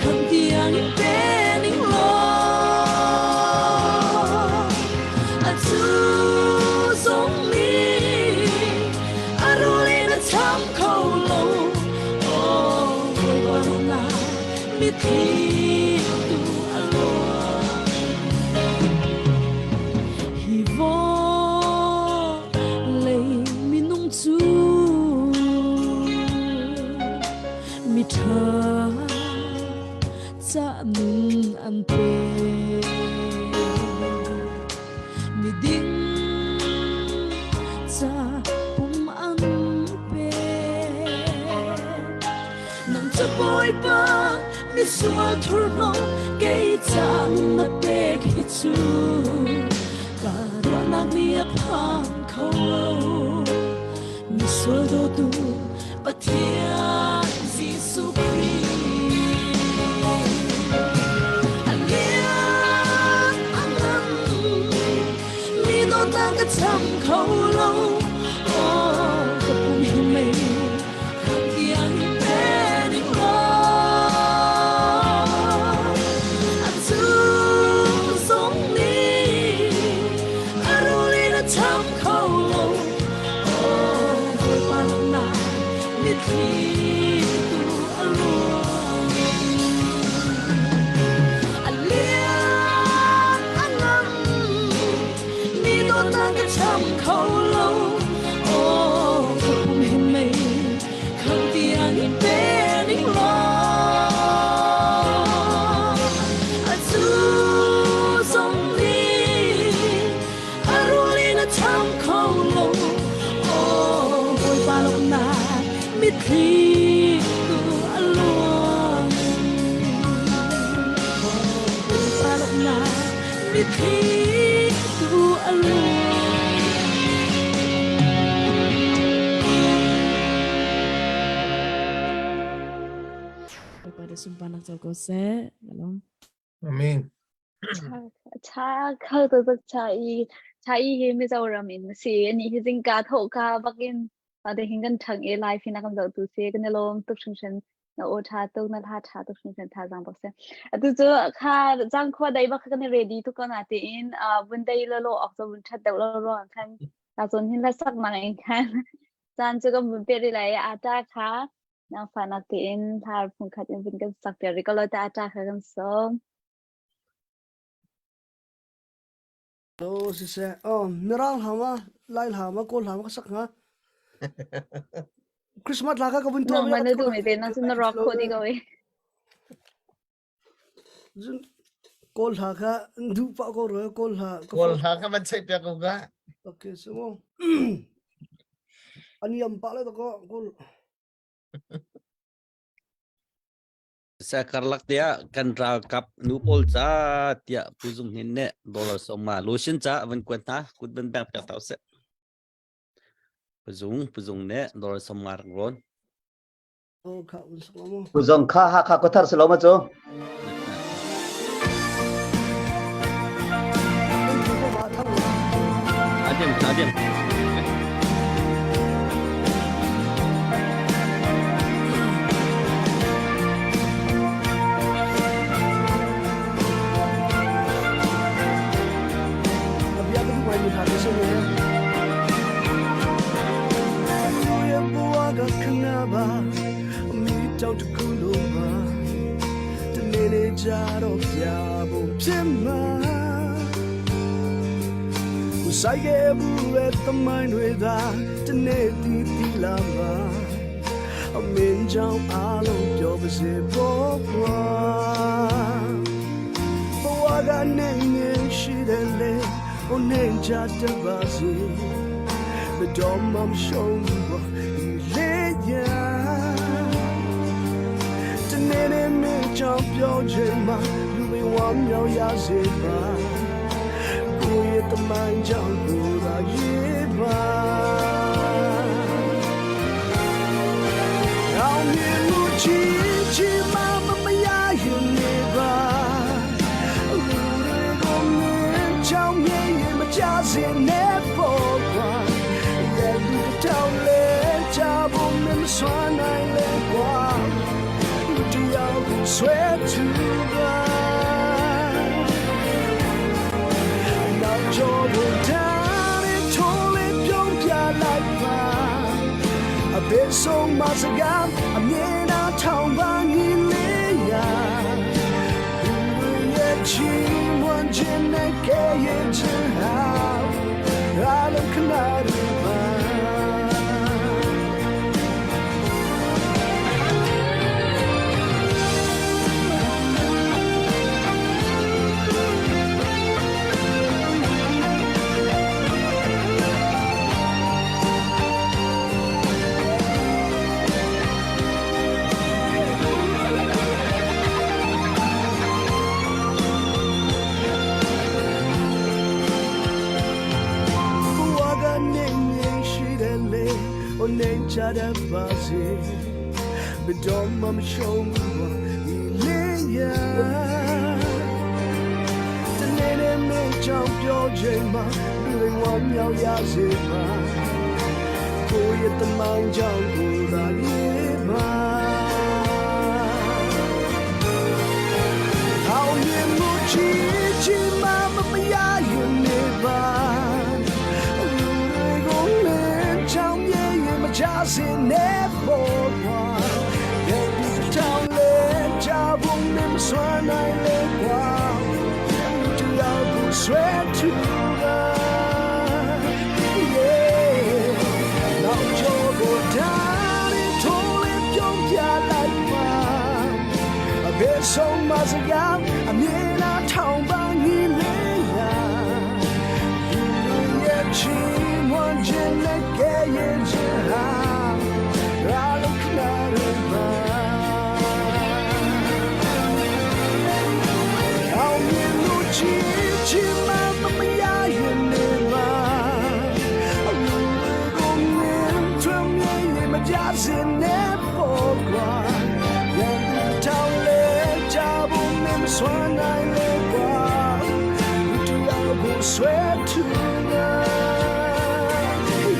kham tiang in pe ning law. Atu zong nih a rul in a cham kho lo. Oh, Bawipa dawtnak mitthli tu a luang. Hi vawlei minung cu miṭha ca nun an pe. Miding ca pum an pe. Nang cu Bawipa misual thurhnawm kei ca na pek hi cu ka ruahnak nih a phan kho lo. Misual dawtu Pathian Jesuh Khrih. A lian a ngan. kho lo. Oh, ka pum hi mei khang tiang in pe ning law. Atu zong nih a rul in a cham kho lo. Oh, Bawipa lawmnak mitthli tu a luang. A lian a ngan mi dawtnak ka cham kho lo. Oh, ka pum hi mei khang tiang in pe ning law. Atu zong nih a rul in a cham kho lo. Oh, Bawipa lawmnak mitthli tu a luang. Bawipa lawmnak mitthli tu a luang. Bawipa na sunparnak co ko seh. Ka lawm. Amen. Cha kho taktak cha i cha i hi Mizoram in si ani hi zingka tho ka bakin te hin kan thang e live hin kan zoh tu si kan i lawm tuk hringhran na aw tha tuk na hla tha tuk hringhran tha zang bak se atu cu kha zang khua dai bak kan i ready tuk ko na tiin vun dei lo lo ok zo vun that deuh lo ro khan ta zon hin la sak mang in khan caan cu kan vun pe ri lai ata kha nang fa nak tiin thar phung khat in vun kan sak piak ri ko lo ta ata kha kan som To siseh, oh, Mirang hla ma, Lai hla ma, Kawl hla ma ka sak hnga. Christmas hla kha ka vun tuah Nang man na duh mi te na cun na rock khawh dih ko i. Cun Kawl hla kha duh pah ko rua, Kawl hla. Kawl hla kha van cheih piak ko ka. Okay, so mo. Ani am pah le to ko Kawl. Sa karlak tiah kan ralkap nu pawl ca tiah Pu Zung Hnin nih dollar sawma lotion ca van kuat hna kut van beng piak ta usih. Pu Zung Pu Zung nih dollar sawma rak rawn. Pu Zung kha Hakha khuathar si lo ma cu? Adiam adiam. ဆိုင်ခဲ့ဘူးရဲ့တမိုင်းတွေသာတနေ့တီးတီးလာမှာအမင်းကြောင့်အားလုံးပြောပါစေပေါ်ပွားဘဝကနေနေရှိတယ်လေဟိုနေကြတပါစေဘယ်တော့မှမရှုံးဘူးဒီလေးရတနေ့နေ့မင်းကြောင့်ပြောချင်မှာလူတွေဝမ်းမြောက်ရစေပါကိုယ့်ရဲ့တမိုင်းကြောင့်ကိုယ်သာရေးပါအောင်မြင်မှုချီချီမမမရရင်နေပါလူတွေကိုမြင်ချောင်းမြင်ရင်မကြစင်နဲ့ပေါ်ကွာရဲ့လူတောင်လဲချဖို့မမစွမ်းနိုင်လေကွာလူတယောက်ကိုဆွဲထူပါနောက်ကျောဖို့တန်းထိုးလေးပြုံးပြလိုက်ပါအဘယ်ဆုံးမစကားအမြင်နာထောင်ပါညီလေးရာလူတွေရဲ့ချီးမွမ်းခြင်းနဲ့ကဲရဲ့ခြင်းဟာအလုံးခဏတွေပါ ဘဝကနေနေရှိတယ်လေဟိုနေချတဲ့ပါစေဘယ်တော့မှမရှုံးဘူးဒီလေးရတနေ့နေ့မ ကြောင်းပြောချိန်မှာလူတွေဝမ်းမြောက်ရစေပါကိုယ့်ရဲ့တမိုင်းကြောင့်ကိုယ်သာရေးပါအောင်မြင်မှုချီချီမမမရရင်နေပါလူတွေကိုလင်းချောင်းမြေရင်မချစင်နေပေါ်ကွာတဲ့ဒီတောင်လေချဖို့နဲ့မစွမ်းနိုင်လေကွာလူတယောက်ကိုဆွဲထူတာ Yeah နောက်ကျောကိုဓာတ်ထိုးလေးပြုံးပြလိုက်ပါအဖေဆုံးမစကားအမြင်နာထောင်ပန်းကြီးလေးရာလူတွေရဲ့ချီးမွမ်းခြင်းနဲ့ကဲရဲ့ခြင်းဟာရာလုံးခနာရပါအောင်မြင်လို့ချီချီမမမရရင်နေပါလူတွေကိုမြင်ထွင်မြင်ရင်မကြစင်နဲ့ပေါ်ကွာရန်သူတောင်းလေကြဖို့မမစွမ်းနိုင်လေကွာလူတယောက်ကိုဆွဲထူတာ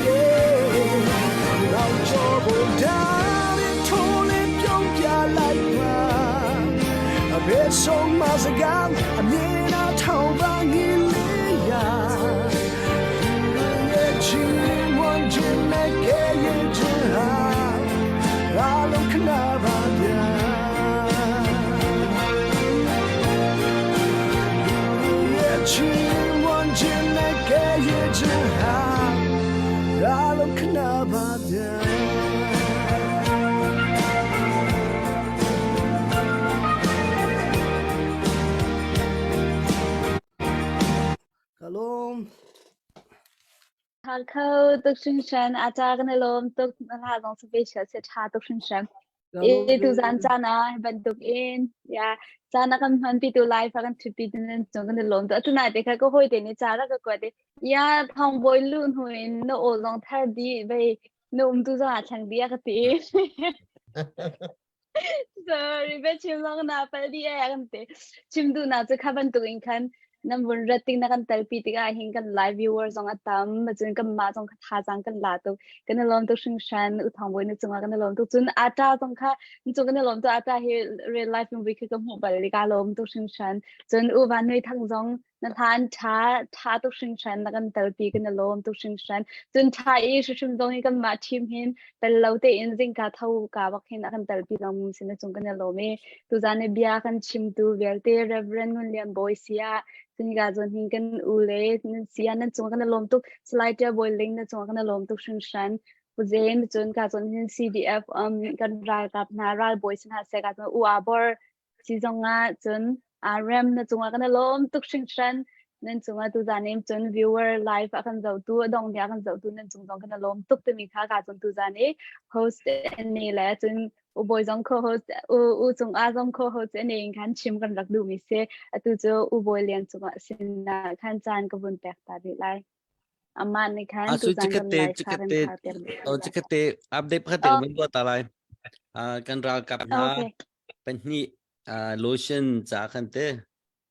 Yeah နောက်ကျောဖို့ဓာတ်ထိုးလေးပြုံးပြလိုက်ပါအဖေဆုံးမစကားအမြင်နာထောင်ပါငီလေးရာလူရဲ့ချီးမွမ်းခြင်းနဲ့ကဲရဲ့ခြင်းဟာအလုံးခနာပါဗျာလူရဲ့ချီးမွမ်းခြင်းနဲ့ကဲရဲ့ခြင်းဟာအလုံးခနာပါဗျာ Ka lawm. Tha kho tuk hringhran a ca kan i lawm tuk na hla zong special si tha tuk hringhran. Ka lawm E tu ve. zan caan ah hi bantuk in ya caan a kan hman pi tu live a kan thut pi nan cung kan i lawm tuk. Atu nai te kha ka hawi te nih ca rak ka kuat i ya thong bawi lu hnu in na aw zong thar dih vei na um tu zong ah thlang dih a ka ti. Sorry, be chim zong na pal di e kan te. Chim du na chu kha bantuk in khan nan vun rat ting na kan telpi tikah hin kan live viewer zong a tam cun kan mah zong kha thazang kan la tuk kan i lawm tuk hringhran u thong bawi na cungah kan i lawm tuk cun ata zong kha cung kan i lawm tuk ata hi real life in vui khi ka hmuh bal ka lawm tuk hringhran cun u van nui thang zong na hlan ṭha ṭha tuk hringhran na kan telpi kan i lawm tuk hringhran cun ṭha i hrimhrim zong hi kanmah team hin tel lo tein zingka tho ka bak hin a kan telpi zong sin na cung kan i lawm i tuzan i bia kan chimtu vialte Reverend Ngun Lian Bawi sia cun ka zawn hin kan u le nan sia nan cung kan i lawm tuk Salai Ṭia Bawi Ling na cung kan i lawm tuk hringhran Pu Zen cun ka zawn hin CDF um kan ralkap hna ralbawi sin ha se ka zawn u Abor Si zongah cun aa rem na cungah kan i lawm tuk hringhran. Nan cungah tuzan in cun viewer live a kan zohtu a dong a kan zohtu nan cung zong kan i lawm tuk timi kha ka cun tuzan i host ne le cun u bawi zong co-host u u cung ah zong co-host ne in khan chim kan rak duhmi si. Atu cu u bawi lian cungah sinah khan caan ka vun pek ta rih lai. Amah nih khan Asu tuzan kan chikkhatte live kha kan chikkhatte khar piak dih oh lai. chikkhatte update pakhat te Oh, ka vun tuah ta lai. Ah, kan ralkap hna okay. pahnih ah, lotion ca khan te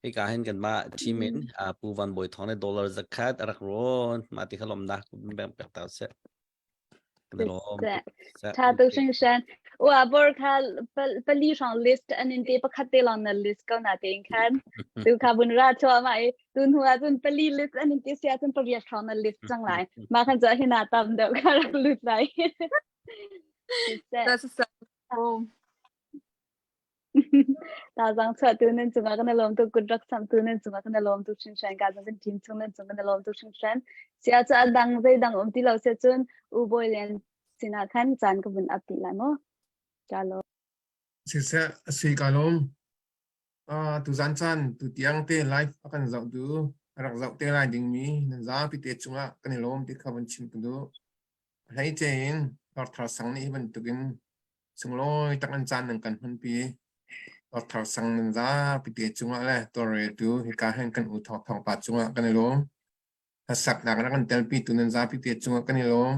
hika hin kan mah team in Mm. ah, Pu Van Bawi Thawng le dollar zakhat a rak rawn mah ti kha lawmnak bang pek ta seh. Kan i lawm tuk. Seh. Tha tuk hringhran. Ua bor kha pali hrang list an in te pakhat te long na list ko na tein khan. Tu kha bun ra chua ma i tu hnu ah cun pali list an in te sia cun pariat hrang na list cang lai. Ma khan chu hina tam deuh kha rak lut lai. That's so. Tazang chuah tu nan cungah kan i lawm tuk kut rak samh tu nan cungah kan i lawm tuk hringhran ka zong kan team chung nan cung kan i lawm tuk hringhran sia cu a dang zei dang um ti lo sia cun u bawi lian sinah khan caan ka vun ap ti lai mu ka lo Siseh a si ka lawm. Ah tuzan caan tu tiang te live a kan zoh tu a rak zoh te lai dingmi nan zapi te cungah kan i lawm ti kha vun chim ka duh. A hleice in Dr. Sang nih hi bantukin Sunglawi tak an caan nan kan hmanpi. Dr. Sang nan zapi te cungah le tawlreltu hika hin kan u Thawng Thawng pa cungah kan i lawm. Hlasaknak rak kan telpi tu nan zapi te cungah kan i lawm.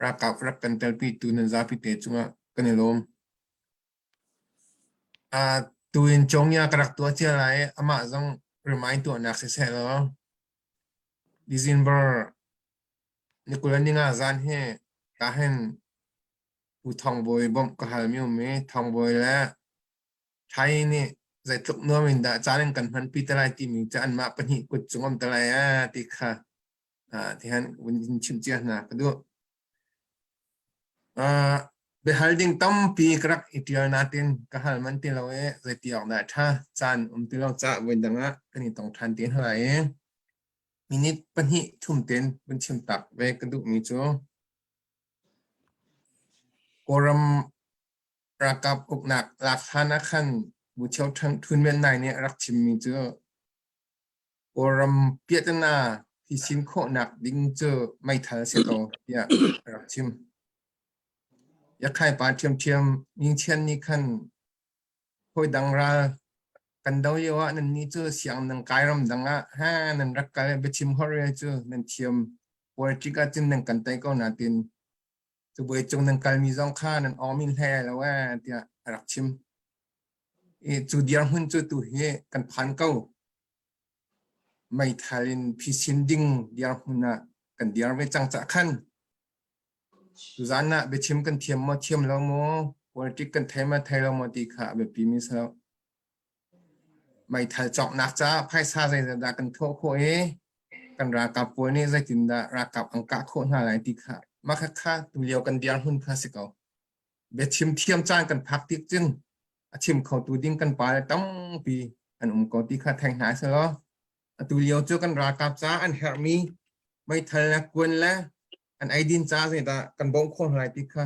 Ralkap rak kan telpi tu nan zapi te cungah kan i lawm. Uh, tuin Chongya ka rak tuah cia lai amah zong remind tuahnak siseh law December ni 20 ni nga zan hi ka hin Pu Thawng Bawi bawmh ka halmi um i Thawng Bawi le Thai nih zeitluk nuam in dah caan in kan hmanpi te lai timi cu anmah pahnih kut cung um te lai ee ti kha tihan vun in chimh cia hna ka duh. Biahal ding tampi ka rak i ṭial nain ka hal manh ti lo i zeiti awk dah ṭha caan um ti lo caah voidang ah kan i tong ṭhan te hna lai i minute pahnih thum tein vun chim tak ve ka duhmi cu Kawlram ralkap uknak lak hlan ah khan Bucheu Htun Myint Nai nih a rak chimmi cu Kawlram piahtana phisin khawhnak ding cu meithal a si ko tiah a rak chim. Yakhai pa ṭhiamṭhiam Mingchian nih khan hawidang ral kan do lio ah nannih cu siang nan kai ramdang ah ha nan rak kal biachim holhrel cu nan thiam politic ah cun nan kan tei ko natin Cabuai cung nan kalmi zong kha nan awmin hlei lo ee tiah a rak chim. I cu dirhmun cu tu hi kan phan ko. Meithal in phisin ding dirhmun ah kan dir ve cang cah khan. Tuzan ah biachim kan thiam maw thiam lo maw, politic kan thei ma thei lo maw ti kha a biapi mi si lo. Meithal cawknak caah phaisa zeizat dah kan thawh khawh i kan ralkap pawl nih zeitindah ralkap an kah khawh hna lai ti kha mah kha tulio kan dirhmun kha si ko. Biachim thiam caan kan phak tik cun a chim khotu ding kan pa le tampi an um ko ti kha thei hna selaw atu lio cu kan ralkap caah an herhmi meithal le kuan le an eidin ca zeidah kan bawmh khawh hna lai ti kha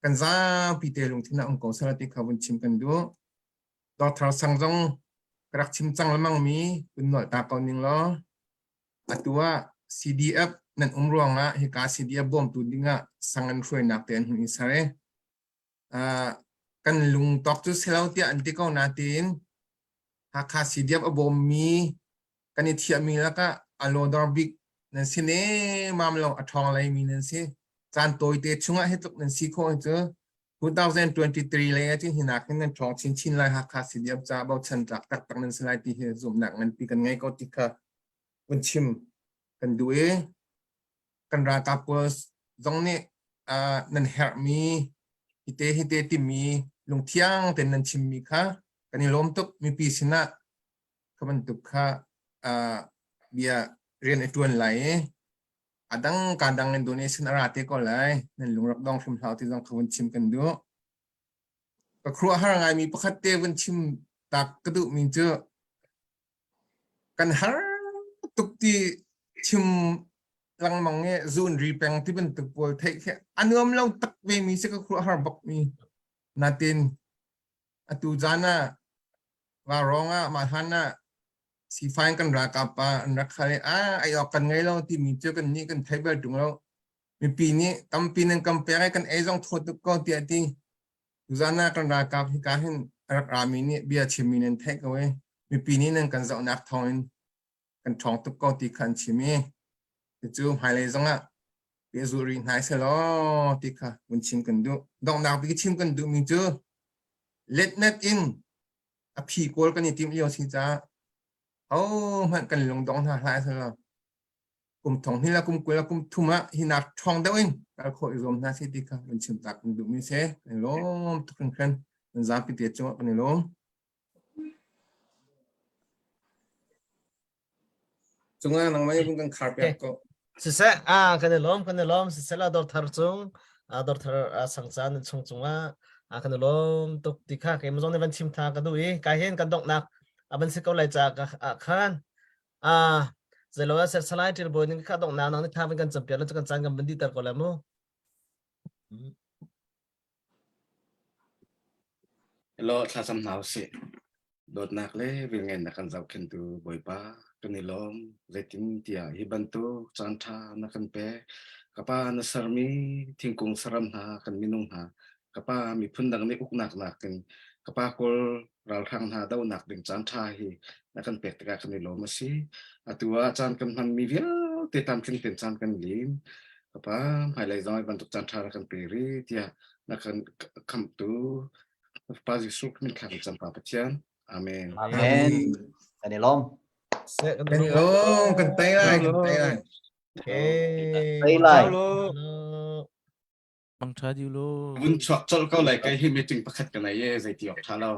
kan zapi te lungthin ah um ko selaw ti kha vun chim kan duh. Dr. Sang zong ka rak chim cang lengmang mi kun nolh ta ko ning law atu ah CDF nan um ruangah hika CDF bawmtu dingah sang an hruainak te an hun i ser i kan lungtawk cu si lo tiah an ti ko nain Hakha CDF a bawmmi kan i thiahmi lakah a lawdor bik nan si nemam lo a ṭhawng leimi nan si. Caan tawite chungah hi tluk nan si khawh hi cu 2023 lei ah cun hi nakin nan ṭhawng chinchin lai Hakha CDF ca bochan tlak taktak nan si lai ti hi zumhnak nganpi kan ngei ko ti kha vun chim kan duh i kan ralkap pawl zong nih uh, nan herhmi hite hite timi lungthiang ten nan chimmi kha kan i lawm tuk mipi sinah kha bantuk kha uh, bia rian a ṭuan lai i a dang ka dang in donation a ra te ko lai nan lungrak dong hrim hlau ti zong kha vun chim kan duh ka khuaruahhar ngaimi pakhat te vun chim tak ka duh mi cu kan har tuk ti chim lengmang i zun ri peng ti bantuk pawl theih khi a nuam lo tak ve mi si ka khuaruahhar bak mi natin atu zan ah Vaurawng ah mah hlan ah sifai kan ralkap pa an rak khal i ah ei awk kan ngei lo timi cu kan nih kan thei bal ṭung lo. Mipi nih tampi nan kan pek i kan ei zong thaw tuk ko tiah a ti. Tuzan ah kan ralkap hika hin a rak rami nih bia chimmi nan theih ko i mipi nih nan kan zohnak thawngin kan ṭhawng tuk ko ti kha an chim i cucu hmailei zongah pehzulh rih hna sehlaw ti kha vun chim kan duh. Donghnak bik chim kan duhmi cu letnet in a phi kawl kan i timh lio si caah hohmanh kan lungdong hna hlah selaw kum thong hnih le kum 20 le kum thum ah hi nak ṭhawng deuh in kal khawh i zuam hna si ti kha kan chim tak kan duhmi si kan i lawm tuk hringhran kan zapi te cungah kan i lawm Cungah nangmah nih kan khar piak ko. Siseh, ah kan i lawm, kan i lawm. Siseh la dawr thar cung, ah dawr thar sang caan nan chung cungah ah kan i lawm tuk ti kha keimah zong nih van chim tha ka duh i kai hin kan donghnak a van si ko lai ca ka ah khan ah zeilo ah salai ṭil bawi ning kha donghnak nang nih tha van kan campiak lo cu kan caan kan van dihter ko lai mu. Hello, thlacam hna usih. Dawtnak le velngeihnak kan zohkhenhtu Bawipa, kan i lawm. Zeitin tiah hi bantuk caanṭha na kan pek. Ka Pa na sermi thingkung saram hna, kan minung hna, ka Pa miphun dang nih uknak nakin ka Pa Kawl ralhrang hna dohnak ding caanṭha hi na kan pek tikah kan i lawm a si. Atu ah caan kan hmanmi vialte tlamtling tein caan kan lim. Ka Pa, hmailei zong hi bantuk caanṭha rak kan pe rih tiah na kan khamhtu Pa Jesuh min thla kan cam Pa Pathian. Amen. Amen. Kan i lawm. Kan lawm, kan tei lai, kan tei lai. Tei lai. Mangtha diu lo. Vun chuak colh ko lai kai hi meeting pakhat ka nei e zeiti awk tha lo.